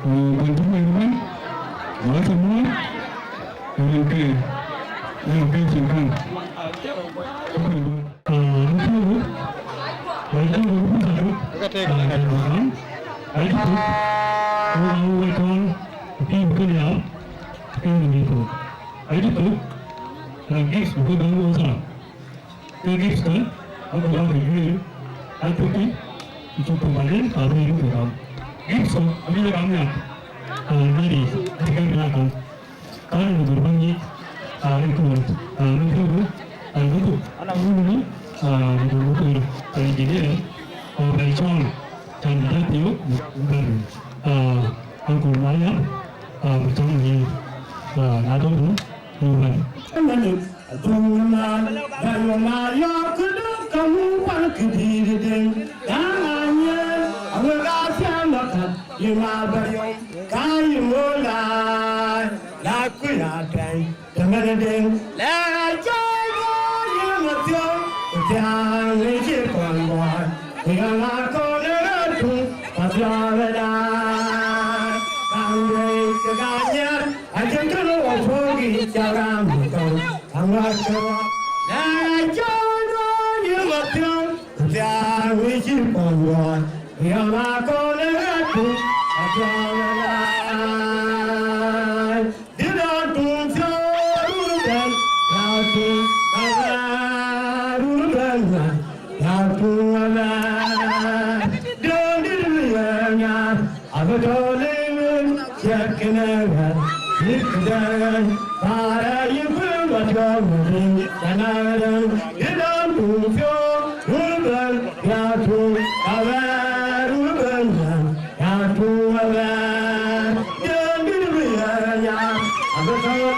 Ee, bɛ̈n bï mɛn ëbɛ̈n, wala cï muɔ̈ɔ̈th, ee, ke, ee, ke cïn käŋ. Ee, ëtëëkë, ëtëëkë bï thök, ee, ëtëëkë, ëtëëkë, ee, wek kɔn, pïïr bï ke liaap, ke yen bï thök. Ëtëëkë, ee, gift bï ke gäm wok thar. Ke gifts kä, abï bä ke juëër, aa cuk tïŋ, ku cuk tïŋ baden, ka bï röt ke gam. Gifts kä, abï ye gam nhial, aa, na dï, abï ke nhial gam. Ka röt bï bä nyic, aa, röt ke wot, aa, röt ke wot, aa, röt ke wot, aa, röt ke wot, aa, engineer, aa, bɛ cɔl, can bï jat thiɔ̈k, bï bɛ röt. Aa, Uncle Mariam, aa, bï cɔl nyic, aa, na döŋ röt, bï bɛ röt. Aduŋ man, bɛ̈ny wën aa yɔ̈ɔ̈k këdë, ka wun pan këdïït dëŋ. Daŋ aa nyiëël, awek aa thiäŋ lɔ kat, yï ŋa bä riɔ̈ɔ̈c, ka yï ŋoot laai, laai kuc aa tɛ̈ny, tëmënë dëŋ. Lɛ̈k aa jɔ̈ɔ̈ny rɔ̈ɔ̈ny yï ŋa thiɔ̈k, ku thiäŋ ë cï kɔn luɔi, ku yɔ̈ŋ aa kɔn ë ɣɛ̈ɛ̈r tuŋ, ka thiɔ̈k ë laai. Kaŋ duëi kek aa nyiɛɛr, Acïn kë lɔ wɔ puɔ̈k yiic cak raan bï kɔ̈u, aŋuäär ke rɔt. Na ya cɔl rɔt yï ŋɔ̈th thiɔ̈k, ku thiaak wïc cï kɔn luɔi, riɔ̈m akɔn ë ɣɛ̈ɛ̈r tuŋ, acuɔl ë laai. Dït rɔt tuŋ thiɔ̈k run ëbɛ̈n, ya tuŋ aɣɛ̈ɛ̈r run ëbɛ̈n, ya tuŋ aɣɛ̈ɛ̈r. Döŋ dït bï ɣɛ̈ɛ̈r nyaar. Abï tɔ̈ lëu ciɛ̈t kënë ɣɛ̈ɛ̈r, bïk dɛ̈ɛ̈n, parë yï kuëëm bä tiɔ̈ɔ̈k në piny, yɛn aa rem, yï dɔm tuŋ piɔ̈u, run bɛ̈n, ya tuŋ, ka ɣɛ̈ɛ̈r, run bɛ̈n, ya tuŋ aɣɛ̈ɛ̈r, dëën dït bï ɣɛ̈ɛ̈r nyaar, abï tɔ̈ lëu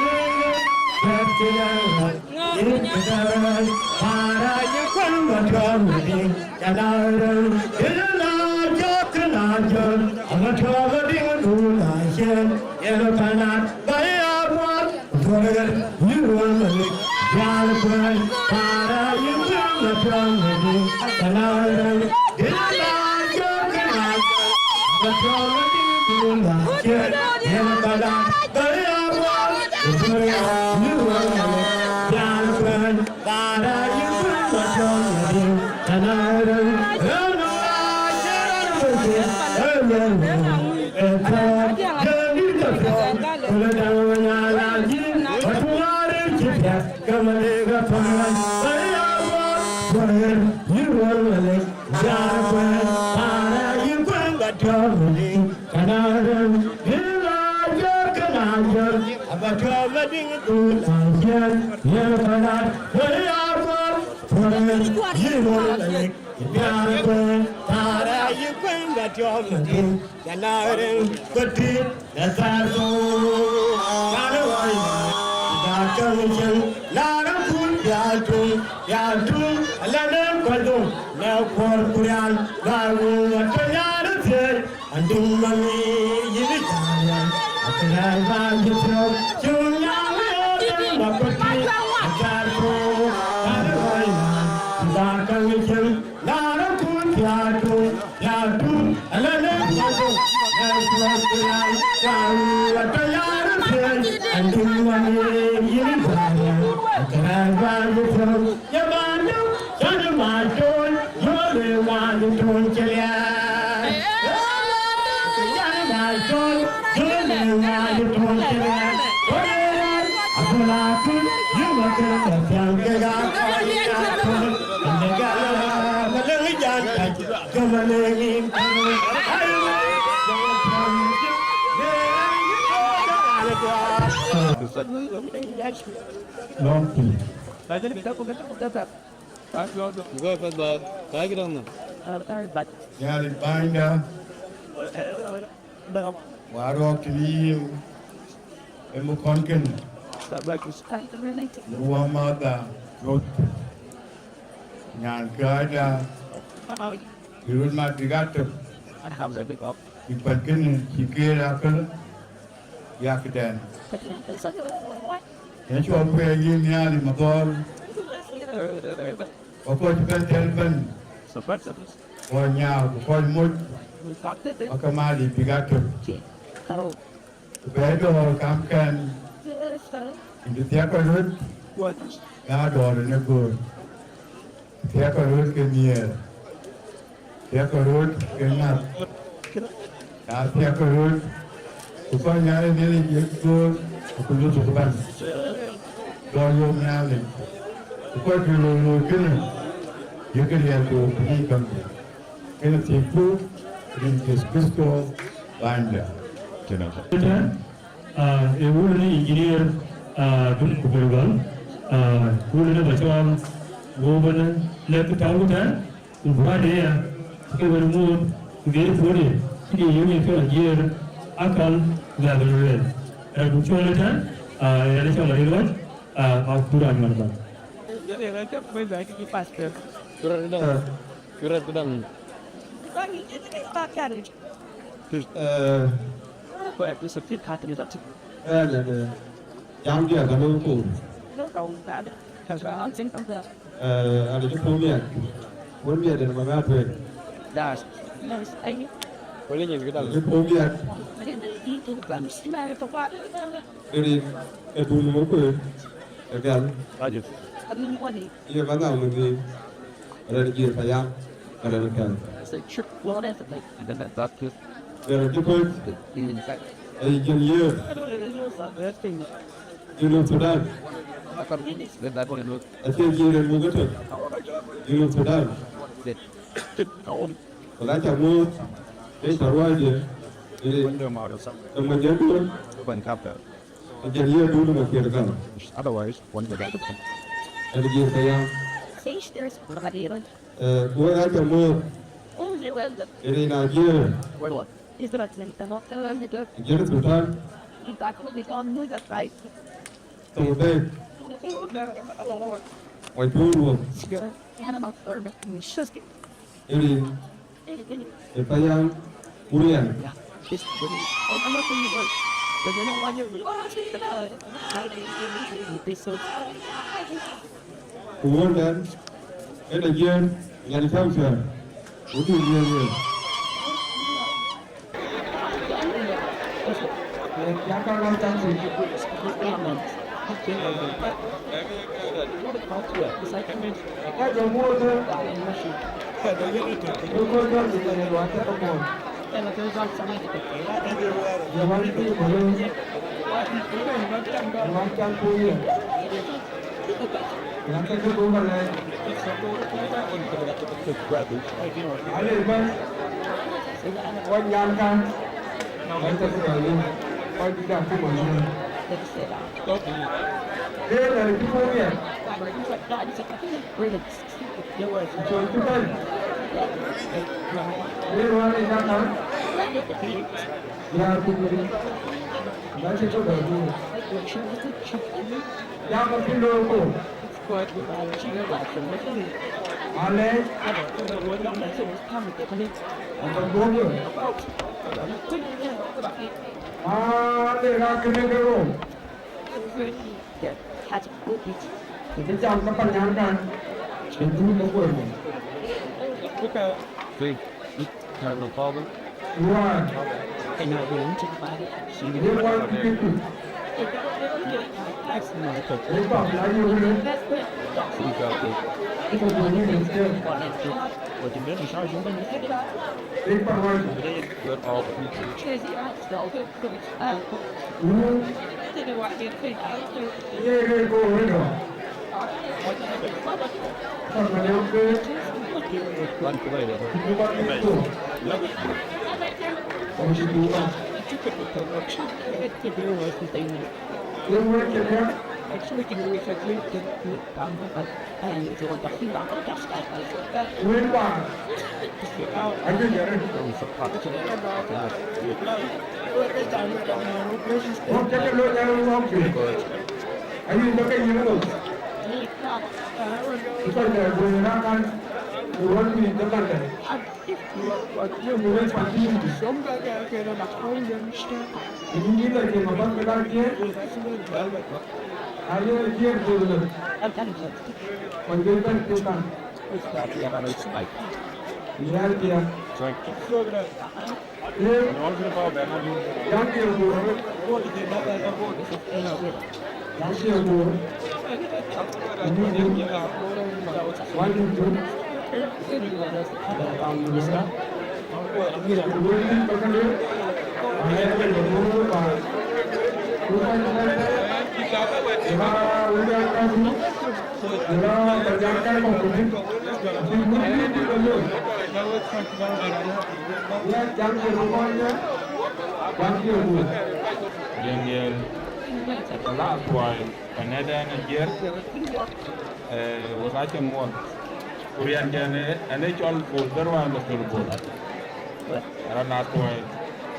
ciɛ̈t kënë ɣɛ̈ɛ̈r. Long thing. Go ahead, bye. Kai kidang na. Nyari banda. Warok tini yim. Emu konken. Emu wamada. Good. Nyan kääcda, bï röt mat bïk aa tök, bï kuat kënë cï keer aköl, yakëdɛn. Yen cuɔp kueer yïn Nhialic Mathɔɔr, ku kɔc cï bɛ̈n tɛ̈n ëbɛ̈n, kɔc nyääŋ ku kɔc moc, bä ke Nhialic bïk aa tök. Ku bɛ dɔ̈ɔ̈r kamkɛn, yïn cï thiäk kɔc röt, ya dɔ̈ɔ̈r ënë göör. Thiäk kɔc röt ke nhiëër, thiäk kɔc röt ke ŋäth, na thiäk kɔc röt, ku kɔc nyaai ë Nhialic ye göör, ku luth ku bɛ̈n. Dɔ̈ɔ̈r yom Nhialic, ku kɔc cï looi looi kënë, yek riɛl ku ku bï käŋ. Kënë thiëcku rin Jethu Krïtho Bänyda. Tënë. Ëtɛ̈n, aa, ë wulënë engineer, aa, Dun Kuber Gɔl, aa, wulënë ba cɔɔl, wo bɛ̈n lɛ̈k tɔ̈u tɛ̈n, ku bäde ya, ke wën ŋoot, ku geer puɔ̈de, ku de yöŋ ye cɔl ajiëër, akäl, ku bɛ bɛ̈n lueel. Rɛ̈ɛ̈r buk cɔɔl ëtɛ̈n, aa, ë rɛ̈ɛ̈r cɔl aril wɛ̈t, aa, ma ku raan nyuan bɛ̈n. Pastor. Curat kedang. Curat kedang. Eh, eh, eh, jam dia ka lo ko. Eh, ada je pom ya. Pom ya dan ma ma tuwe. Das. Boleh nyi kedang. Je pom ya. Ini edun mo ko. Egal. Aje. Ye ba ŋa wun dhil, rɛ̈ɛ̈r jiëër payam, ka rɛ̈ɛ̈r kɛ̈l. Rɛ̈ɛ̈r cï kɔc, ee jiël yiëër, Junub Thudan. Acie jiëër en muk ëtök, Junub Thudan. Ku la ca muɔ̈ɔ̈th, ke ca ruääi dië, ee, ke monydiɛ̈ duön. Ajël yiëërdun ë Makuer Gäl. Otherwise, one of the guys. Ɛn jiëër payam. Eh, ku wek aca muɔ̈ɔ̈th. Rin ajiëër. Jiëër Thudan. Thoŋ Dek. Wa cuur wuɔk. Rin ë payam Uriel. Ku wuɔ̈n dɛn, en a jiëër, nyan cäu cäär, ku dït wiëëk wiëëk. Aleba, wa nyanka, wa ta kula ni, wa ta kuma ni. Dai da ki ko ya. Yawa, so ki kai. Dai wa ne nyanka. Ya kuma ni. Ba ce ko da ni. Ya ma ki lo ko. Alec. Alec, aa kënë ke rou. Ë jam ke Panyaŋ kan, ë dhuk ke kueer. Thank you. Have no problem. Why? They want to be good. They talk like you will. It's a good news. They talk like you. They talk like you. Ayï bä ke yïn ŋö? Ku kɔc dɛ guëër rakan, ku ruɔ̈n piny ke bäkë. Ku wek pacïï. Ku yïn yïn la cieŋ abäk ke dak ciëën. Aye ciëën thok lëk. Kɔc ke bɛ̈n ke kan. Nhial piɛth. Thank you. Yen yen, ë la tuai, panëdɛn ajiɛr, eh, wek acï muɔ̈th. Ku riɛnkiɛn, eh, ɛn ë cɔl Bol Dherwan Mathol Bol. Raan atuɔi,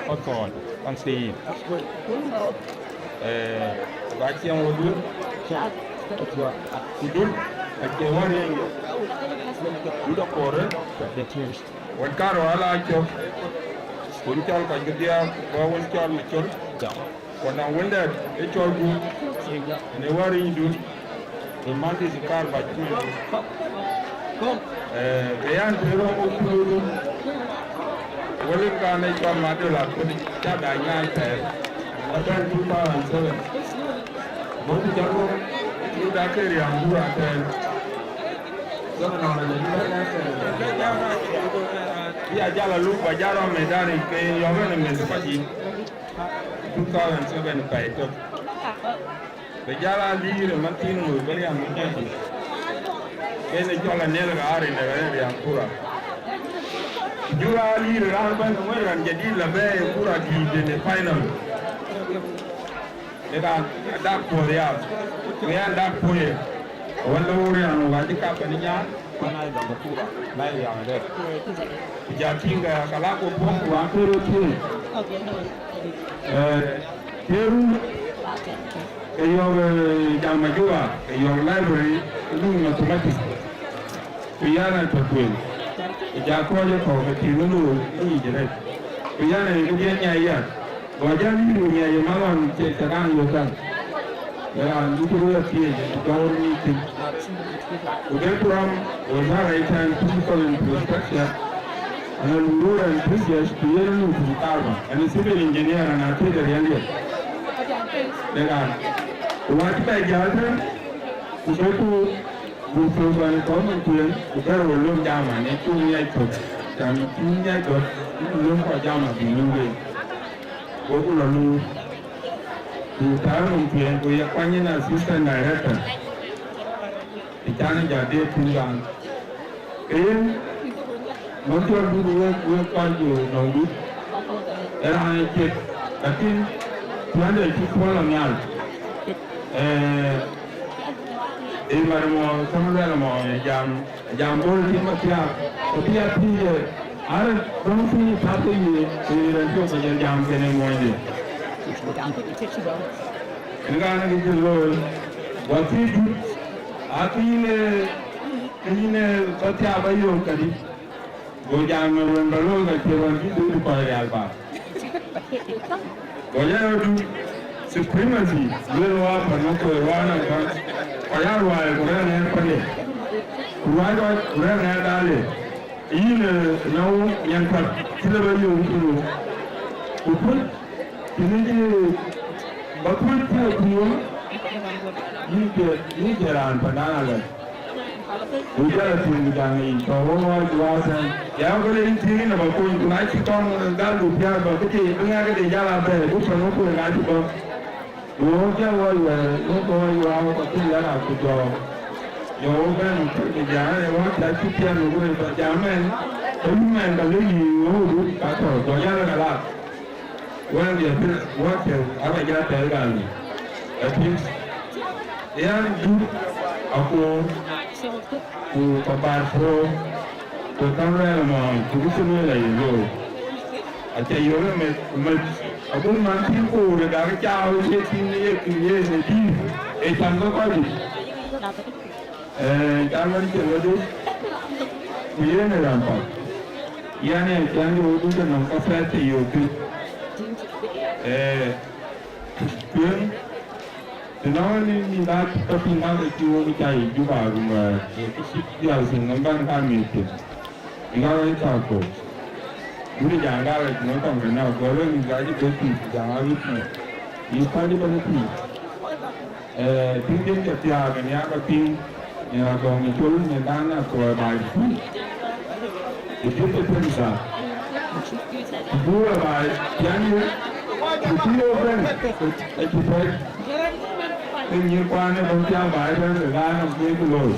Pathɔɔc, Pathii. Eh, wek acï ɣo Dut. Ku Dut, acie wär riɛny. Dut akoor, eh. Wën karou ala cök, wën cɔl kɔc kedhia, ku bä wën cɔl Macol. Ku nɔŋ wëndɛ̈t ë cɔl Gup, ënë wär riɛny Dut, ë mandït ë kaar bac kuc. Eh, ke yan të rɔ̈m wok kuöödu, wëlin kan ë cɔl Madol Akut, ca dac nyaai thɛɛr, ëbɛ̈n two thousand seven. Bɔ̈ ku cɔl wok, ku dak ke riaŋ Dut athɛɛr. Bï a jal a luk ba jal rɔm ë daric ke yɔ̈ɔ̈k ënë meth kɔc yic. Two thousand seven pɛi tök. Bï jal a liir ë man thiin ŋö bï riɛm ë kɔc yic. Ken ë cɔl Anel Ɣaar ënë ɣɛn riɛm kura. Jur a liir raan bɛ̈n ë wën raan jadid la bɛ̈ɛ̈i ë kura dïït ënë final. Ë raan dak puɔ̈th ya, ku yɛn dak puɔ̈th ye. Awën lɔ wur yɛn wä cï kap kɛn nyaar, ku na dɔm kura, na yɛn dɛ. Ku ja tïŋ kɛ ka la ku puɔ̈th ku an kërë tïŋ. Eh, kërë ke yɔ̈ɔ̈k, eh, jam Majura, ke yɔ̈ɔ̈k library, lu mathematics. Ku yɛn a tɔ tueŋ, ku ja kɔc ë kɔ̈u ke tïŋ ë looi ë yic rɛc. Ku yɛn a ye këdiɛ̈ nyai ya, gɔ jal yï ru nyai ë maŋ ɣɔn cï cä kaŋ yök käŋ. Ë raan bï cï röt thiëëc ë dɔ̈ɔ̈r ŋic thïn. Ku de ku rɔm wazara ëtɛ̈ɛ̈n physical infrastructure, ana lurur ɛn physics ku yen nu physical ba ɛn civil engineer ana thiëëc ë riɛndiɛ̈. Ë raan ku wä cï bɛ jäl tën, ku de ku Buk thök bɛ̈n kɔ̈u min kueen, ku bɛ̈ɛ̈r wɔ löm jama në cuk ŋiɛc thök, cän cuk ŋiɛc gɔ̈t, löm kɔc jama bï löm wei. Goku lɔ luui, ku tääu nɔm kueen, ku ye kuany yen assistant director, ë can ë jɔ deet piny raan. Ke yen, Mɔ̈k cɔl Dut wek, wek kɔc Dut nɔŋ Dut. Ee raan ë ciët, lakin piände cï puɔl lɔ nhial. Eh, ee mɛt mɔ, käŋ luɛl mɔ, ee jam, ee jam Bol cït mathiaak. Ku bï a thiëëc, arë dɔ̈ŋ piny ë path ke ye, ee rɛn cök ke jɔl jam kën ë muɔnyde. Ënë raan ë kë cï looi, guɔ thiëëc Dut, akïn, ee, kë yïn, ee, bä thiaak bä yök kadï. Go jam në ruɛ̈n bä looi ka cie ruɛ̈n cï Dut kɔc rial bä. Go jɔ Dut supremacy, luel wa pan ë kueer wa nɔm pan. Kɔc aa ruääi ku rɛ̈ɛ̈r ŋɛɛr pande. Ku ruääi kɔc ku rɛ̈ɛ̈r ŋɛɛr daalë. Yïn, eh, nɔu nyan kuat cï lë bä yöök cï looi. Ku puc, cïn cï bä puc cï lë kuöör. Yïn cie, yïn cie raan pandan alɛ̈th. Ku jɔl a tïŋ jaŋ yic tɔ̈ wok ɣɔɔc waatɛn. Ya ku le yïn tïŋ yïn abä kony, ku na cï kɔn gal du piäär bä, bï tï bï ŋɛk de jal a bɛ̈ɛ̈i, ku tɔ̈ wok kueer aa cï bɔ̈. Ku wok jɔl ɣɔɔc wɛɛr, wok ɣɔɔc waak, ku tïŋ lɛ̈k aa ku jɔɔk. Jɔ wok bɛ̈n, ku jaŋ ë wok cä cï piɛth, ku bä jam ɛn, ku yïn mɛn ka lëk yï wok du, ka tɔ̈, jɔ jal ka laak. Wɛ̈ɛ̈r diɛ̈ bï wäkë aba jal tɛ̈ɛ̈r gal. Ë tïŋ, yɛn Dut akoor, ku ka bar puɔ̈u, ku ka rɛ̈ɛ̈r mɔ̈ɔ̈ny, ku bï cïn wël aye looi. Aca yök ë meth, ku meth abun man cïn koor ë gak caaw ë ye tïŋ ë ye kï yen ë dïïr, ë cam ke kɔc yic. Ee, cä wën cï wëdu, ku yen ë raan path. Yɛn ë cän de wëdu ke nɔm ka pɛ̈th të yök thïn. Ee, tueŋ, të nɔŋ ni, ni dac tɔ piŋ mak ë cï wok cä yï Juba, rum, ee, kë cï dhial thïn nɔm bän ka miëth thïn. Bï ka wɛ̈i thar kok. Wut ë jaŋ gal ë cïn kɔŋ ke nɔ̈k, gɔl ë mïth ka cï bɛ̈n pïïr, ku jaŋ abï pïïr. Yï päl ë bɛ̈n pïïr. Ee, piŋ piŋ ke thiaak ë nhiaak ke piŋ, nyin agɔ̈ŋ ë col, nyin daŋ na kuɔɔr baai pïïr. Ë piŋ ke piŋ thaar. Ku buur ë baai, piɛŋ yï, ku pïïr ë bɛ̈n, acï pɛ̈c. Ke nyïïr kuan ë bɛ̈n thiaak baai bɛ̈n, ke ɣaan nɔm ke ku looi.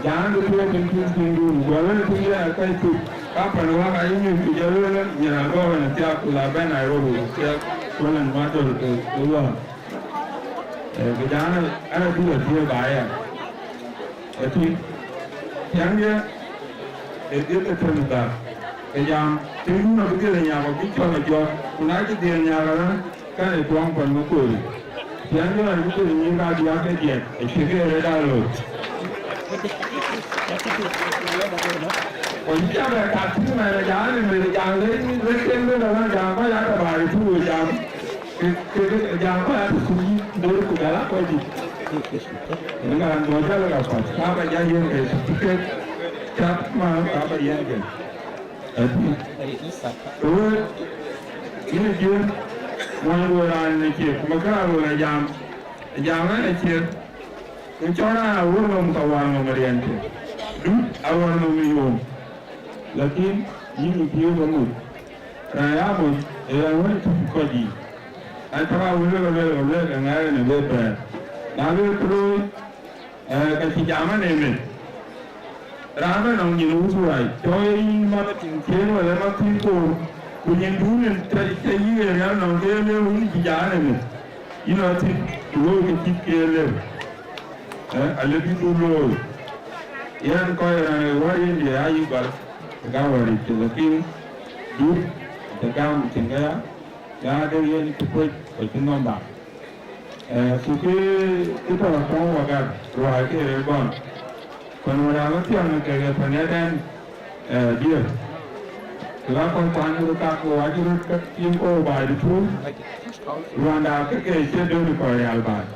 Jam de tueŋ tïŋ tïŋ tïŋ dun, guɔ lɔ tïŋ ya ka tuk, ka pan wä ka yï nyuc ku jɔ lueel, nyin agɔ̈ɔ̈r në thiak ku la bɛ̈n Nairobi, thiak ku lɛn madol ke, ke wä. Eh, ke jam ë, ana bï lɔ thiëëk ba ya. Ë tïŋ, tiɛŋ ye, ë dhiëth ë tëm dhak, ke jam, tïŋ dun abï dhiëth ë nyak abï cɔl ë jɔt, ku na cï dhiëth nyak arëët, Kɛn ë tuɔŋ pan ŋö kori? Tiɛŋ ë raan cï nyïïr kadiäk ke diɛt, acï ke rɛɛt aa looi. Ku cï cä bɛ kat thïn mɛn ë jam ë meth ë jam le, le tiɛŋ de lɔ jam kɔc aa tɔ baai tu ë jam. Ke, ke, ke jam kɔc aa tɔ thuk yï nder ku jɔl aa kɔc dït. Ënë ka raan bɔ̈ jäl ka path, ka bɛ ja yen ke tiket, cat ma ka bɛ yen ke. Ëtï. Ke wek, yïn ë Jiëëŋ, muɔny woi raan ë ciëk, ku makëër woi la jam, jam ɛn ë ciëk, ku cɔl raan awär nɔm ka wär nɔm ë riɛnke, dut awär nɔm ë yom, lakin yïn ë Jiëëŋ amuc, raan ya muc ë raan wën tïc kɔc yiic, an, cä wek lueel, lueel, lueel, ke ŋɛɛr ɛn ë bï bɛ̈ɛ̈r, na lueel kë looi, Ee, ka cï jam ɛn ëmën. Raan bɛ nɔŋ nyin wut ruac, cɔk ye yïn man ë tiŋ ciëën wala man thïn koor, ku nyin duun ën tɔ, tɔ yïk ë rial nɔŋ ke ye lëu yïn cï jam ɛn ëmën. Yïn lɔ thïn, ku looi ke cït ke ye lëu. Ee, alëu bï du looi. Yɛn kɔc raan ë wäär yen diɛ aa yï gɔl, ë gam wäär yic, lakin du, të gam cïn ke ya, ya de yen cï kuec, ku cï nɔm bak. Eh, ku kë, kë tɔ̈ kɔŋ wagar, ruääi ke rëër gɔn. Pan wën raan ë thiɔ̈ŋ kekë pan ëtɛ̈ɛ̈n, eh, diëër. Kë la kɔc kuany röt kak, ku acï röt ke tiim kɔ̈u baai de tuur. Ruanda ke ke cie dööt kɔc rial baai.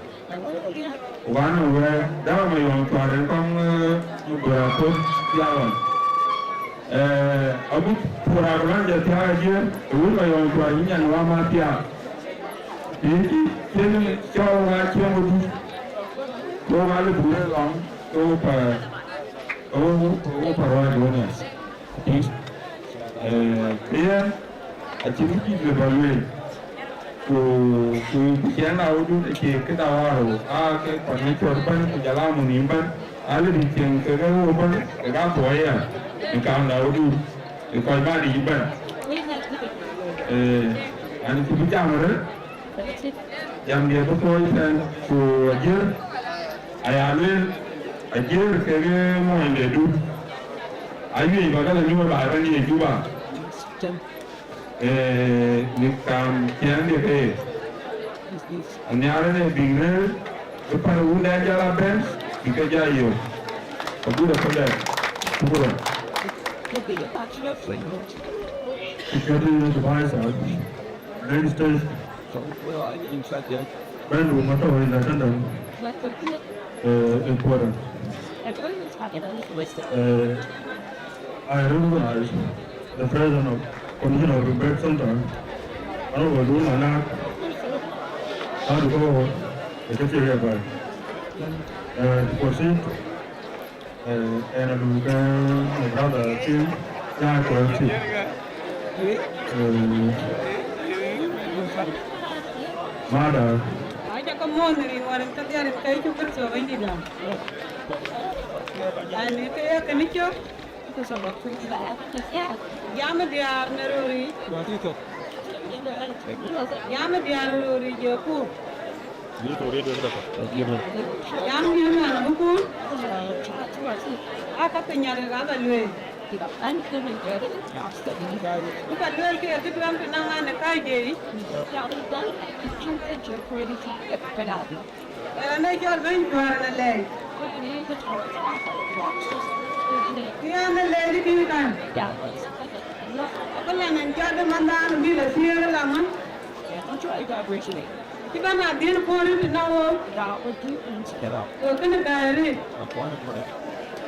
Ku wan ë wɛ̈ɛ̈r, dämä ma yɔŋ cuar ë kɔŋ, eh, bï rɔt thök thiaak ɣɔn. Eh, agut puur abï lɔn jɔ thiaak adiëër, ë wun ma yɔŋ cuar yï nyan wä ma thiaak. Yen cï cïn cɔɔl ŋa cieŋ ë dut, ke wok aa lëu buk rëër lɔ̈ŋ, ke wok pa, ke wok, ke wok pa ruääi duɔ̈n ë. Tïŋ, eh, ke yen acïn kë cït lëu ba lueel. Ku, ku, ku ciɛɛŋ na wodun acie këda wäär ɣo, aa ke pan ë cɔɔr bɛ̈n, ku jɔl aa munhïïm bɛ̈n, aa lëu bï cieŋ kekë wok bɛ̈n, kek aa thuɔɔc aya në kaam na wodun. Ë kɔc bä dït bɛ̈n. Ee, an, cï bï jam arëët, jam diɛt bï kɔc tɛ̈n, ku ajiër, aya lueel, ajiër kekë muɔnydedu, awiëc bä ke lɔ nyuɔɔr bä bɛ̈n ye Juba. Ee, në kaam ciɛɛŋ de ke ye. Anhiar ënë bïk rëër, bï pan wunda jal a bɛ̈n, bï ke jal yök. Agut aköldɛ̈, shukran. Security advisor, Lagos State, Ben Rumato in attendance, uh, important. Uh, I recognize the president of Commissioner of Rebate Center, Honorable Dun Manak, how to go, the Secretary of, uh, to proceed, uh, and, uh, my brother, Tim, yeah, to Tim. Uh, mother. Aca ke muɔ̈ɔ̈th në rin wär rin kedhie rin ke Yecu Kërtho Bɛ̈nydït däŋ. Ani ke ye kënë cök. Jam ë diäär në rööric. Jam ë diäär në rööric ë ku. Jam ë diäär në bï ku. Aa, ka piny arëk aa ka lueel. Ku ka lueel ke kë duɛ̈m të naŋ an ë kääc de yic. Ɣɛn ë cɔl bɛ̈ny juäär në lɛɛc. Kë yɛn ë lɛc kï kan. Abï la nɛn jɔt ë manhdan bï la thiëëk ë la ŋö? Cï bɛ̈n adhiën puɔ̈r rin tënɔŋ ɣöö. Ku kënë gäi rin.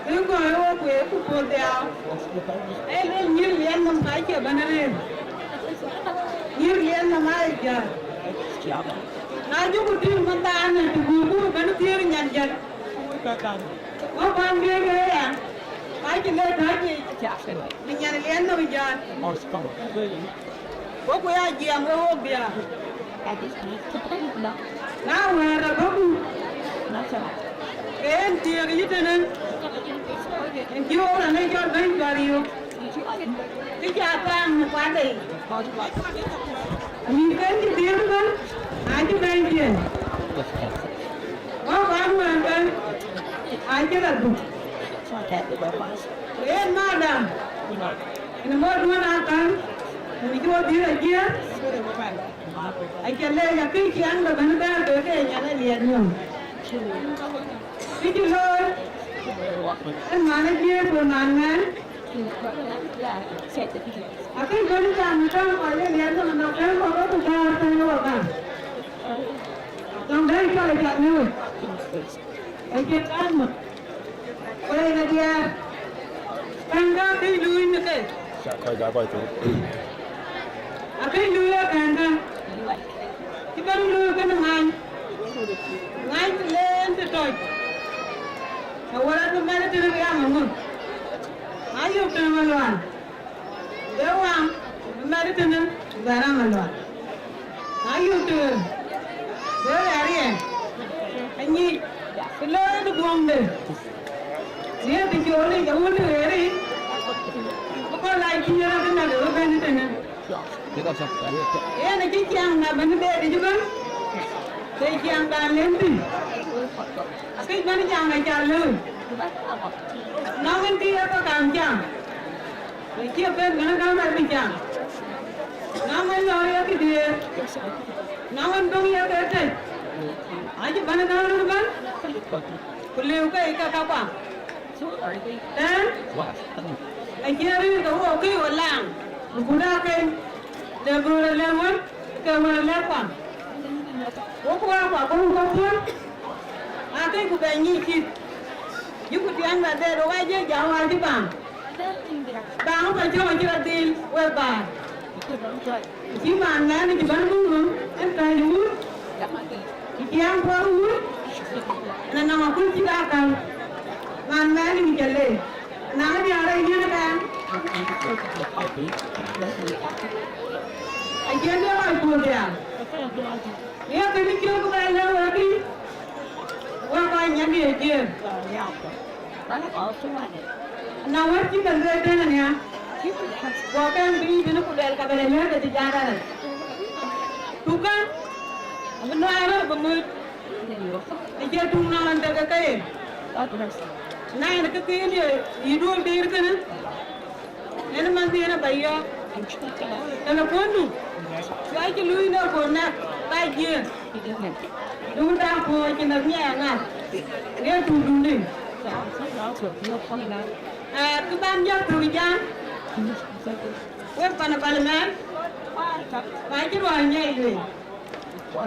Kë gɔ̈i ɣöö kueer ku puɔ̈th dhiau. Ee luel nyïïr liɛl nɔm ka cie bɛ̈n rëër. Nyïïr liɛl nɔm aa ye jäl. Na jɔku tïŋ manhdan ë të guurku bɛ̈n thiëëk nyan jäl. Wä kuan biëëc ë ya, ka cï le täc yic, bï nyan liɛl nɔm jäl. Wä ku ya jiɛɛm we wok diaar. Na wɛ̈ɛ̈r abɔ̈ku, ke en thiëëk yï tënë, en cï wok rɔt ë cɔl bɛ̈ny cɔl yök. Kë ca thaŋ në kuatde yic. Mïthken cï dhiëëth ëbɛ̈n, acï bɛ̈ny ciëën. Wä kuan wɛ̈ɛ̈r bɛ̈n, acï rɔt dhuk. Yen madam, ënë mɔ̈ɔ̈rduön akäl, ënë cï wok dhiëëth ajiëër. Acie leec akëc ciɛɛŋ de bɛ̈n bɛ̈ɛ̈r ke ke nyan ë liɛɛt nöm. Kë cï looi, en man ajiëër ku man ŋɛ̈ɛ̈n. Akëc bɛ̈n jam në käŋ kɔc ë liɛɛt nöm, nɔŋ käŋ kɔ̈k ku gäär tënë wok gam. Nɔŋ dɛ̈ cɔl ë cak në wek. Acïn kän muk. Wek ë diäär, känkä akëc luui në ke. Kɔc ka kɔc thou. Akëc luui ë känkä. Cï bɛ̈n luui kënë ŋany. Ŋany të leen të tɔc. Awär abï mɛ̈n tënë riam aŋö. Ayök tënë maluan. Be waŋ, bï mɛt tënë, bï bɛ ram alual. Na yök tëër, be ɣɛɛr yɛn. Anyic, kë looi në guɔ̈ŋde. Riëëk të cool yic, awun të ɣeer yic. Bï kɔc lac cïn rɔt ënɔn ë bɛ̈n tënë. Yen acï ciɛɛŋ na bɛ̈n deet yic ëbɛ̈n. Ke ciɛɛŋdan lem thïn. Akëc bɛ̈n jam aca lëu. Nɔŋ en kë ye ke kam cam. Ku cïï bɛ̈n bɛ̈n gäm rɔt bï cam. Nɔŋ en lɔ̈ɔ̈r ye këdï, nɔŋ en döŋ ye ke tëc. Acï bɛ̈n gäm röt ëbɛ̈n, ku lëu ke yic ke kakuaŋ. Ëë? Acie rëër ke wok këc wo laaŋ, ku na keny, le böör alɛ̈k wën, ke wën alɛ̈k kuaŋ. Wok ku wok kuaŋ, ku wok puɔ̈l, akëc ku bɛ nyic cït. Yïku tiɛŋ rɔt deet, wok aa jiëc jam wä cï bäŋ. Bäŋ ë Pacök acï rɔt dhil wek bäär. Cï man mɛɛn cï bɛ̈n muk nɔm, en kääc wur, cï ciɛɛŋ puɔth wur, en anɔŋ aköl cï dak käŋ. Man mɛɛn ë cä leec, naŋ diäär ë yiën ëkɛn. Acïn de ɣɔc puɔ̈th diaal. Ye kënë cök bɛ lëu wek kï, wek kɔc nyan diëër jiëër. Na wɛ̈t cï ke lueel tënë nhial, guɔ kɛn bï tënë ku luɛl ka bɛ lɛ luɛɛl ke cï jat arëët. Tukä, abï nuaar rɔt bï ŋööt, acie tuŋ nɔn dek ke yen. Na yen ke thiin ye yï duöl diir kënë, yen man thiin aba yɔ̈ɔ̈k. Telephone du, cuai cï luui në connect, ka jiëën. Duŋda puɔ̈ɔ̈c cï nɔm nyiɛɛi aŋäth, rie tuŋdun dï. Aa, kë ban jɔ thök jam, wek pan ë bal mɛn, ka cï ruääi nyiɛɛi lueel. Ku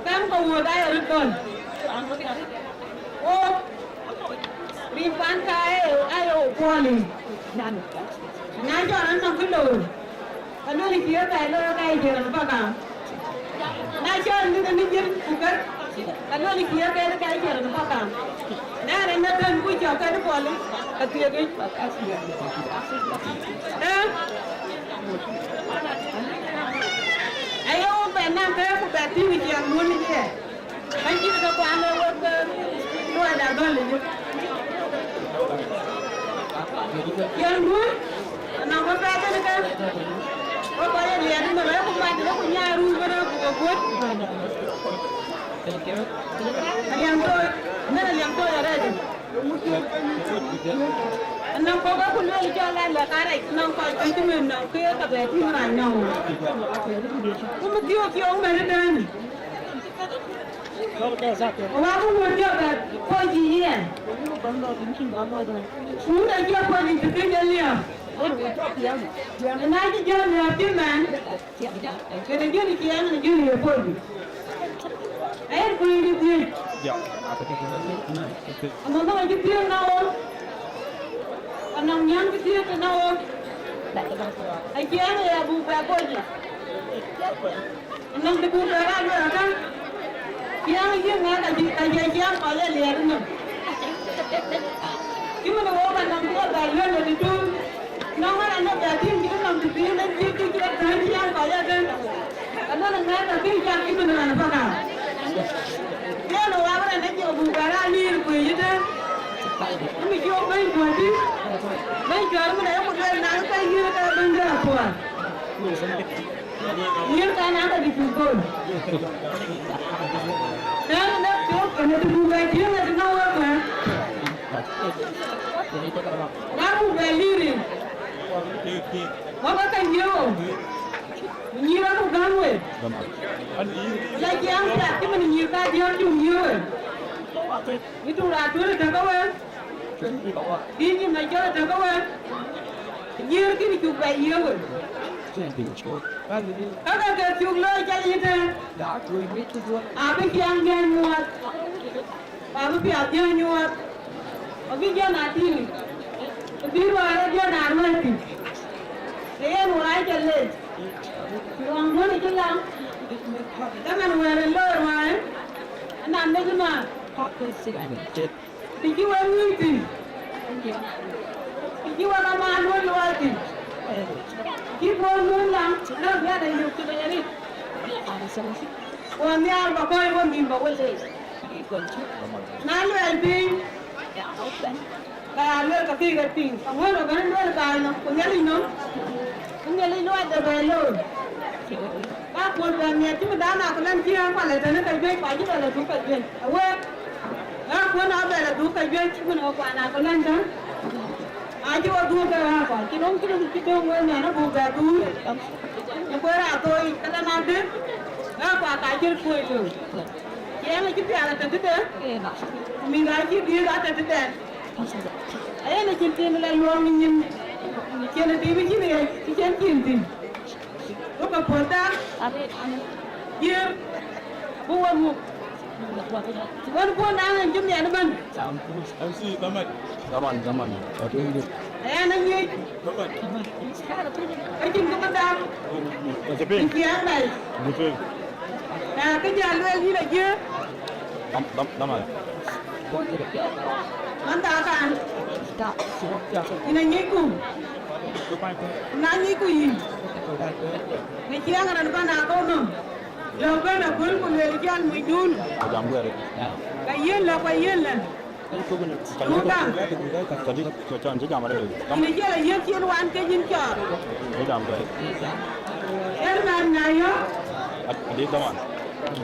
kɛm ke wuöt aye röt dhɔ̈l. Wok, rin pan ka aye, aye wok puɔl yiic. Na jɔl anɔŋ kë looi. Ka luel cï ye thɛɛr looi ka ye cï rɔt bä gam. Na cɔl mïth ë mïth jël ku kët, ka luel cï ye kɛ̈ɛ̈t ka ye cï rɔt bä gam. Na rin ë tën ku cɔk kɛ̈t puɔl, ka thiëëk yic. Ee? Aye wok bɛ naŋ kë ku bɛ tïŋ ciɛɛŋ duön ë jiɛɛr. Ka cït ke kuan ë wek ke luɔida dhɔ̈l ë yök. Yɛn duööc, anɔŋ bï pɛɛth en ke, wek kɔc ë liɛɛt ëmën, wek ku mat, wek ku nyaai ruur bï rɔ̈k ku ke guöt. Aliɛm tooc, mën aliɛm tooc arëët. Anɔŋ kɔ̈k ë ku lueel cɔl la lɛ̈k arɛc, anɔŋ kɔc kë cï mën nɔm, ke ye ka bɛ tïŋ rac nɔm. Ku më thiɔ̈k thiɔ̈k mën ëtɛ̈ɛ̈n. Wä ku wun jɔ bɛ kuɔc cï yen. Wun acie kuɔc cï tëkë jɔ liääp. Na cï jɔ liääp cï mɛn, kënë jön ciɛɛŋ në jön ye kuɔc. Ayen kuëëny cï thiëëc. Amɔ̈ŋ acï thiëëc na ɣɔn. Anɔŋ nyäŋ cï thiëëc na ɣɔn. Acie ɣɛn ë ya buk bɛ kuɔc. Anɔŋ të buk bɛ raan wek akä. Ciɛɛŋ yï ŋɛk ka cï, ka cï ciɛɛŋ kɔc ë liɛɛt nɔm. Cï min wok anɔŋ buk bɛ lueel ë tëtui. Nɔŋ ɣɛn anɔŋ bɛ tïŋ cït nɔm të bï yen cït kë cï rɔt thäny ciɛɛŋ kɔc ë tën. Anɔŋ ŋɛk ka bï cak cï min ɣɛn bäk aa. Yen ë wak rɛn ë jɔ buk bɛ raan liir kuëëc ë tën. Ë mi cï wok bɛ̈ny cuɔ̈ɔ̈r tïŋ. Bɛ̈ny cuɔ̈ɔ̈r min aye ku lueel na ke yïn ke bɛ̈ny de akuɔɔr. Yïn kan aka dï cuk thoi. Tɛ̈ɛ̈n ënë piɔ̈u kënë të buk bɛ tïŋ ë të nɔ̈k wek kuɛ̈ɛ̈r. Na buk bɛ liri. Wä ke kany jiëëu. Nyïïr aku gäm wek. La jiɛɛm piath cï min nyïïr kadiäk cum jiëëu wek. Yï tum raan tueŋ ë tëkë wek. Bï nyin na jɔl tëkë wek, jiëër kïn cuk bɛ yiëë wek. Ka ke ke cuk looi cä yï tëë, abï ciɛɛŋ jiëëny nyuɔɔth, abï piath jiëëny nyuɔɔth, abï jɔn a tïŋ, bï ruaar ë jɔn a ruɛ̈ɛ̈r thïn. Ke yen wek acä lec, luɔŋ duɔ̈n acï lam, däman wɛ̈ɛ̈r ë looi ruaar, anam dek ëmään. Të cï wek ŋic thïn, të cï wek amaan wek luɔi thïn, cï bɔ̈ ŋun lam, na biɛt ayök cï lec arëët. Ku anhiaar bä kɔc wek nïïm bä wek leec. Na luɛɛl piny, ka ya luel ka kï ɣet piny, aŋuän ë bɛ̈n luel baai nɔm, ku Nhialic nɔm, ku Nhialic luɔi de bɛ̈ɛ̈i looi. Ka kuöt bɛ miɛt cï mëdan akëlɛn cï ɣän kual ë tënë ke juëc, ku acï bɛ lɔ dhuk ke juëc. Awek, ɣän kuön abɛ lɔ dhuk ke juëc, cï min ɣöö kuan akëlɛn tën. Acï wɔ dhuk ke ɣän kual, cï nɔm cï döŋ, cï döŋ wek nyan abuk bɛ dhuur. Në kueer athoi, këlɛn adï, ɣän kual ka cï kuöc tök. Ciɛɛŋ acï pial atëtëde, ku mïth acï dhiëëth atëtëdɛn. Ayen acïn tim la luɔŋ nyin, cïn tim cïn ë, cï cïn tim tim. Duökï puɔ̈th dak, jiëër, bï wek muk. Wën puɔ̈n daŋ en cï miɛt ëbɛ̈n. M C, dhaman. Dhaman, dhaman. Atuŋ dït. Ayen aŋic. Dhaman. Acïn kë bï dam. Ëcï piŋ. Ëcï piŋ. Ëcï piŋ. Na kë jɔ lueel yïn ajiëër. Dam-, dam-, daman. Man thaa kan. Yïn aŋicku. Na ŋicku yïn. Në ciɛɛŋ rɛn bän akɔ̈u nɔm. Lɔ bɛ̈n aköl ku lueel cän mucdun. Ajam guɛɛr. Ka yiën lɔ, ka yiën lɔ. Duka. Tadi, tadi, tadi, jam arëët. Yïn acie lɔ yiën cïn wan ke yïn cɔɔr. Jam arëët. Yen man na yɔ̈k. Adi, daman. Adi,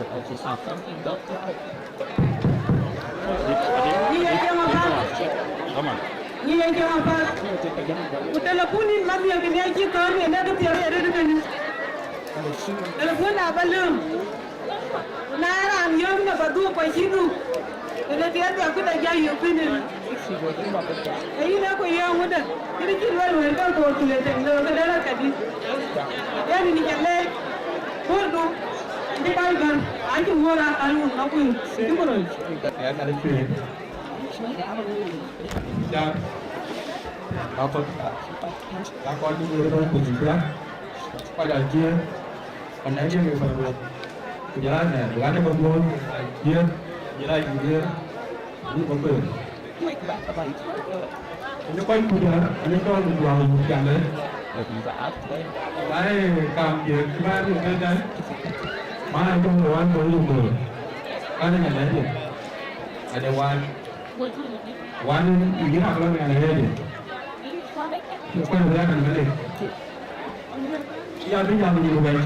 adi. Yïn ye cäŋ apath. Daman. Yïn ye cäŋ apath. Ku telepun yïn man ye kënë cï kɔɔr ye lek thiëër ye rëët kënë. Telepun na ba lööm. Ku na raan yöök në ba dhuk, ku acï dhuk, kënë tiɛɛl dhiak këda jai yök piny en. Ee yïn ee ku yöök ŋuɔ̈tde, kënë cï luel wël ke koor ku le tëŋ, le këde rɔt kadï. Yen yïn ca leec, kuurdu, acï kɔc gäm, acï wuɔ̈ɔ̈r aa kal wun nɔ̈k wïïr, acï ku röc. Yak, ka kɔc, ka kɔc cï wël röt ku cï piath, kɔc aa jiëër, ku nɛ̈k ye ke bɛ̈n wek, ku jɔl aa nɛ̈k, ku ɣɛn ë ke guöör, aa jiëër, ku jɔl aa jiëër, ku bï ke kueer. Ënë kɔc kuc aa, ënë cɔl ku juaŋ yuk jamde. Na ye kam jiëër cï bä rin ke tɛ̈n, ma ë jɔŋ de wan bɔ̈ yuk böör, ka rin ë lɛ̈ɛ̈t ye, ade wan. Wan yïn rak lɔ ŋɛn ë ɣɛɛrde, ku kuɛn bï rak ŋɛn ë ɣɛɛrde. Ya bï jam yïn wɛ̈c.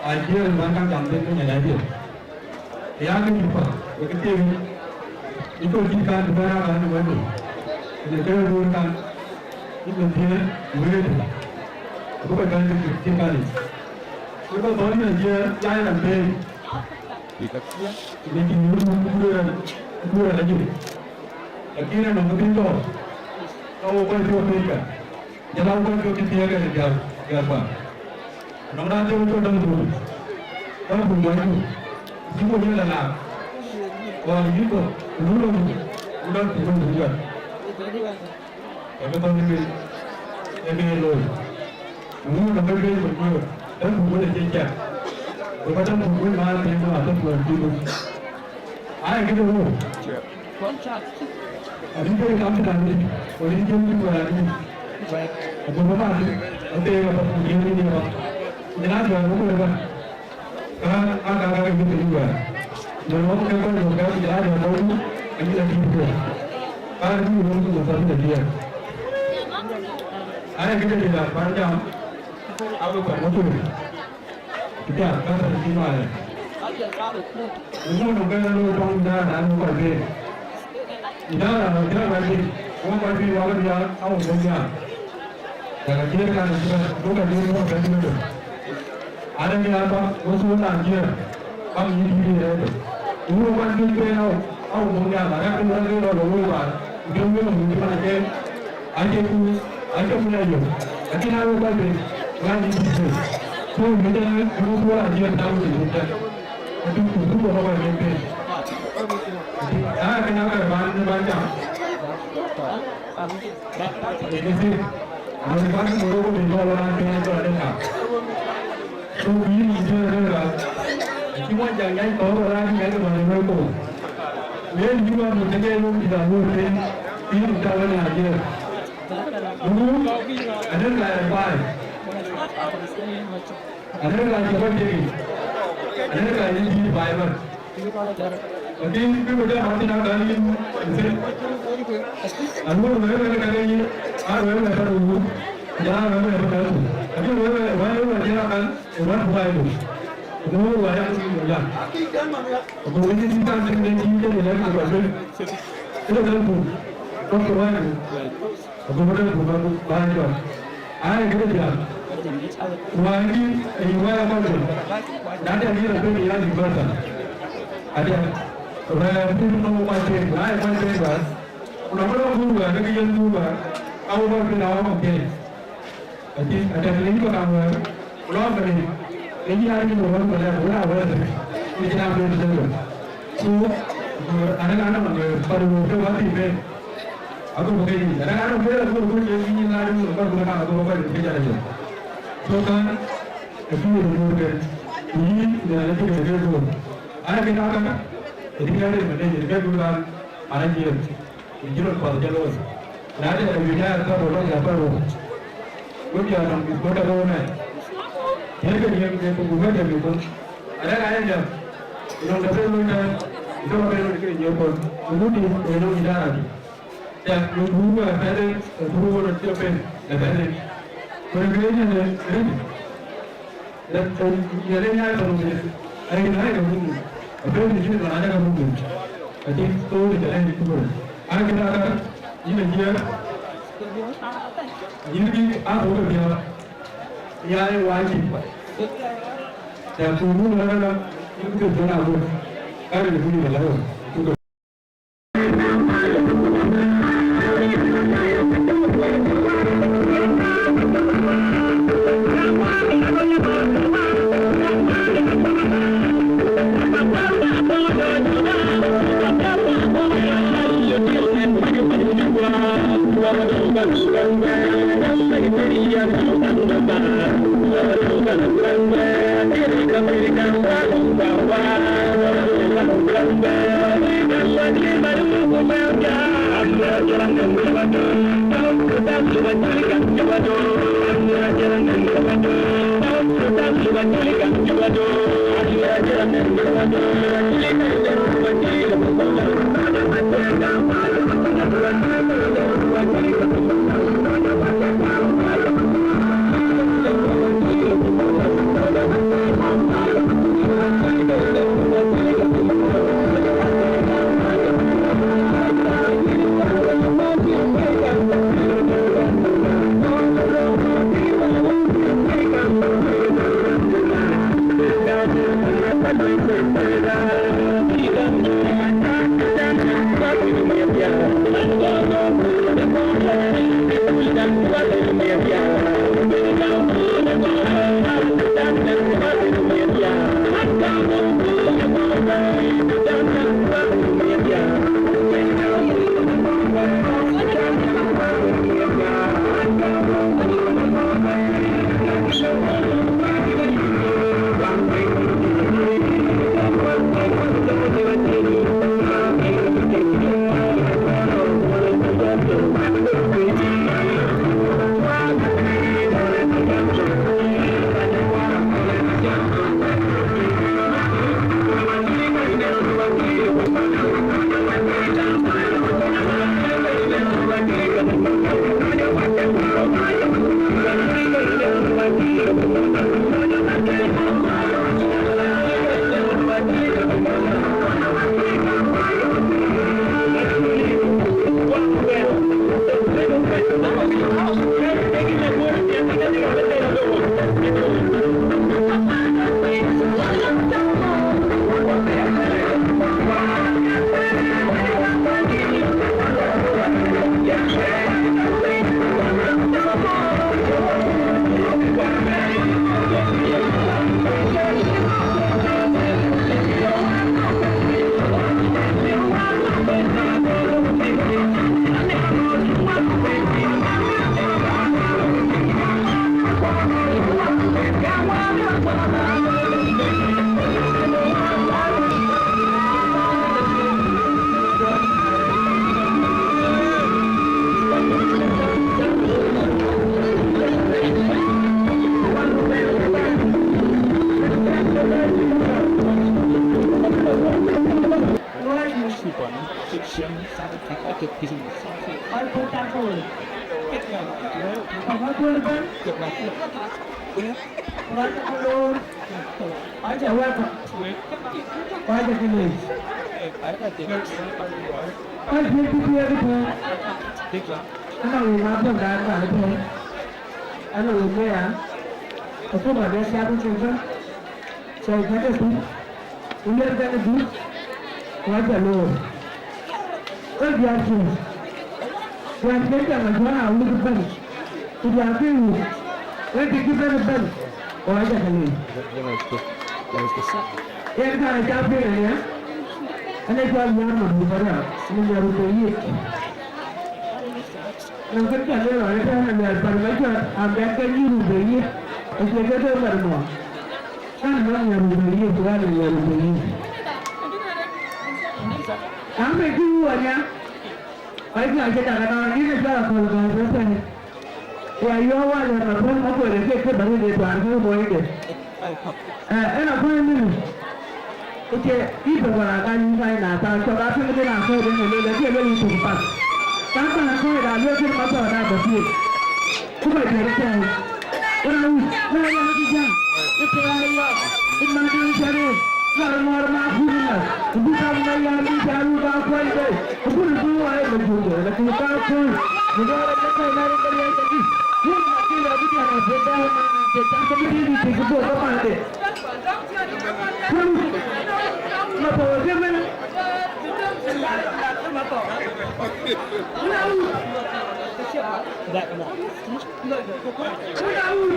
Acie rin bän kaŋ jam thïn ke ŋɛn ë ɣɛɛrde. Ya kë cï path, wek ke thiëëk, yï col cït kan bï bɛ̈n rak ɣän ë wɛ̈tde. Në ke röör kan, yïn bï thiëëk wëëtde. Abï kɔc bɛ̈n cït kan yic. Wek ke thɔ̈n yïn acie ya yïn ram pei. Ënë cïn wun kuduëër, kuduëër ajur. Lakin ënɔŋ kë bï tɔ̈, ka wo kɔc piɔ̈u piny ka, jɔl a wo kɔc piɔ̈u cï thiëëk ë diäk, diäk bä. Ënɔŋ raan cï wo cɔl däŋ bul, däŋ bul wanydu, cï wo yen la laak, ɣɔn yïk kɔ̈k, ku nu lɔ bul, ku däŋ bul wanydu juɛt. Ë bï thɔ̈n ë lueel, ë bï ye looi. Ku ŋuɔ̈t nɔm ë lueel ku lueel, däŋ buk wën acï cak. Ku ka däŋ buk wën maan piny maa thok luɔi piny. Aa, këde wok. Abï bɛ̈n kam cï daŋ dït, ku rin cïn bï wɛ̈ɛ̈r dït. Ago bä mat, atheek apath, ku diëër rin apath. Ku jël aa jɔl bä kueer bä. Ka, ka, ka, ka, ka, yïn tëdu wɛ̈ɛ̈r. Në lɔ̈k ke kɔc lɔ̈k ka, ku jɔl a jɔl lɔ̈k, ayï la dït guɔ. Ka, dït lɔ̈k, ku masa bï la diɛɛr. Aya, këde dït la, ban jam, a we kuɛn wä tueŋ. Ku jam, ka, ka, dït ma aya. Në mɔ̈u nɔm ke la looi tɔŋ, na, na, në kɔc bɛ̈n. Idara, idara kɔc piny, wok kɔc piny wak diaal, a wok bɔ̈ diaal. Yak aciëër kan ëbɛ̈n, wok aciëër wok bɛ̈n ëbɛ̈n. Adë diaal bä, wok thuk raan ciëër, bäk yïn dïït ë rɛ̈ɛ̈r. Ku wok kɔc piny peen a wok, a wok bɔ̈ diaal, arɛ̈k piny rɛ̈ɛ̈r rɔt lɔ woi baai, ku jɔl wek nɔm wïc man acɛɛr, acie ku, acie ku ya yök. Lakin a wok kɔc piny, raan yïn dïït ë. Ku wïc ënë, wok thuk raan ciëër, na wok dïït ë. Ëtök ku buk bɔ̈ kɔc piny peen. Aa, kënë akär ban, ban jam. Ënë thïn, an ban Morocco bï jɔl raan piny jɔl adek ka. So, ku yïn yïn jël rëër raan. Acï mɔc jaŋ nyany kɔ̈k raan nyany kɔ̈k në Morocco. Yen yïn wan muk tëde yom dït a luɔ̈ɔ̈r piny, ku yïn ta wën Nigeria. Ku, adek ka ë baai. Arëk raan cï kɔc tëëk yic, arëk raan cï dïït baai ëbɛ̈n. Lakin bï ku jam athïn akan yïn thïn. Aluɔ̈ɔ̈r wëëu wëëu ka ke yïn, aa wëëu wëëu ka ke wun, ku jɔl aa wëëu wëëu ka ke thuk. Lakin wëëu wëëu, wëëu wëëu cïn akan, ë wɛ̈t Baibul. Ku wëëu wëëu yak yïn wëëu yak. Ku wëëu cïn kan cïn den cïn den ë lɛ̈k ku kɔc bɛ̈n. Këde kan buk, kɔc ke Baibul. Ago bä dɛ̈t buk bä buk bä jɔt. Ai, këde diäk. Wään cï ë yï wɛ̈ɛ̈r ë kɔc bɛ̈n. Na dɛ̈t yïn abëk ya dït bä thar. Adɛ̈t. Rɛ̈ɛ̈r piny nɔm ë kɔc piny, na ë kɔc piny bä. Ku nɔm ë rɔt guur wɛ̈ɛ̈r, ke yen guur wɛ̈ɛ̈r. Ka wo bä piny awäm piɛc. Ati, adɛ̈t liny bä kaŋ wɛ̈ɛ̈r. Ku lɔ bä liny. Ke yïn aa yïn wä bä lɛ̈k, wën aa wɛ̈ɛ̈r. Ni cïn aa bɛ̈n tëde. So, arëk anɔŋ, eh, kɔc röör ke wä thïn bɛ̈n. Ago bä ke yïn. Raan rɔt bɛ rɔt bä ke yïn la dum bä bä ka bä bä ke jara jɔ. So kan, e bi ro ro ke. Yïn ne la ke ke ro. Ai ke na ka. E di ka re me ne ke du kan. Ana ji. Ni jiro pa jalo. Na de e bi ya ka bo lo ya pa ro. Wo ya na mi ko ta ro ne. Ye ke ye ke ko ba de mi ko. Ara ka ya ja. Ino da be lo ta. Ino ba be lo ke ye ko. Ni di ino idara. Tɛk në guur wɛ̈ɛ̈r pɛ̈ɛ̈dë, ë guur ɣöt acï pen ë pɛ̈ɛ̈dë. Ku në kë yen ë rin, ë, ë, yen ë nyaai thɔn ë, ë rin ë rin ë rum. Ë pen ë cïn raan ë rum. Ë tik thou ë cä lɛ̈k cï bërë. An, kën aka, yïn ë jiɛɛr, yïn bï a thou ë piäät, ya ë wac cï. Tɛk ku rum ë rɛ̈n ë, yïn bï ke thon abun, ka rin ë bï yï bɛ lɛ̈k ɣöt. Aca wek, aca ke leec. Aca ke leec. Ana wek ma biɔŋ dan ba de. Ana wek me ya. Aku ba de siap ke ke. Sai ka de tu. Ulian ka de du. Wa ja lo. Ka biar tu. Wa ke ta ma jona u ke ban. Ku diäär ke wut, wek kë cï bɛ̈n ëbɛ̈n, ku aca ke leec. Yen ka aca piŋ aya, ënë cɔl Nhiaar Madut Pariäk, në Nhiaar Rubeiye. Nɔŋ kën ca lueel ɣɔn ëtɛ̈ɛ̈n, aluɛɛl pan Majɔt, abɛ̈k ke Nhiaar Rubeiye, acie ke ke mär mɔ. Ɣɛn nɔŋ Nhiaar Rubeiye, ku ɣɛn Nhiaar Rubeiye. Amë cï wun aya, kɔc kë acï dak ënɔɔnë, yïn ë cɔl aköl gɔ̈ɔ̈r ëtɛ̈ɛ̈n. Ku ayuɔ̈ɔ̈k wäär ɣɛn Makuël, Makuël ë kek kë bä rëër ë tuaar ke monyde. Ee, ëna kuany nïn. Ku cie yï tök wala ka yï ka yï na thaar cɔk a piŋ dhil a kɔ̈ɔ̈c ënë lueel, acie lueel yï tök path. Ka thaar kɔ̈ɔ̈c da lueel kën Mathɔɔr da bä piëëc. Ku bä jɔt ëtɛ̈ɛ̈n. Ku na wïc, na yɛn cï jäl. Ë tëë ɣɛn ë yɔ̈ɔ̈k. Ë man dï cä rëër. Lɔr ŋɔɔr ma kuc ëlä. Ë bï kam na yɛn bï jäl wïc ba kuany bei. Ku bï röt bï wai ë Majur, lakin ka kuɔny, ku jɔl a jɔl a rɔt bɛ riɛl kedï. Wun ma kï lɔ bï diɛɛr a bï dɛ̈ɛ̈r man a bï jam ke bï dït dït kï bɔ̈ ke mande. Kun ma bɔ̈ ke mën. Kun a wut. Kun a wut.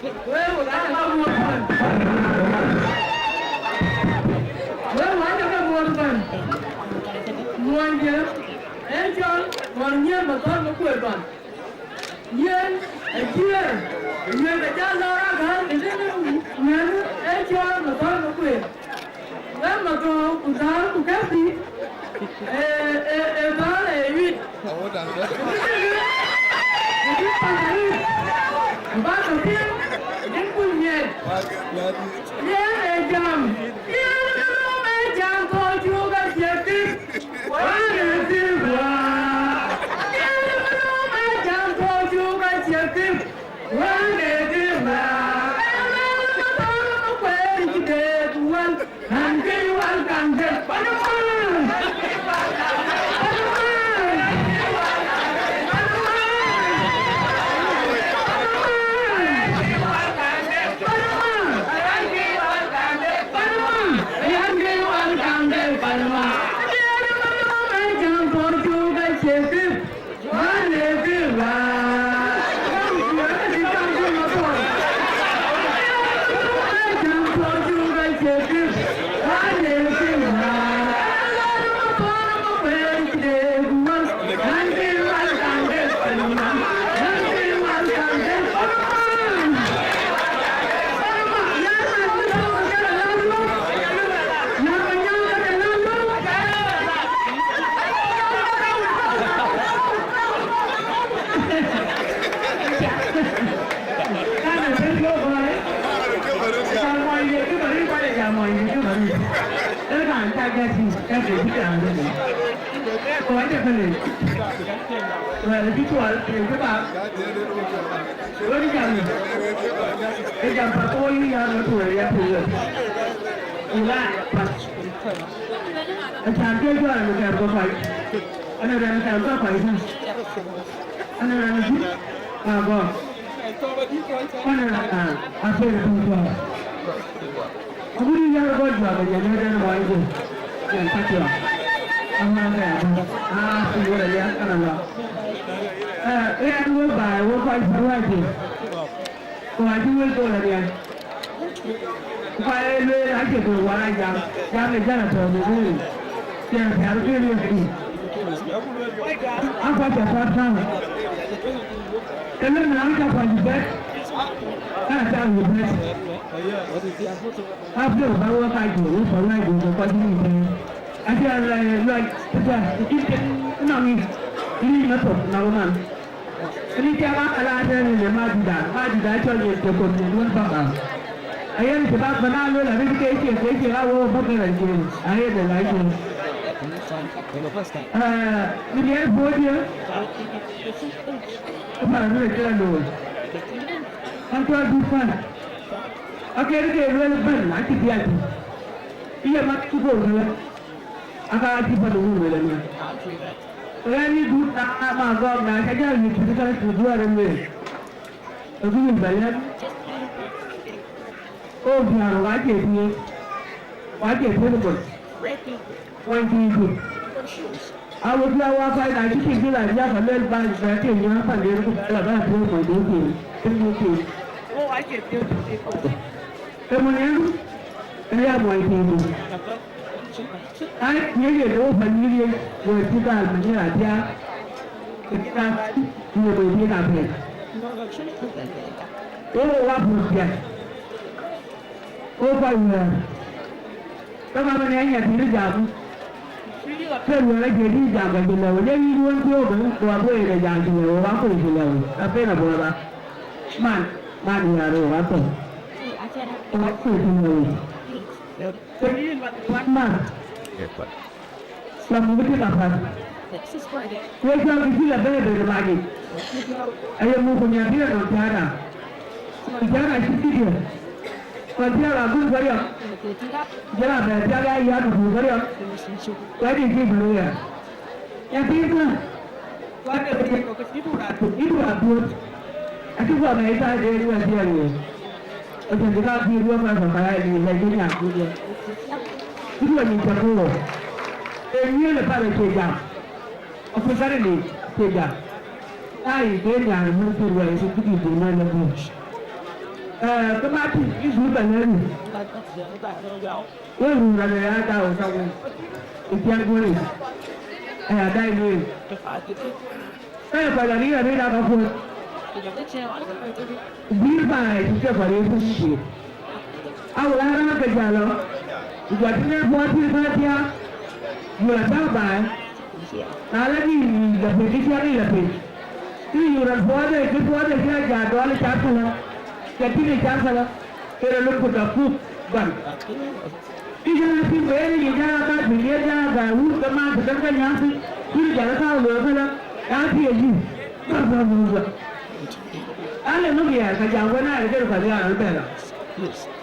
Wek, wek aa ke muɔ̈th bän. Wek aa ke muɔ̈th bän. Muɔnydiɛ̈, en cɔl Ŋɔ̈r Nyiëër Mathɔ̈r Makuëër Bän. Yen ë Jiëër, Jiëër ke jal lɔ agäär, ke tënë ŋɛ̈n, en cɔl Mathɔ̈r Makuëër. Wek Mathɔ̈r ku Dhäär ku Kɛ̈thdït, ee, ee, ee dhäär ee wit. Ku bï pan arït, ku bä ke piŋ, yen kuc miɛt. Yen ee jam, yen ë röm ee jam thou cuk aciëk thïn. Wään ee thïn wään. Yen ë röm ee jam thou cuk aciëk thïn. Wään ee thïn wään. Ë röm ë thöl ë kueer cï deet wään. Ɣɛn ke yï wal kaŋ dek, pan ë man. Pan ë man. Pan ë man. Pan ë man. Pan ë man. Ɣɛn ke yï wal kaŋ dek, pan ë man. Ɣɛn ke yï wal kaŋ dek, pan ë man. Diɛɛr ë man ë man ë jam thou cuk aciëk thïn. Acan ke juɔ̈ɔ̈r në kɛ̈m ke kɔc, ënë rɛ̈m kɛ̈m ke kɔc tënë, ënë rɛ̈m juëc agɔ̈k, ënë rɛ̈m athel piny juɔ̈ɔ̈r. Agut yïn yäär bɔ̈ juɔ̈ɔ̈r ke jɛn ëdɛ̈n wɔ yï guöp, jɛn ka thiɔ̈k. Amäthë abɔ̈, aa, piny wërë liak ënë lɔ. Ee, ee, ɣɛn wek baai, wek kɔc päl wäc. Ku acï wël dhol arial. Ku ka ye lueel acï dhol wär a jam, jam ë jäl atɔ̈u në röör. Cïn piath kën ye këdï. Akuac athär tääu. Ëlë na akuac bɛ̈t, ka tääu yï bɛ̈t. Apiɛth bä wek aa juöör, wek päl aa juöör, ke kɔc yïn tëë. Apiɛth lɔc, apiɛth, cït kën nɔŋ yic, yïn yic Mathok nɔŋ man. Kënë cä bä ka la tɛ̈n në Madïda, Madïda cɔl yen të kɔ̈th yen wën bäk aa. Ayen cï bäk bä na luel arëët ke cie, ke cie ka wëu bäk ke rɛ̈c yen, ayen de la yen. Aa, në diɛɛr puɔ̈u diɛ̈, ë pan röt ë cï rɔt looi. An, cɔl dut pan. Akën ke lueel ëbɛ̈n, acï dhiac. Ë ye mat cï gɔ̈ɔ̈r këlë. Aka cï pan wun wël ëmën. Ɣɛn yï dut na ma gɔ̈ɔ̈r na ca jäl yïk pïïr ka cï duɔ̈ɔ̈r ë lueel. Ë bï yïn bɛ lɛ̈k. Ɣok diäär, ɣok acie thiëëk. Ɣok acie thiëëk ëbɛ̈n. Mony tïï dut. Awut la wa kai na cï tik dï la diäk ka luel bäny bɛ ke nyääŋ panden ku bɛ la bɛ tueŋ mony dun tïï. Tïŋ dun tïï. Ke mony ɛn ë ya mony tïï dut. Ai, ye ye do panyir ye, we ti dal manyir adia. Ke ti dal ni we ti na pe. Wo wa bu dia. Wo ba wa. Ka ma ne nya ti jam. Ke we la je ti jam ga jile. Wo ye ni won ti o ga ko wa ko ye jam jile. Wo ba ko jile. Ka pe na bo ba. Man, man ya ro wa ko. Wa ko jile. Ke yïn man. Lam muk tïŋ apäl. Wek cɔl kë cï la bɛ̈ɛ̈i bɛ̈n ë mac yic. Aye muk ku nyan thiëër nɔn thiaaka. Nɔn thiaaka cï cï diëër. Nɔn thiaaka aguc bä riɔm. Jël abɛ thiaaka ya yäär ku bä riɔm. Wɛ̈t yic cï bä riɔm. Nyan thiëër kë. Wɛ̈t de bï riɔm kë cï du raan duöt. Acï guɔ mɛi thaai de ruɛ̈ɛ̈r thiëër ŋic. Ëtɛ̈n cï ka bï ruɔ̈ɔ̈k ë kɔ̈k aya yic lɛc bï nyan duöt. Cï ruɔ̈ɔ̈k nyin cä ku wok. Ee wiëël ë pal acie jam. Aputh käril yic acie jam. Ai, ke nyan mën cï ruɛɛi cï bï dït bï mɛn ë guöc. Ee, ke ma tïŋ, yï bï bɛ lɛ̈k yï. Wek run rɔt ë ya daw ë tɔŋ wën. Ë piɛŋ duööl yic. Aya dai lueel. Ke kɔc aril aril aa kakuöt. Ku bïïr baai cï ke kɔc rëër piny cït. Awul aa raan ke jäl lɔ, ku jɔ tënë buɔɔt pïïr bä thiaak, yöl atääu baai. Na la nïïm la piny, kë cï aril la piny. Kë yöl rɔt puɔɔth ë, kë puɔɔth ë cï a jɔ dɔl ë cath këlä, ke tïŋ ë cath këlä, ke rɔt lok ku dɔk kuk gam. Ë jana tïŋ bɛ yen ë jana ka bï yen jana ka wun ke man të däŋ ke nyam thïn, wun jana ka looi këlä, na thiëëc yï. Aleluya, ka jam wën aa rëër ka jam bɛ̈ɛ̈r.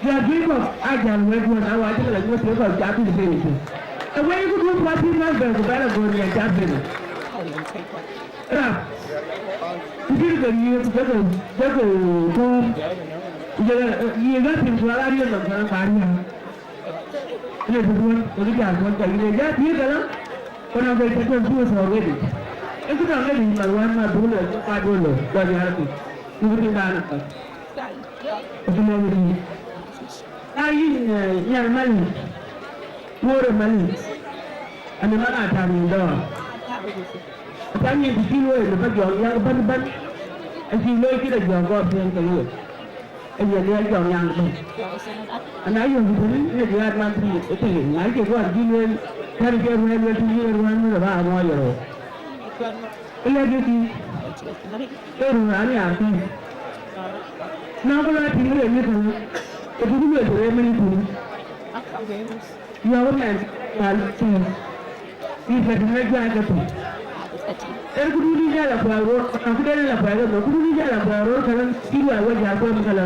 Jam bï kɔ̈k aa jam wɛ̈t duɔ̈n, na wa cï ke la nyuɔ̈th ke kɔc jam bï bɛ̈ɛ̈r. Ë wɛ̈i ku duöt wa cï mal bɛ̈ɛ̈r ku bɛ̈ɛ̈r agoor nia jam bɛ̈ɛ̈r. Rap. Ku bï ke rie ku jɔkë, jɔkë kɔ̈ɔ̈m. Ku jɔkë, ë, rie ka piny ku ala riël nɔm ka la ka riääk. Ënë bï duɔ̈n, ke bï jal duɔ̈n ka yïn ë jat thiëëk ala, ku nɔm ke cï tɔ̈ thuɔ̈ɔ̈th already. Ë kë nɔm ke bï mal wän ma dhul ë ka dhul ë, dɔn yar bï. Ku bï tïŋ dan ë ka. Ku bï lɛ̈k bï. Na yïn, eh, nyal mali, wuɔ̈r ë mali, ani man a tääu nyin dɔ̈ɔ̈r. Atääu nyin të cï luɔi në bä jɔŋ yak bän bän. Acï luɔi cï de jɔŋ gɔɔr piɛŋ ke luɔi. Aye liɛl jɔŋ nyaŋ bɛ̈n. Ana yök tënë në diäär man thïn ë tëë, na cï guɔ bï lueel, tɛ̈n ke ruɛ̈ɛ̈n lueel tïŋ ye ruɛ̈ɛ̈n wën ë bä amuɔɔc ë röör. Ë lɛ̈k ye thïn, ke röör aa nhiaar thïn. Na ku la tïŋ rem ë tënë, ë bï lueel të rem ë tïŋ. Yɔ̈ɔ̈k mɛn, pal thïn. Yï ka tïŋ ë juac ke thïn. Ee këdun ë jäl akuɛɛr röör, këden ë la kuɛɛr ke thok, këdun ë jäl akuɛɛr röör, këlä, cï luɔi wec jäl kuɛɛm këlä.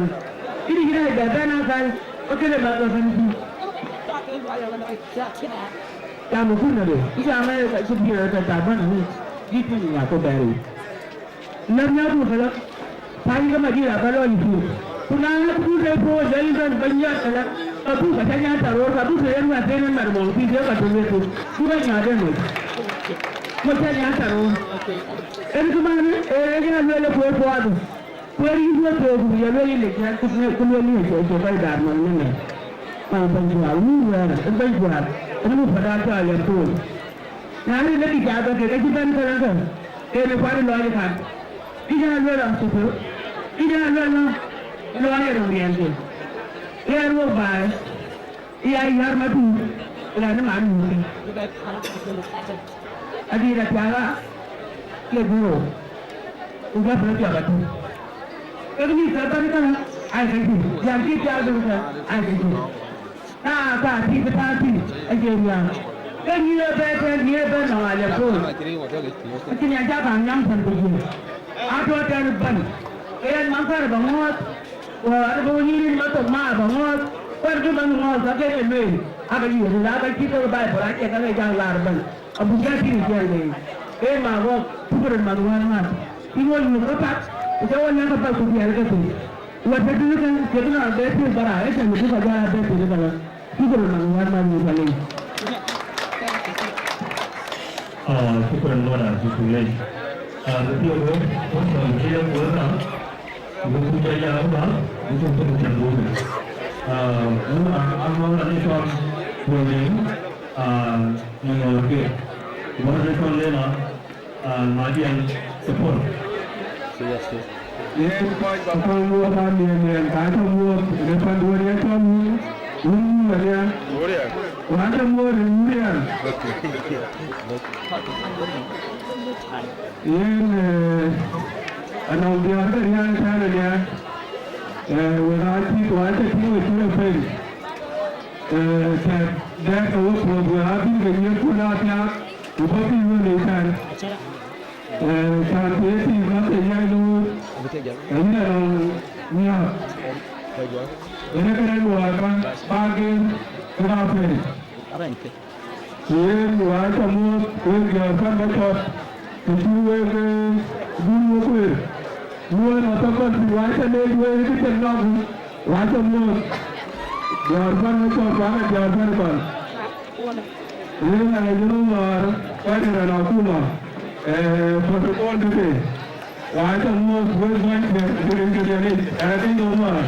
Këdï cïn ë bɛ bɛ̈n akäl, ke këde bä ke bɛ̈n thïn. Jam ë kun ade, ë jam ë ka cï bï ë ka ca bän ë, yï kun ya ku bɛ̈ɛ̈r. Lɛ̈k miäkdu këlä, pany ke Madina bä lɔ yï piny. Ku na ɣɛ̈th kut rɛc puɔ̈u, jɔ yïn bɛ̈n bä nyuɛɛt këlä, ka buk ka cä nyan tharoor, ka buk të yen wɛ̈th en en mat mɔ̈u piny, ke ka të wek ku, ku bä nyuäth en moc. Moc cä nyan tharoor. En kë man, ee, ee, yen a lueel ë kueer puɔɔth. Kueer yïn duɔ̈ɔ̈r thook, ku ya lueel yïn de cän, ku lueel yïn ë cɔl kɔc daat man ëmënë. Man bɛ̈ny juaar, wun wɛ̈ɛ̈r, en bɛ̈ny juaar, en wun pändan cɔl a liɛm thook. Na rin lëkï cath ke ke cï bɛ̈n kënë ke, ke në kuat lɔɔc ë kan. Kï jɔ lueel ë Athopio, kï jɔ lueel ë lɔɔc ë röŋ riɛlkï. Yen wok baai, ë ya yär Matur, raan ë man mukï. Adït athiaaka, ye dhurou, ku jɔ piny piɔ̈k atur. Kek mïth ke bɛ̈n kënë, aa ke cï, jam cï pial bɛ̈n kënë, aa ke cï. Na ka tïŋ, ka tïŋ, acie riääk. Ke nyïïr ë bɛ̈ɛ̈i tɛ̈n, nyïïr ë bɛ̈n nɔŋ alɛpkol. Acïn ya cä kaŋ nyam tɛ̈n ku jiël. Atɔ̈ tɛ̈n ëbɛ̈n. Ke yɛn man kärë bä ŋɔ̈ɔ̈th. Ku ade bä wënyïïr rin bä thok maar bä ŋɔ̈ɔ̈th. Kuɛ̈n kë man ŋɔ̈ɔ̈th ka ke ke lueel. Ake yiëk ril ake cït ke Baibul acie ka ke jal laar ëbɛ̈n. Abuk ya tïŋ ë ciɛɛŋ de yic. Ke ma ɣɔ̈k puk rin man wään ŋath. Cï ŋɔ̈ɔ̈th nyuöth käpath. Ku cä ɣɔn nyääŋ käpath ku dhiɛl ke thïn. Wɛ̈t tëtui kën, kek nɔn bɛ piëth bä rac, ëcä yï bï kɔc jɔl a bɛ piëth ëbɛ̈n. Shukran, man wään man yï Palei. Ah, shukran, Lord, ah, shukran. Ah, the people, welcome to the program. Buku jaja ba, buku buku buku. Ah, mu a, a ma ni tuan buku. Ah, ni mo ke. Mo ni tuan le na. Ah, Madiang support. Yes, yes. Yen kɔc ba kɔn wuɔ̈ɔ̈th amiɛnmiɛn, ka cä wuɔ̈ɔ̈th në panduön yen cɔl Wun, Wun Wun Wënhial. Wun Wënhial. Ku acä muɔ̈ɔ̈th ë Wun Wënhial. Yen, eh, anɔŋ diäär ke riɛl tɛ̈n ë nhial. Eh, wek aa cïk, ku acä tïŋ ë cï rɔt pei. Eh, tɛ̈t dɛ̈t ke wepuɔ̈th, wek aa bï ke nyiëëth kuɔ̈n aa thiaak, ku bɔ̈ piny wën ë tɛ̈n. Eh, cän të ye tiiŋ ka ke yai looi, ke yïn anɔŋ nhiaak. Yen ee kënë luɔi ka bä gel kek aa pɛ̈i. Ku yen, wä cä muɔ̈ɔ̈th wek jɔ̈ɔ̈r pan Macɔt, të cï wek, eh, gun wek kueer. Luɔi nɔn thok kɔn piny, wä cä leec wek kë cïn nɔm, wä cä muɔ̈ɔ̈th. Jɔ̈ɔ̈r pan Macɔt, wä ka jɔ̈ɔ̈r pan kɔn. Yen aa jɔ wäär kɔc rɛ̈n akuma, eh, protocol dude. Wä cä muɔ̈ɔ̈th wek bäny kë, kë rin ke diɛn yic, ɣɛn atïŋ nɔm wäär.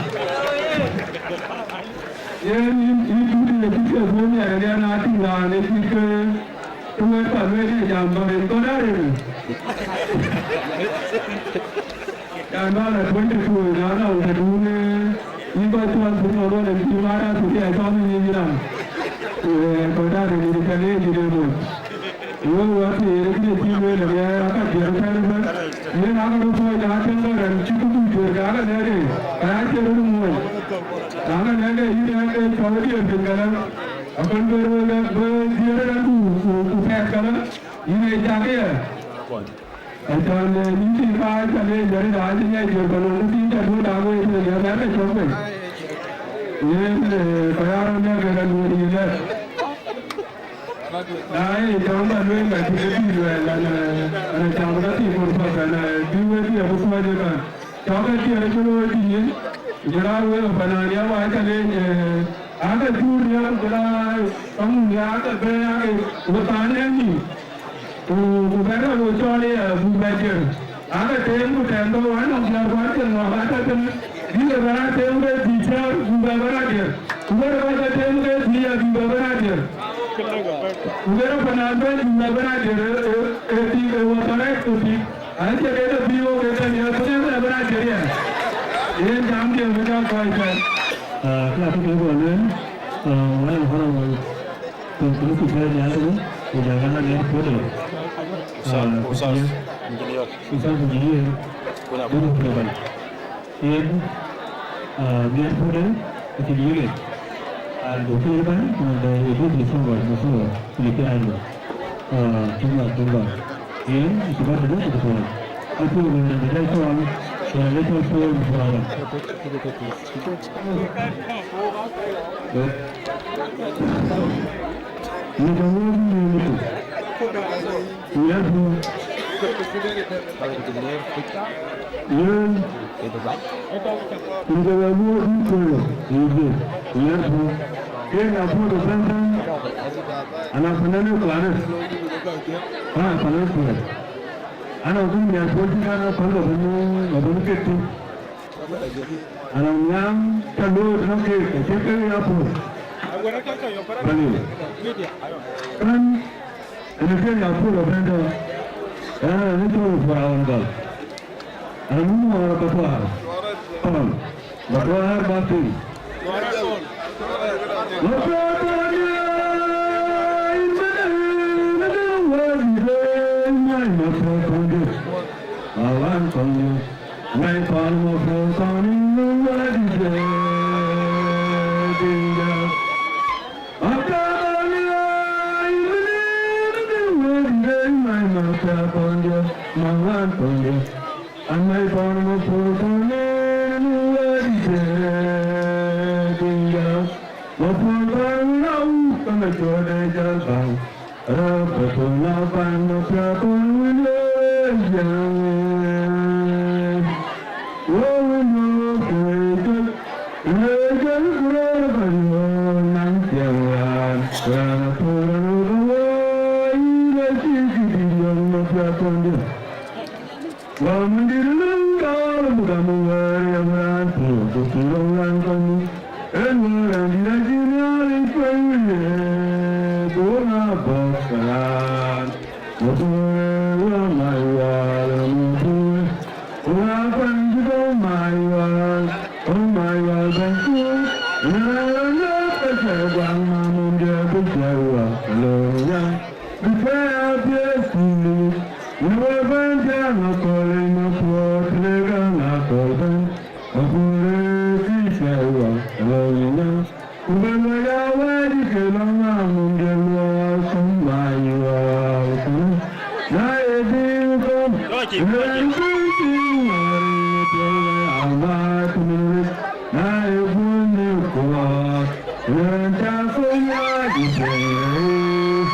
Yen yïn, yïn dude cït ke bï nhiɛɛr ë diɛn aa tïŋ raan ë cït ke, ke wek ka lueel ë jam bä rin kɔn aa rin. Yan bä la twenty two, na nɔŋ tëdun, eh, yïn kɔc cuɔl thïn ɣɔn ɣɔn en cï mat a thïn ya cɔl yïn yïn ram. Eh, kɔc daat en yïn cä leec yïn en moc. Wek wä thiëëc kë cï lueel ë aka jiɛɛr tɛ̈n ëbɛ̈n. Yen aka röt puɔc na tëŋ bä rɛ̈n cï ku bï cuëër ke aka nɛ̈k en, ka ya cïn röt muɔny. Na ka nɛ̈k en yïn en ke cɔl diëër piny kënë. Akën ber wek bë diëër rɛ̈n ku, ku, ku pɛɛth kënë, yïn ee cak ye. Acan, eh, yïn tïŋ ka cä leec, jɔt raan cï ŋiɛc jur, ka nɔŋ kë tïŋ cä duöt dak wei tëde ŋiɛth, ɣɛn ke cök bei. Yen, eh, ka ya rɔt lɛ̈k, ke ka luööt yï lɛ̈k. Na ye cam bä lueel, ka cï ke bï luɛɛl, an, eh, an, eh, cam ka thii kur path, an, eh, bï wek ye ku thuɔɔc ëkan. Cɔk ke tiɛɛr cï looi tïŋ yen, ku jɔl aa wek ë panan ya wa cä leec, eh, ake cuur ya, ku jɔl aa kaŋun ya, ake bɛ̈ɛ̈i, ake wek thaany ë nïïm. Ku, ku bɛ̈n rɔt wo cɔl ë buk bɛ jiël. Aake teem ku tɛ̈ɛ̈n ke wä nɔm diäär kuan cïn ŋɔ̈ɔ̈k atɔ̈ thïn, bï ke bɛ̈n a teem ke dhïc cäär buk bɛ bɛ̈n a diël. Ku wek kɔc ke teem ke dhïc a bï bɛ bɛ̈n a diël. Ku wek rɔt panan bɛ̈n buk bɛ bɛ̈n a diël, ë, ë, ë thïn, ë wä thɔ̈rɛc ë thïn. An, cï ke ke bï wok ke tɛ̈n, ë thïn, ë bɛ̈n a diël ya. Yen jam diël bï jɔ kɔc tɛ̈n. Ah, kë akëc ke guɔ lueel, ah, wala honorable. Tïŋ, tïŋ, tïŋ, tïŋ, nhial tënë, ku jɔl ɣɛn a nhial puɔ̈u tënë. Usas, ah, usas, engineer. Usas engineer. Kuna. Duk puɔ̈u ban. Yen, ah, nhial puɔ̈u tënë, ku cïn yïk en. Ah, duk puɔ̈u ban, ku de ye duk ni sɔŋ gɔl, ni sɔŋ gɔl, ni kë an. Ah, tïŋ ba, tïŋ ba. Yen, ku ba tënë, ku puɔ̈u. Apuɔ̈u ban, na de dai tɔɔl, ku na de tɔɔl puɔ̈u, ku puɔ̈u ban. Ana kunani kuare. Ana kuni ya poti kana panga bunu, bunu ketu. Anɔŋ nhiam cä looi tënɔŋ keek, acïn kek ya puɔ̈l. Bäny. Kän, ënë kek ya puɔ̈l ëbɛ̈n tɔ̈. Ënë ënë cɔl puɔ̈l awën gɔl. Ënë mum ŋɔɔr bä thuaar. Pam. Bä thuaar bä piŋ. Mapiath Thondiɛ̈, Mawan Thondiɛ̈. An mɛ̈i paan Mapuɔl Thɔn ënë wɛ̈ɛ̈t dït ë piny Gäräu. Mapuɔl Thɔn wën awuuk ke Macuɔɔt ë jäl bäŋ. Rap Mapuɔl na paan Mapiath Thɔn wën ë jäŋ. Wo wën wo ke cök. Ë jäl ku rɔ̈ɔ̈r ka yɔ̈ɔ̈k naŋ ciɛɛŋ raan. Raan apuɔl raan wek awoi, yïn acï këdït yɔ̈ɔ̈k Mapiath Thɔndiɛ̈. Gɔl mïdït lëu dɔɔr bï gam wɛ̈ɛ̈r ë raan puɔ̈u, ku cï rɔ̈u raan kɔn. Ë luɔ̈ɔ̈r raan dït acï Nhialic kuany wël ye, ku wok aa bɔ̈ ke raan. Mapuɔl ë wä mac wäär ë Mapuɔl. Ku wä kuany cï gɔ̈u mac wäär, gɔ̈u mac wäär bɛ̈n ku. Ë raan rɔt yök ke cɛ guaŋ mamumdiɛ̈ bï cɛ wä ë lööŋ ë Nhialic. Bï cä ya piɛth thïn, në wek bɛ̈n cä ŋa kɔl ë Mapuɔl, të le ka ŋa kɔl bɛ̈n, Mapuɔl ë kë cä wä ë lööŋ ë Nhialic. Ku bɛ̈n wä ya wɛ̈ɛ̈t ke lɔ ŋa mum de luɔɔi kɔ̈k mac wäär kënë. Na ye dhil kɔ̈k, rɛ̈ɛ̈r bï thïn wäär ë Mapuɔl ë amaat min wek. Na ye guöny në kuɔɔr, rɛ̈ɛ̈r cä kony wac ë piɛŋ rɛ̈ɛ̈r.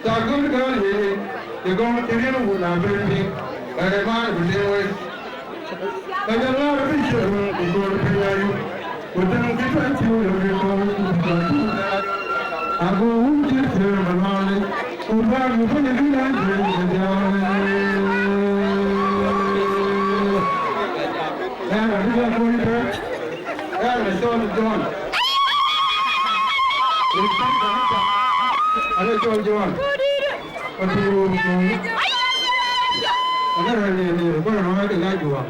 Cak gɔ̈t gäär yic, të gɔ̈ɔ̈r cï riɛl wun abël piŋ, ë raan ku tïŋ wek. Ka jɔ ŋäär bï ciëër wun ku gɔ̈ɔ̈r piny ayuk, ku tëŋ kë tuany cï wek röt kɔ̈u ku jɔ tuur. Ago wun cï thiëër maluaalic, ku bäk bï piny ë bï raan juëc ë diäär. Ɣɛn abï jɔ kony tëë, ɣɛn acɔl John. Ane cɔl John. Atuŋ röör ku. Ane rɛ̈ɛ̈r yen yen, ku rɛ̈ɛ̈r ɣɔ̈ɔ̈c ke ŋac juɔ̈ɔ̈r.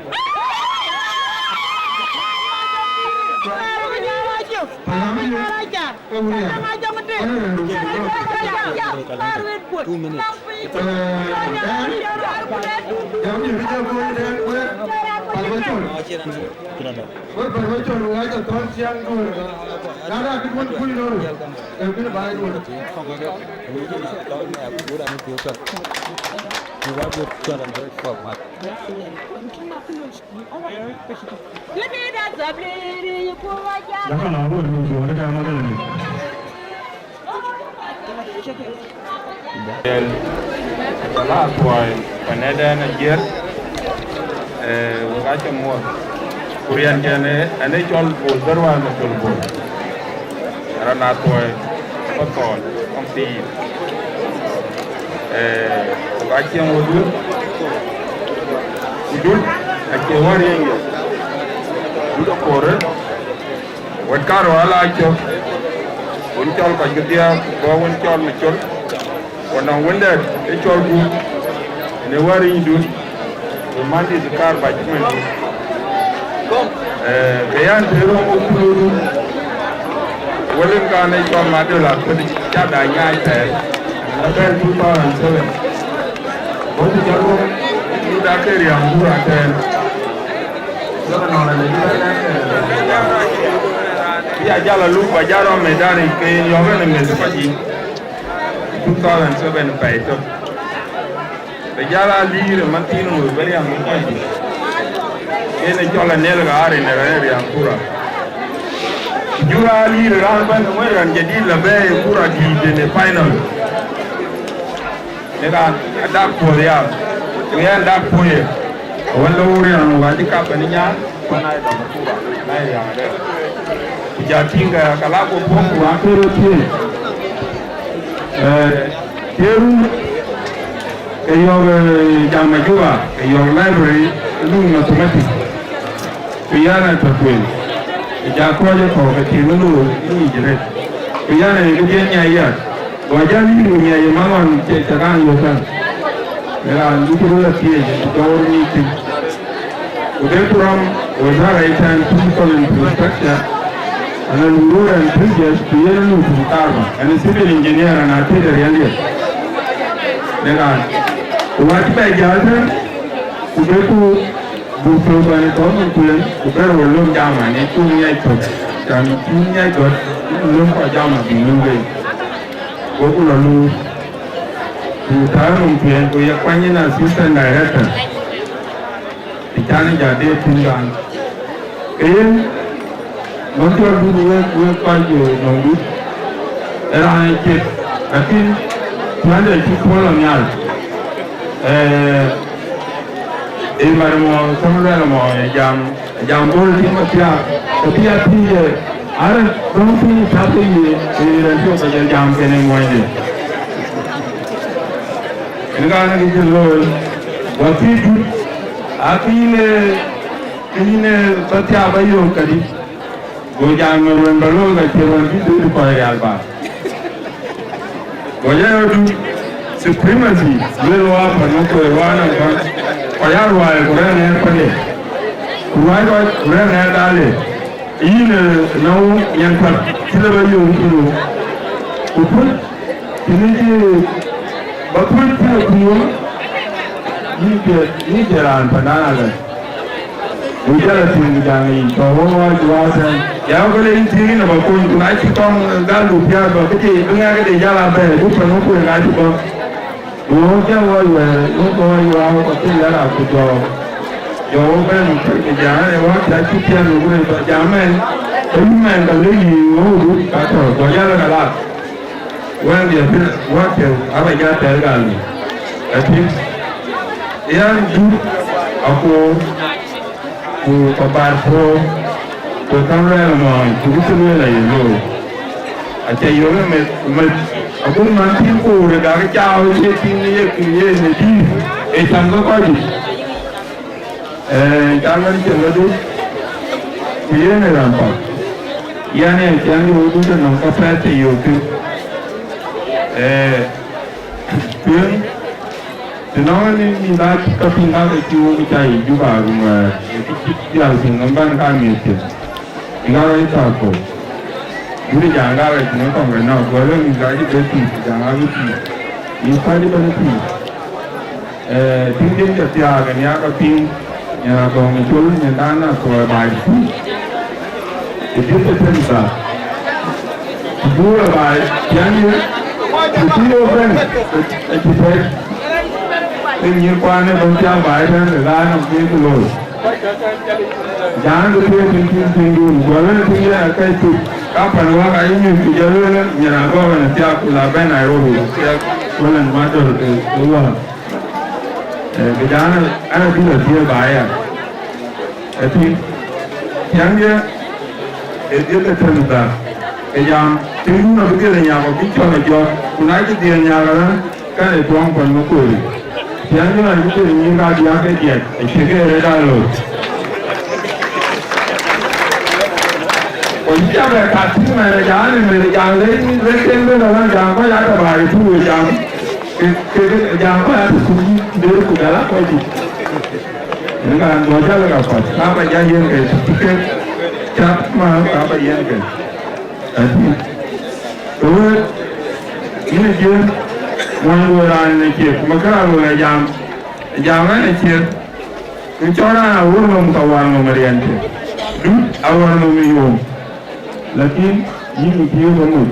Payam yen, ke wun ya. Ane rɛ̈ɛ̈r röör ku. Two minutes. Eh, eh, jam yï bï jam ku ëtɛ̈ɛ̈n, wek, pal ba cɔl. Wek pɛ̈l wek cɔl, wek acä thɔ̈n ciɛɛŋ duöör. Na, na, kë duön kuc röör, ee bï baai duöör. Dakal abun duöör, dakal abun duöör. Jɔl, jɔl a thuɔɔi, panëdɛn ajiër, eh, wek acä muɔ̈th. Ku riɛnkiɛn, eh, ënë cɔl Bol Dherwal Mathol Bol. Raan a thuɔɔi, Mathol, kɔŋ thiin. Eh, wek acieŋ wek dhur. Dut acie wär riëëc yök. Dut akoor ë, wɛ̈t karou ala cök, wën cɔl kɔc kedhie, ku bɔ̈ wën cɔl Macol, ku nɔŋ wëndɛ̈t ë cɔl Gup, ënë wär riëëc Dut, ku mandït kaar bac cïmën Dut. Eh, ke yɛn të röm ë kuludu, wëlin kan ë cɔl Madol Akuëth, ca da nyaai thɛɛr, abɛ̈n two thousand seven. Go ku jɔl röm, Dut ake riäŋ Dut atɛɛn. Jɔl nɔn ale bï bɛ̈n ëtɛ̈ɛ̈n. Bï a jal aluk ba jal rɔm ë daric ke yen yɔ̈ɔ̈k ɛn ë meth kɔc yic. Two thousand seven pɛɛi tök. Bï jal a liir ë manthiin woi bï riäŋ ë kɔc yic. Yen ë cɔl Anel ke Arin ë rɛ̈ɛ̈r riäŋ kura. Jur a liir ë raan bɛ̈n ë wën raan jadid la bɛ̈ɛ̈i ë kura dïït ë final. Në raan dak puɔ̈l ya, ku yɛn dak puɔ̈l ye. Awën lɔ wur yɛn wä cï kap bɛ̈n ë nyan, ku na ye dɔm ë kura, na ye riäŋ ëdë. Ku ja tïŋ ke ka la ku puɔ̈k ku wä ke röt thiëëc. Eh, Thiëëru, ke yɔ̈ɔ̈k, eh, jam ë Juba, ke yɔ̈ɔ̈k library, luŋ mathematics. Ku yɛn a tɔ̈ tueŋ, ë ja kɔc ë kɔ̈k ë tiŋ ë looi ë yic rëët. Ku yɛn ee këdiën nyai ya, go jäl yï ru nyai ë maŋ ɣɔn cï cä kaŋ yök kän. Ë raan bï cï röt a thiëëc ë dɔ̈ɔ̈r ŋic thïn. Ku de ku rɔm wazara ëtɛ̈ɛ̈n physical infrastructure, ana luŋ road and bridges, ku yen ë luŋ tuŋ karba, ɛn ë civil engineer ana tëde riɛndiɛ̈. Ë raan, ku wä cï bɛ jäl tën, ku de ku Buk thök bɛ̈n ë tɔ̈u nɔm kueen, ku bɛ̈ɛ̈r wɔ lööm jama në cuŋ ŋiɛc thök, cän cuŋ ŋiɛc gɔ̈t, lööm kɔc jama bï lööm wei. Goku lɔ luui, ku tääu nɔm kueen, ku ye kuany yen assistant director, të can ë ja deet thïn raan. Ke yen, Nɔŋ cɔl Dut wek, wek kɔc, eh, nɔŋ Dut, ë raan ë ciët, lakin piände cï puɔ̈l lɔ nhial. Eh, ë mat mɔ, käŋ luɛl mɔ, ë jam, ë jam bol tiŋ ë piaak, ke bï a thiëëc, eh, arë dɔ̈ŋ piny ë cath ke ye, ë rɛn cök ke jɔl jam kën ë muɔnyde. Ën kan kë cï looi, wakï Dut, akï le, ke yïn ë bä thiaak bä yök kadï? Go jam në ruɛ̈n bä looi ka cï ruɛ̈n bï dhil kɔc rial bä. Go jɔ yɔ̈ɔ̈k Dut supremacy, luel wa pan ë kueer wa nɔm pan, kɔc aa ruääi ku rɛ̈ɛ̈r ŋɛɛr pande, ku ruääi kɔc ku rɛ̈ɛ̈r ŋɛɛr dhalë. Yïn ë nɔu nyan kuat cï lë bä yöök cï looi, ku puöc cïn cï bä puöc cï lë kuöör, yïn cï, yïn cï raan pandan alë. Ku jal a thiëŋ ku jaŋ yic tɔ wä wä juaar tɛ̈n. Ya wä le yïn thiëŋ yïn aba kony, ku na cï tɔŋ gal du piath bä, bï de, bï ŋɛk de jal a bɛ̈ɛ̈i, bï pan wä kueer ŋac bä. Ku wä jal wä wɛ̈ɛ̈r, wä kɔc wä, wä kɔc cï lɛ̈k a ku jɔ, jɔ wä bɛ̈n, ku jaŋ ë wä cä cï piɛth, ku bï jam ɛn, ku yïn mɛn ka le yï wä wä du ka tɔ, ku jal ka lak. Wɛ̈ɛ̈r diɛ̈ bï wä kë aba jal tɛ̈ɛ̈r gal. Ati, yɛn Dut akoor, ku ka bar puɔ̈u, ku käŋ luɛɛl ëmɔɔny, ku bï cï lueel aye looi. Aca yök ë meth, ku meth, agut man cïn koor ë gak caaw ë cie tïŋ ë ye, ye në dïït, ë cam ke kɔc yic. Eh, cam man cïn ŋädu, ku yen ë raan path. Yɛn ë cän yök Dut ënɔm ka pɛ̈th të yök thïn. Eh, tueŋ, të nɔŋ ë nïn, nïn dac ka piŋ ka ke cï wok cä yic Juba rum wɛ̈ɛ̈r, ë kë cï dhial piŋ nɔm bän ka miëth piŋ. Ë ka rɔt thäk kɔ̈u. Dut ë jaŋ ka rɔt në kɔŋ ke nɔ̈k, guɔ lɔ nïn ka cï bɛ pïïr, jaŋ abï pïïr. Yï päc ëbɛ̈n ë pïïr. Eh, tiŋ tiŋ cä thiaak ë nhiaak apiŋ, nyan Agɔŋ ë Col, nyan dan Akuɔɔr baai tï. Ë dhiëth ë tëm tha. Ku buur ë baai, piɛŋ ye, ku cï yok bɛ̈n, ë cï pɛ̈c. Ke nyïïr kuan ë bɛ̈n thiaak baai tɛ̈n, ë raan nɔm thiëëk looi. Jaan de piëëth tiŋ tiŋ tiŋ dun, guɔ lënë tiŋ yen akëc thuk. Ka pan wak ayï nyuc, ku jɔ lueel, nyan Agɔŋ ë thiaak, ku la bɛ̈n Nairobi, thiaak, wël ën madöl ke, ke wäär. Eh, bï dan ana bï lɔ dhiël ba aya. Ëtï, tiɛŋ ye, ë dhiël ke tëm dhak. Ë jam, tiŋ dun abï dhiël ë nyak, abï cɔl ë jɔk, ku na cï dhiël nyak ëlä, kan ë tuɔŋ pan Makuëri. Piɛŋ yɔn cï tëë nyïïr ka diäk ke diɛt, acï ke rëët aa looi. Ku cï jam ë ka tïŋ mɛn ë jam ë mɛn ë jam le, le ken bï lɔ jam kɔc aa tɔ baai ë tuuc ë jam, ke, ke, ke jam kɔc aa tɔ kuc der ku jɔl aa kɔc dït. Yen ka raan bɔ̈ jäl ka path, ka ba jal yen ke tiket, cat ma ka ba yen ke. Ati, ke wek, yïn ë Jiëëŋ, muɔny wek raan ë ciëk, ma kë raan wek ë jam, ë jam ɛn ë ciëk, ke cɔl raan awär nɔm ka wär nɔm ë riɛnke, dut awär nɔm ë yom, lakin yïn ë Jiëëŋ ë muc,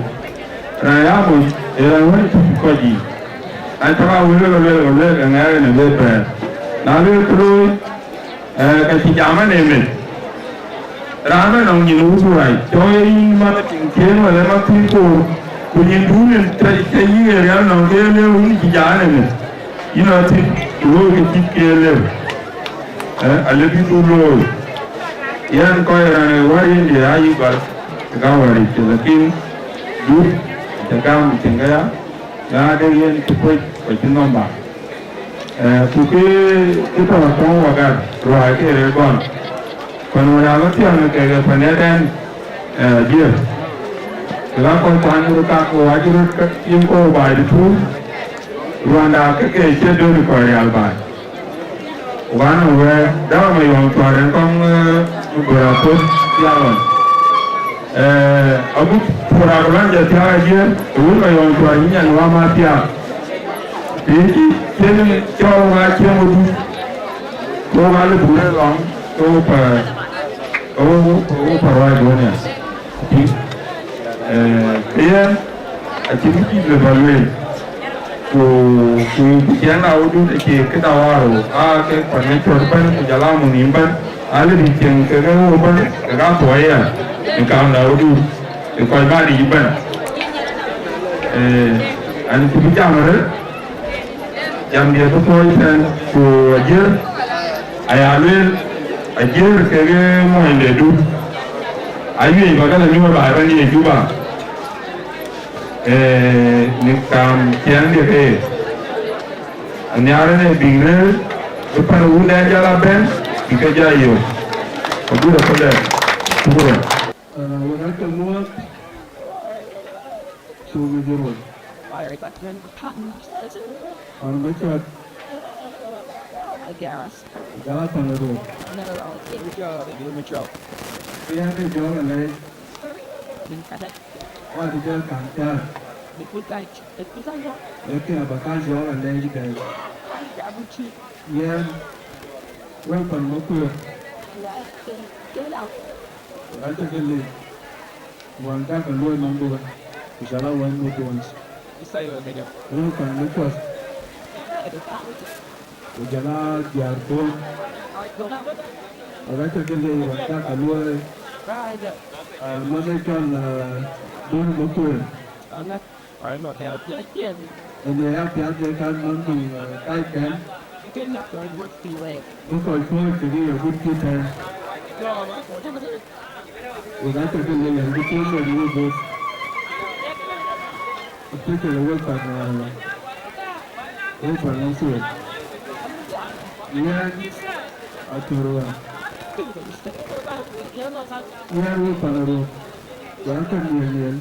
raan ya muc, ë raan wën ë tïc kɔc yiic, an, cä ka wël wek lueel, ke lueel, ke ŋɛɛr ɛn ë bë bɛ̈ɛ̈r, na lueel kë looi, Ee, ka cï jam ɛn ë meth. Raan ënɔŋ nyin wut ruac, cɔk ye yïn ma tiŋ ciëën wala ma pïïr koor, ku nyin duun en tɔ, tɔ yïk ë rial nɔŋ ke lëu yïn cï jam ɛn ë meth. Yïn ë thïn, ku looi ke cït ke lëu. Ee, alëu bï du looi. Yɛn kɔc raan ë wär yïn dië aa yï gɔl, ë ka wär yic, lakin du, cä gam cïn ke ya, na de yen cï kuec, ku cï nɔm ba. Ee, ku kë, kë tɔ̈ tɔŋ wagar ruääi ke rëër gɔl. Kuɛn wën aa lɔ thiɔ̈ɔ̈ŋ kekë kuɛn ëtɛ̈ɛ̈n, ee, diëër. Kë la kɔc kuany röt kak ku wac röt ke yïn kɔ̈u baai de tuur. Ruanda ke ke cï dööt kɔc rial baai. Ku ka nɔŋ wɛ̈ɛ̈r, dämä ma yɔŋ cuär en kɔŋ, ee, gör aköl thiaak ɣɔn. Ee, agut puur akulan jɔ thiaak ajiëër, ku wun ma yɔŋ cuär yï nyan wä ma thiaak. Të cï cïn cɔl wok aa cieŋ wodun, ke wok aa lëu buk rëër lɔŋ, ke wok pa, ke wok, ke wok pa ruääi duɔ̈n ya. Tïŋ, ee, ke yɛn acïn kë cït lëu ba lueel. Ku, ku, ku ciɛɛŋ na wodun acie këda waarou, aa ke pan ë cɔ̈t bɛ̈n, ku jɔl aa munhïïm bɛ̈n, aa lëu bï cieŋ kekë wok bɛ̈n, kek aa thuɔɔc ya, në kaam na wodun, ë kɔc bä dït bɛ̈n. Ee, an, cï bï jam arëët, jamdiɛ̈ bï thuɔɔc tɛ̈n, ku ajiëër, aya lueel, ajiëër kekë muɔnydedu, awiëc bä ke lɔ nyuɔɔr baai bɛ̈n ye Juba, ee, në kaam ciɛɛŋdiɛ̈ ke ye. Anhiaar ënë bïk rëër, bï pan wundɛn jɔl a bɛ̈n, bï ke jɔ yök. Agut aköldɛn. Shukran. Ee, wek aa cä muɔ̈ɔ̈th, cuk ë jur wei. Ɣɔn bï cɔt. Jɔl a pan ë röör. Ke yɛn ë jɔɔk alɛɛc. Wä cï jɔl kaŋ cäär. Lakin aba kaŋ jɔɔk alɛɛc tɛ̈n. Yɛn, wek pan Makuëër, wek acä ke leec, wään cä ke luɔ̈i nɔm duɔ̈n, ku cä la wɛ̈n mïth duɔ̈n, wek pan Makuëër, ku jɔl a diäär duɔ̈n, wek acä ke leec, wään cä ke luɔ̈i, aa, manh ë cɔl, aa, duɔ̈n Makuëër. Ënë ya piath de kan nɔn nɔŋ, eh, kackɛn. Bï kɔc puɔ̈ɔ̈c kekë ye gut cï tɛ̈ɛ̈n. Wek acä ke le yɛn bï piɔ̈ɔ̈c wek ye böth. Especially wek pan, eh, wek pan Makuëër. Yɛn athör wɛ̈n. Yɛn wek pan Aruɔ̈k. Wek acä miɛɛl miɛɛl.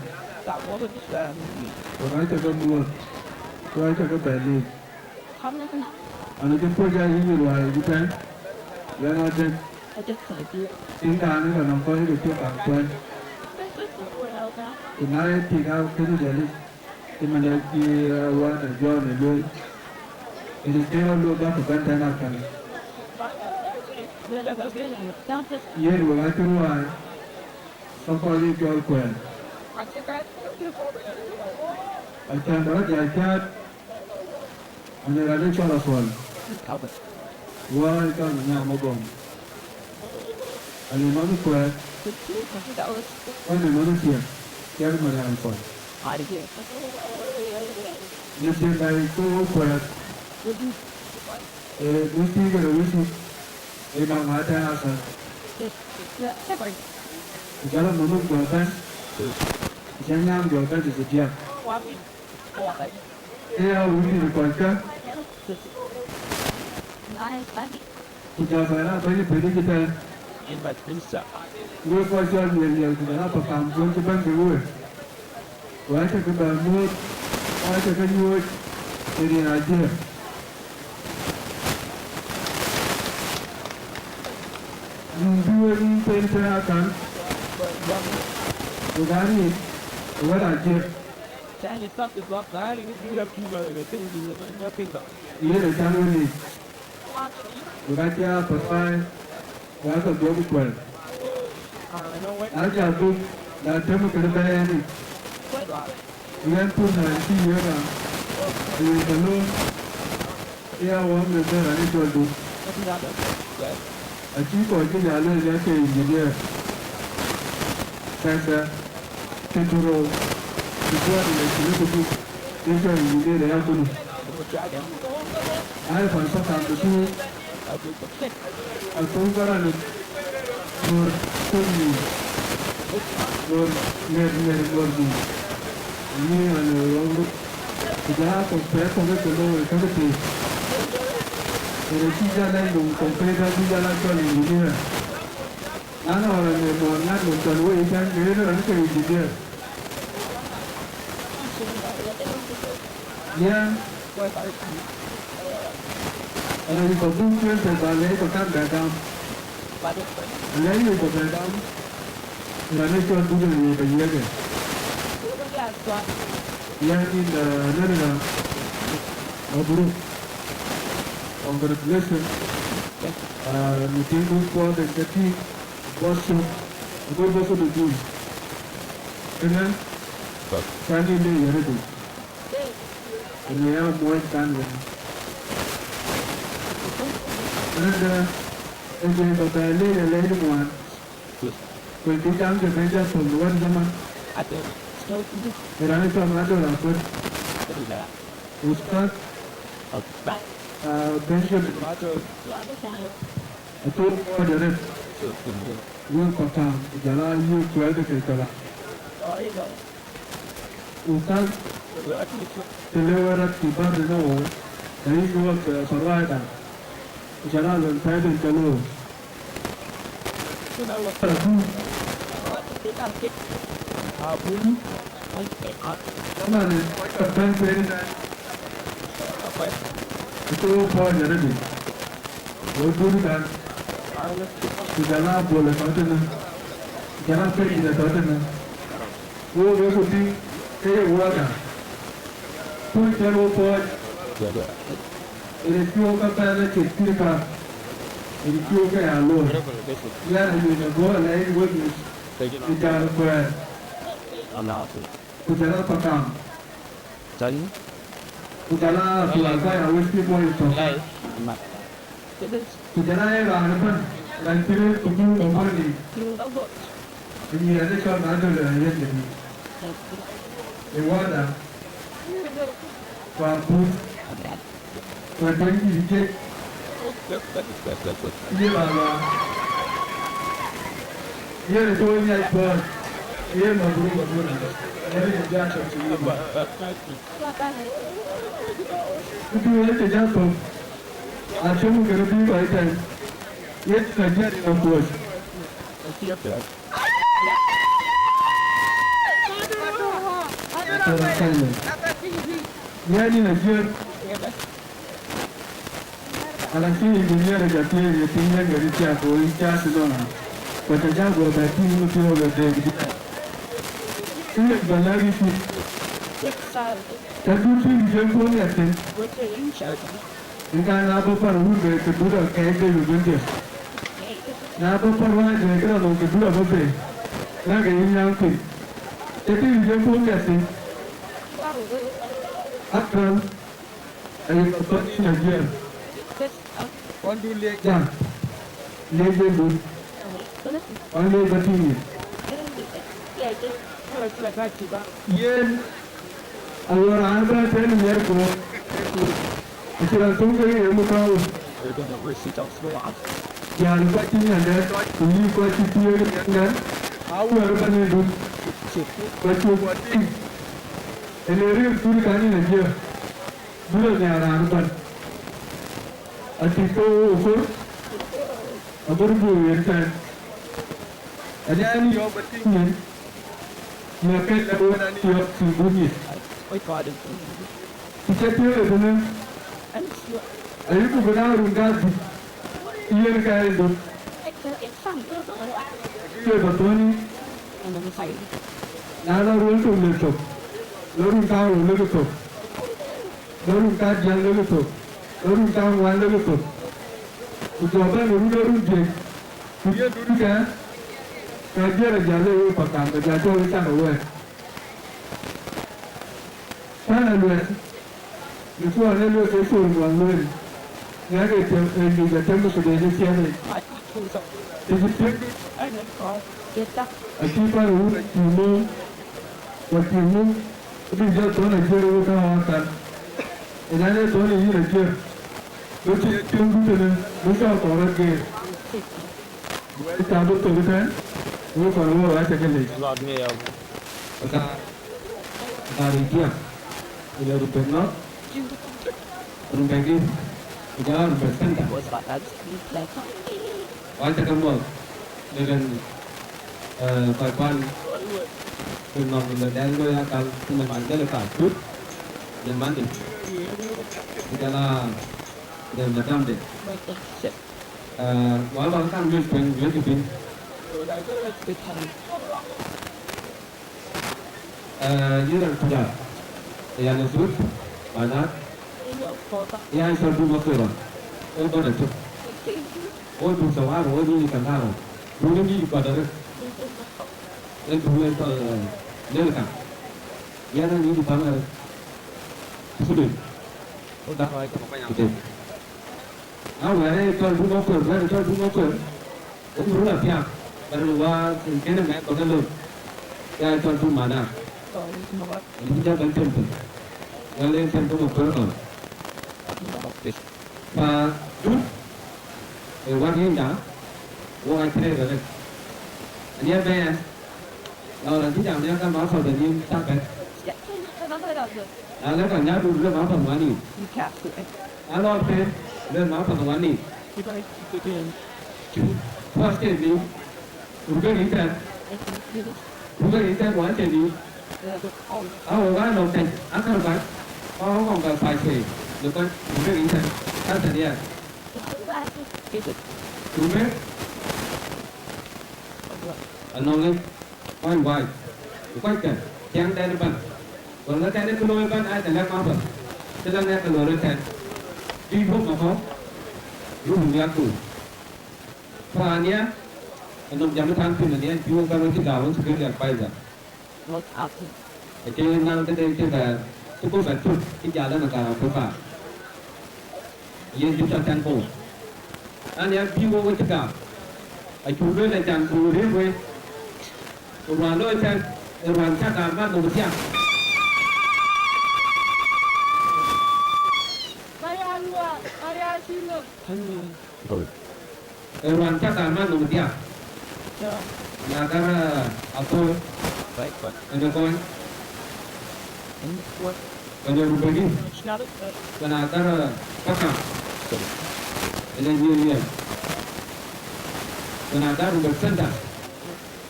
Wek acä ke muɔ̈th. Wek acä ke bɛ̈n leec. An, acï puɔ̈c aa yïn ruääi ë tɛ̈n, yen adek. Tiŋ daanë ke nɔŋ kɔc ke cï kaŋ kuɛ̈n. Ku na ye tik aa kënë Nhialic, cï man dɛ̈ cï, eh, wään ë Jɔn ë lueel, yen acï rɔt lueel bäk ke bɛ̈n tɛ̈n akäl. Yen wek acï ruääi, ke kɔc ye cɔl kuɛɛr. Acän bä rɔt ya cäät, anë raan ë cɔl Apuɔl, wään ë cɔl Manyaŋ Magɔm, anë nɔn ë kuɛɛr, anë nɔn ë thiëk, thiëk Marial Apuɔl. Në thiëk dai ke wo kuɛɛr, ee, wëc pïïr kede wëc tït, ee, nɔŋ aa tɛ̈n athäl. Ku jɔl a mänhë jɔ bɛ̈n, ku jɔl nyam jɔ bɛ̈n tëde diäk. Ke ya wëu dït kɔckä, Ku jɔ bɛ̈n aa bɛ̈ny ë bɛ̈ny ëtɛ̈ɛ̈n. Wek kɔc cɔl Nhial Nhial ku jɔl aa Pakam wën cï bɛ̈n ke we. Ku acä ke bɛ muɔ̈ɔ̈th, ku acä ke nyuɔ̈ɔ̈c ë riɛn Ajiëër. Yïn bï wek yïn pen tënë akan, ku ŋa ŋic ë wɛ̈t Ajiëër. Yen ë can wek ŋic. Wek acï aa papaai, wek aa ke dhuɔ̈k kuɛl. Aca dhuk, na tëmë kënë bɛ̈ɛ̈i ënë. Yen pur na cï yiëk aa, yen ke lööm, ë ya wɔ meth ë raan ë cɔl Duk. Acï kɔc cï ya lueel yak ke engineer. Sasa, Petero, Petero ni na cï lëk Duk, ë cɔl engineer ë ya kunu. Ai, pan Pakam Duk, Athöŋ Garaŋ, Nuɔr Thöŋ Nïïm, Nuɔr Ŋer Ŋer Nuɔr Nïïm, Nïïm ɣɔn ë röŋ röt, ku jɔl aa kɔ̈k pɛɛi kɔ̈k ë ke looi ë käk thiëëc. Yen acï jal lɛc nɔm kɔ̈k pɛɛi däŋ bï jal aa cɔl engineer. An, ɣɔn ë muɔɔr ŋat nɔm tɔ̈ në wei ëtɛ̈ɛ̈n, ke yen raan ke engineer. Yen, raan bä buk tueŋ tɛ̈ bä lɛc bä kan bɛ gam. Lɛc wec bä bɛ gam, raan ë cɔl Duk ë ye bɛ yiëkë. Yen yïn, eh, Lëlëda, mabruk. Congratulations. Ah, në tiŋ dun puɔth en ke tïŋ, puɔth cök, ago bä këdu dhil. Ënë, can yïn de yɛn ëdu. Ënë ya muɔɔc kan wën. Ënë de, ë jël bä bɛ leec alɛɛc ŋuan. Ku ë bï jam de Benjamin wën zaman. Ë raan cɔl Adol Akuët. Ustaz, ah, Benjamin Adol. Athöŋ kɔc arëët, wek Pakam, ku jɔl aa yï kuɛɛr ke ke jɔl aa. Ku käŋ, të le wek rɔt cï bär tënë ɣook, ke yïn wek, eh, paruaida, ku jɔl aa luɛn pɛ̈i ben cɔl ɣook. Abun, abun, ëmɛnë, kɔc kɔ̈k bɛ̈n pɛ̈i tënë, ku cï wok pɔ̈ɔ̈c arëëtdï. Wo Dut kan, ku jɔl aa Bol ë tɔ̈ tënë, ku jɔl aa Pɛ̈nydït ë tɔ̈ tënë. Wo wek ku tïŋ ke ye wuɔɔrda. Puɔ̈ny tɛ̈n wo pɔ̈ɔ̈c, rin cï wok ke bɛ̈n ë cït cït ka, rin cï wok ke ya looi. Yɛn awiëc ago alɛɛc wek yic ë jal kuɛɛr, ku jɔl aa Pakam. Tɔ̈ yïn. Ku jɔl aa Tuaal Bäny Awëc cï bɔ̈ yï tök. Ku jɔl aa ye raan ëbɛ̈n, raan cï rëër ku bï wok bɔ̈ nïïm. Ë nyiɛɛn ë cɔl na döl ë yen de bï. Ë wäda, ku abun, ku ë tueŋdït ë jiëc. Ye baba. Ye ë tuɔɔc nyac puɔ̈ɔ̈c. Ye mabruk abun. Ye rin ë jɔ tök cï yïn. Ku bï wek ke jal thök, acï muk kën bï kɔc tɛ̈n, yen ka jiɛt ë kuɔ̈c. Yɛn yïn ajiëër, ala cï engineer jɔ thiëëc ye tïŋ yen ke cï thiaak, ku yï cä tënɔɔnë, ku të jal guɔ bɛ tïŋ në piɔ̈u ke dek diɛɛr. Ë yen bä lɛ̈k yï cït. Të dut tïŋ cï yen puɔ̈u miɛt thïn, yen ka na bï päl wun bei, ke dut akɛɛc bei bï guëndiɛ̈. Na bï päl wääc bei, ke rɔt nɔm ke dut abï bei, rɛ̈k ke yï nyääŋ piny. Të tïŋ cï yen puɔ̈u miɛt thïn, akäl, aye bä bä yïn ajiɛɛr. Ɣɔn du liec jam, liec yen dun, ɣɔn liec bä tïŋ yïn. Yen aɣɔn raan bä tɛ̈n miɛt guɔ̈p, acïn raan töŋ ke ye muk tɔ̈u. Jäl kɔc cï nyan dɛ̈t, ku yï kɔc cï thiëëk nyan dɛ̈t, aa wɛ̈ɛ̈r bä në dun, kɔc cï guɔ tïŋ. Ënë rëër dun kan yïn ajiɛɛr, dun anhiaar raan ëbɛ̈n. Atïŋ ke wo kor, abï röt bï yen tɛ̈n. Ënë ɣɛn yɔ̈ɔ̈k ba tïŋ yen, në kën lɛ̈k wën an yɔ̈ɔ̈k tïŋ bï nyin. Ku cä piëëu ë tënë, ayïku bï na run kadhïc, yen ka ye dhöt. Ye ba thööny, na lɔ ruɔ̈n tök le thök, lɔ run kaŋ rou le ke thök. Lɔ run kadiäk lek thök, lɔ run kaŋuan lek thök, ku jɔ bɛ̈n ë run ë run diëc, ku ye dutkë, ke Jiël ajäl le wek Pakam, ke jɔ cɔl ë cak ë wɛ̈ɛ̈t. Pɛ̈n aluɛth, në kuɔɔn ë lueth ke col ŋuan lueel, ŋɛk ë tem, ë nyuc atem ë këde në ciɛɛŋ yic. Të cï tiëŋ, acï pɛ̈n ë wun acï mum. Ku acï mum, bï jɔ thɔ̈n ajiër ë wek tɔ̈ ɣɔ̈ɔ̈r kan. Ënɛn ee thɔ̈n ë yïn ajiër, bï cï ye tiöŋdu tënë, bï cɔɔr kɔɔr rɔt geer. Ku wɛ̈ɛ̈t ca bï thök ëtɛ̈ɛ̈n, wek kɔn wëu acä ke lec. Ka, ka rït diäk, ku le run bɛ̈k nɔ̈k, run bɛ̈k dït, ku jɔl a run bɛ̈k center. Wacä ke muɔ̈th në rin, eh, kɔc kuan, ku nɔm në dɛŋ looi akal, ku në man dhël ka tut, në man dït. Ku jɔl a në madam de. Eh, wal wal kan luel tueŋ, luel kë piny. Eh, yïn raan Pujak, yan ë thuth, manat, yan cɔl Dum Akura, ee bɔn atök. Wo Dum Sawar, wo nyïïn ë Kaŋaro, dunë nyïïn ë kɔt arëët. Ee dunë cɔl, eh, Lelka, yan ë nyïïn ë Baŋ arëët. Sudin, wo dak rɔɔc ke Baŋ arëët. Na wɛ̈ɛ̈r ee cɔl Dum Akura, wɛ̈ɛ̈r ee cɔl Dum Akura. Wok run apiath, bä röt waar, cïn kënë mɛk bä ke lon, ya cɔl Dum Manar. Ënë cï jɔ bɛ̈n tem thïn, wɛ̈l en tem ke muk kuëër kɔn. Pa Dum, ë wak yïnda, wok acï rëër arëët. Ënë ya bɛ̈ɛ̈r, lɔ raan cï jam ya ka ma kɔ̈th ë nyin cak bɛ̈n. Na lɛ̈k kɔc nyääŋ Dum, lë ma path ŋuan yic. Na lɔ pën, lë ma path ŋuan yic. Puɔth cïn dhïc, run ke rït tɛ̈n. Run ke rït tɛ̈n, wan cïn dhïc. A wok aa nɔm tɛ̈c, akär bac, aa wok ŋɔm gäk pac pei, në kɔc, run ke rït tɛ̈n, ka tɛ̈n yɛn. Run ke, anɔŋ lec. Kɔc wac, ku kɔckë, ciɛɛŋden ëbɛ̈n. Wël ŋö tɛ̈n ë kë looi ëbɛ̈n, aa të lɛ̈k mapäth, të lɛ̈k ŋɛk ke looi röt tɛ̈n. Bï guöp makɔ̈u, röt ë miäkdu. Ku raan ë, ë nɔm jam ë tän thïn ë, ë bï wok bɛ̈n wek cï gäu wën security advisor. Acï naŋ këde cï bɛ̈ɛ̈r, cï guöp bɛ̈n cök, cï jäl ënë gäu ë Afrika. Yen cï tɔ tɛ̈n bɔ̈. An, ya bï wok ë cï gam, acuk lueel, acan ku riëëk wei, ku ruan looi tɛ̈n, ë ruan cä gam man nɔm thiaŋ. Ë ruan cä gam man nɔm thiaŋ. Wën agar, eh, Athoi, ënë kony. Wën ë Rubegi. Wën agar, eh, Pakam. Ënë Nyiriɛl. Wën agar Rubek Center.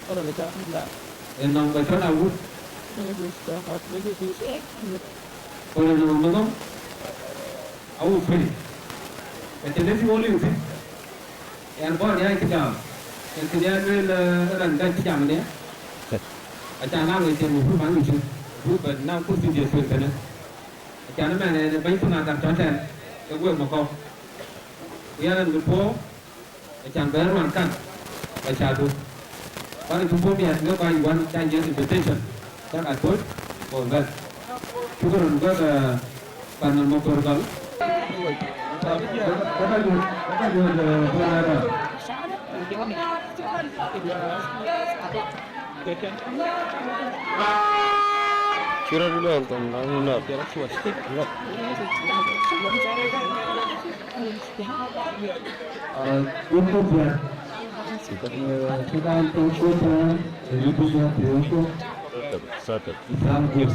Ë nɔm bä cɔl Awut. Wën ë nɔm ë nɔm. Awut pei. Ka cïn ë cï wok liu thïn. Ɣɛn bɔ̈ riääc cï gam, ɣɛn cï riääc lueel, eh, raan bɛ̈n cï jam ënë. Acan naŋ ë cïn mufur man ŋic cïn, mufur bɛ naŋ kurthi dië tueŋ tënë. Acan ëmɛn ë bɛ̈ny thïn akan tɔ̈ tɛ̈n, ke guëk makɔ̈u. Ku yɛn ɣɛn bï puɔ̈u, acan bɛ ruan kan, ba cä duk. Kuan ë cï puɔ̈u miɛt, wek kɔc wän ca yiëk invitation, cak a tuɔ̈c, go bɛ̈n. Shukran, wek, eh, pan Makor Gɔl. Cï rɔt lɔ̈ɔ̈ŋ thom na nu nɔt. Ah, wek kɔc piɛth. Eh, cï kan tɔ̈ cuɔt tɛ̈ɛ̈n, ë yï bï jɔ piɔ̈ɔ̈c cuɔt. Satur. Satur.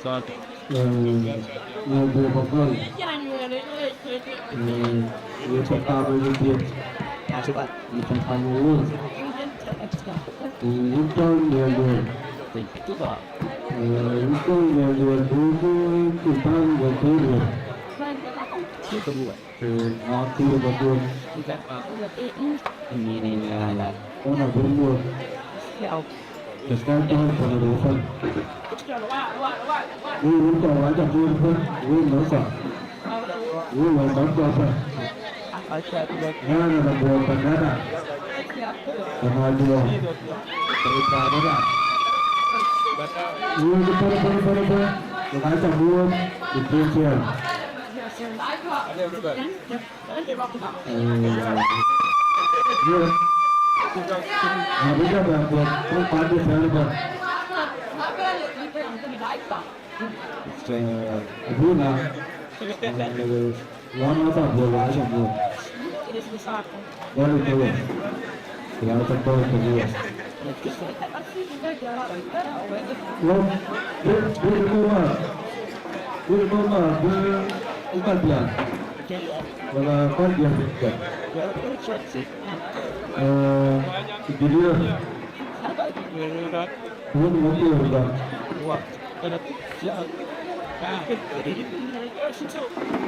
Satur. Eh, na guɔ ba gɔl. Eh, ye papa me ye pia. Ye papa me wo. Eh, ye tɔŋ ye luel. Eh, ye tɔŋ ye luel. Bu ku ku tɔŋ ye ku luel. Eh, na ku ye ba duel. Ona bu luel. Ëka tɔ̈u pan röör pan. Wek wun kɔc wac abuɔ̈ɔ̈r bɛ̈n, wek nɔm pan. Wek lɔ nɔm kɔc pan. Ŋɛ̈ɛ̈n ë na buɔɔr pan dada. Pan aduɔɔr. Pan dada. Wek pan, pan, pan, pan. Wek wac abuɔ̈ɔ̈r, wek piɛth piɛth. Eh, yeah. Abï jɔ bɛ̈n buɔth, buɔth kuat bï thɛɛr bɛ̈n. Eh, abï na, eh, lɔn ata buɔth wa aca buɔth. Bɛ̈n ë ke wek. Ya aca buɔth ke wek. Wek, bï, bï ke wek. Bï ke wek, bï, bï ke wek. Wala kɔc diɛ̈. Eh, Gideon. Wun wun diɛ̈ da.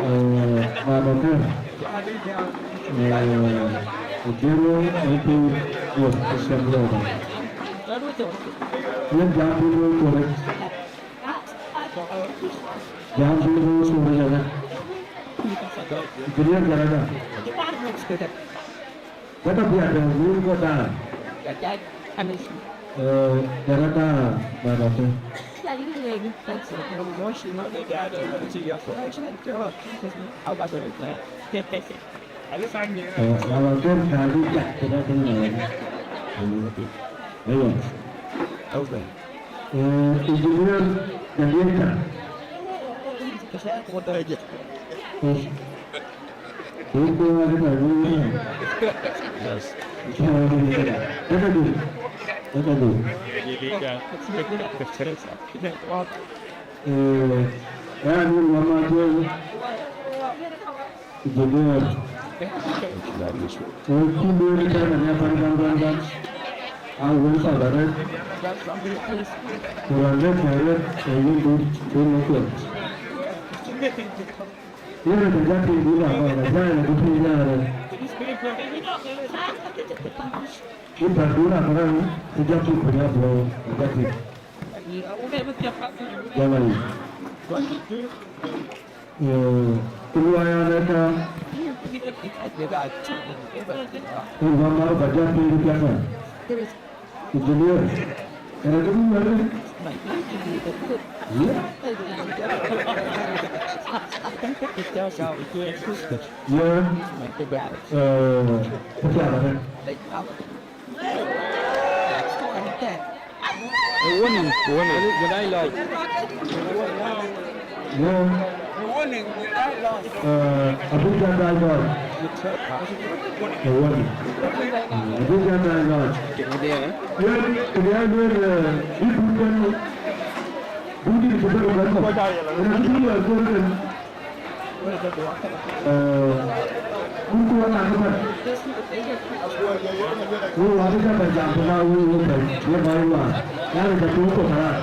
Eh, mama ke. Eh, Gideon, eh, ti, yes, Christian brother. Yen jam bi lo kore. Jam bi lo kore jana. Gideon jana da. Kata biar da, wun ko da. Eh, jana da, mama ke. Eh, mama ke, ka di jak, kena, kena, kena. Ayo. Eh, engineer, engineer. Yes. Yes. Eh, ya ni mama ke. Engineer. Ee, kï lueel tɛ̈n ë ban, ban, ban, ban. A wël Kabaret. Ku raan de Kabaret, ee yen du, du në kueth. Yen ë të jɔ tïŋ du raan, raan, raan, raan, du tïŋ raan, raan. Yen tɛ̈n du raan, raan, të jɔ tïŋ ku jɔ bï, të jɔ tïŋ. Jɔ lɔ yic. Eh, ku luɔi an ëka, ku bä mar bä jat piny piɛth ë. Engineer, ënë kë bï wël ë. Ye? Ye? Eh, kë piath ë. Ë woning, ë woning. Jël dac lɔc. Yo. Eh, abï jël dac lɔc. Ë woning. Abï jël dac lɔc. Yen, yen, yen, eh, bï bï bɛ̈n, bï dït cï bɛ̈n bɛ̈n kɔ̈k. Yen abï bï lɔc kɔ̈k ëtën. Eh, kun ku wek aa ke bɛ̈n. Wek wa bï jam bɛ̈n jam, ku na wek wek bɛ̈n, ye bä ye waar. Yan, ë jam ku thok karak.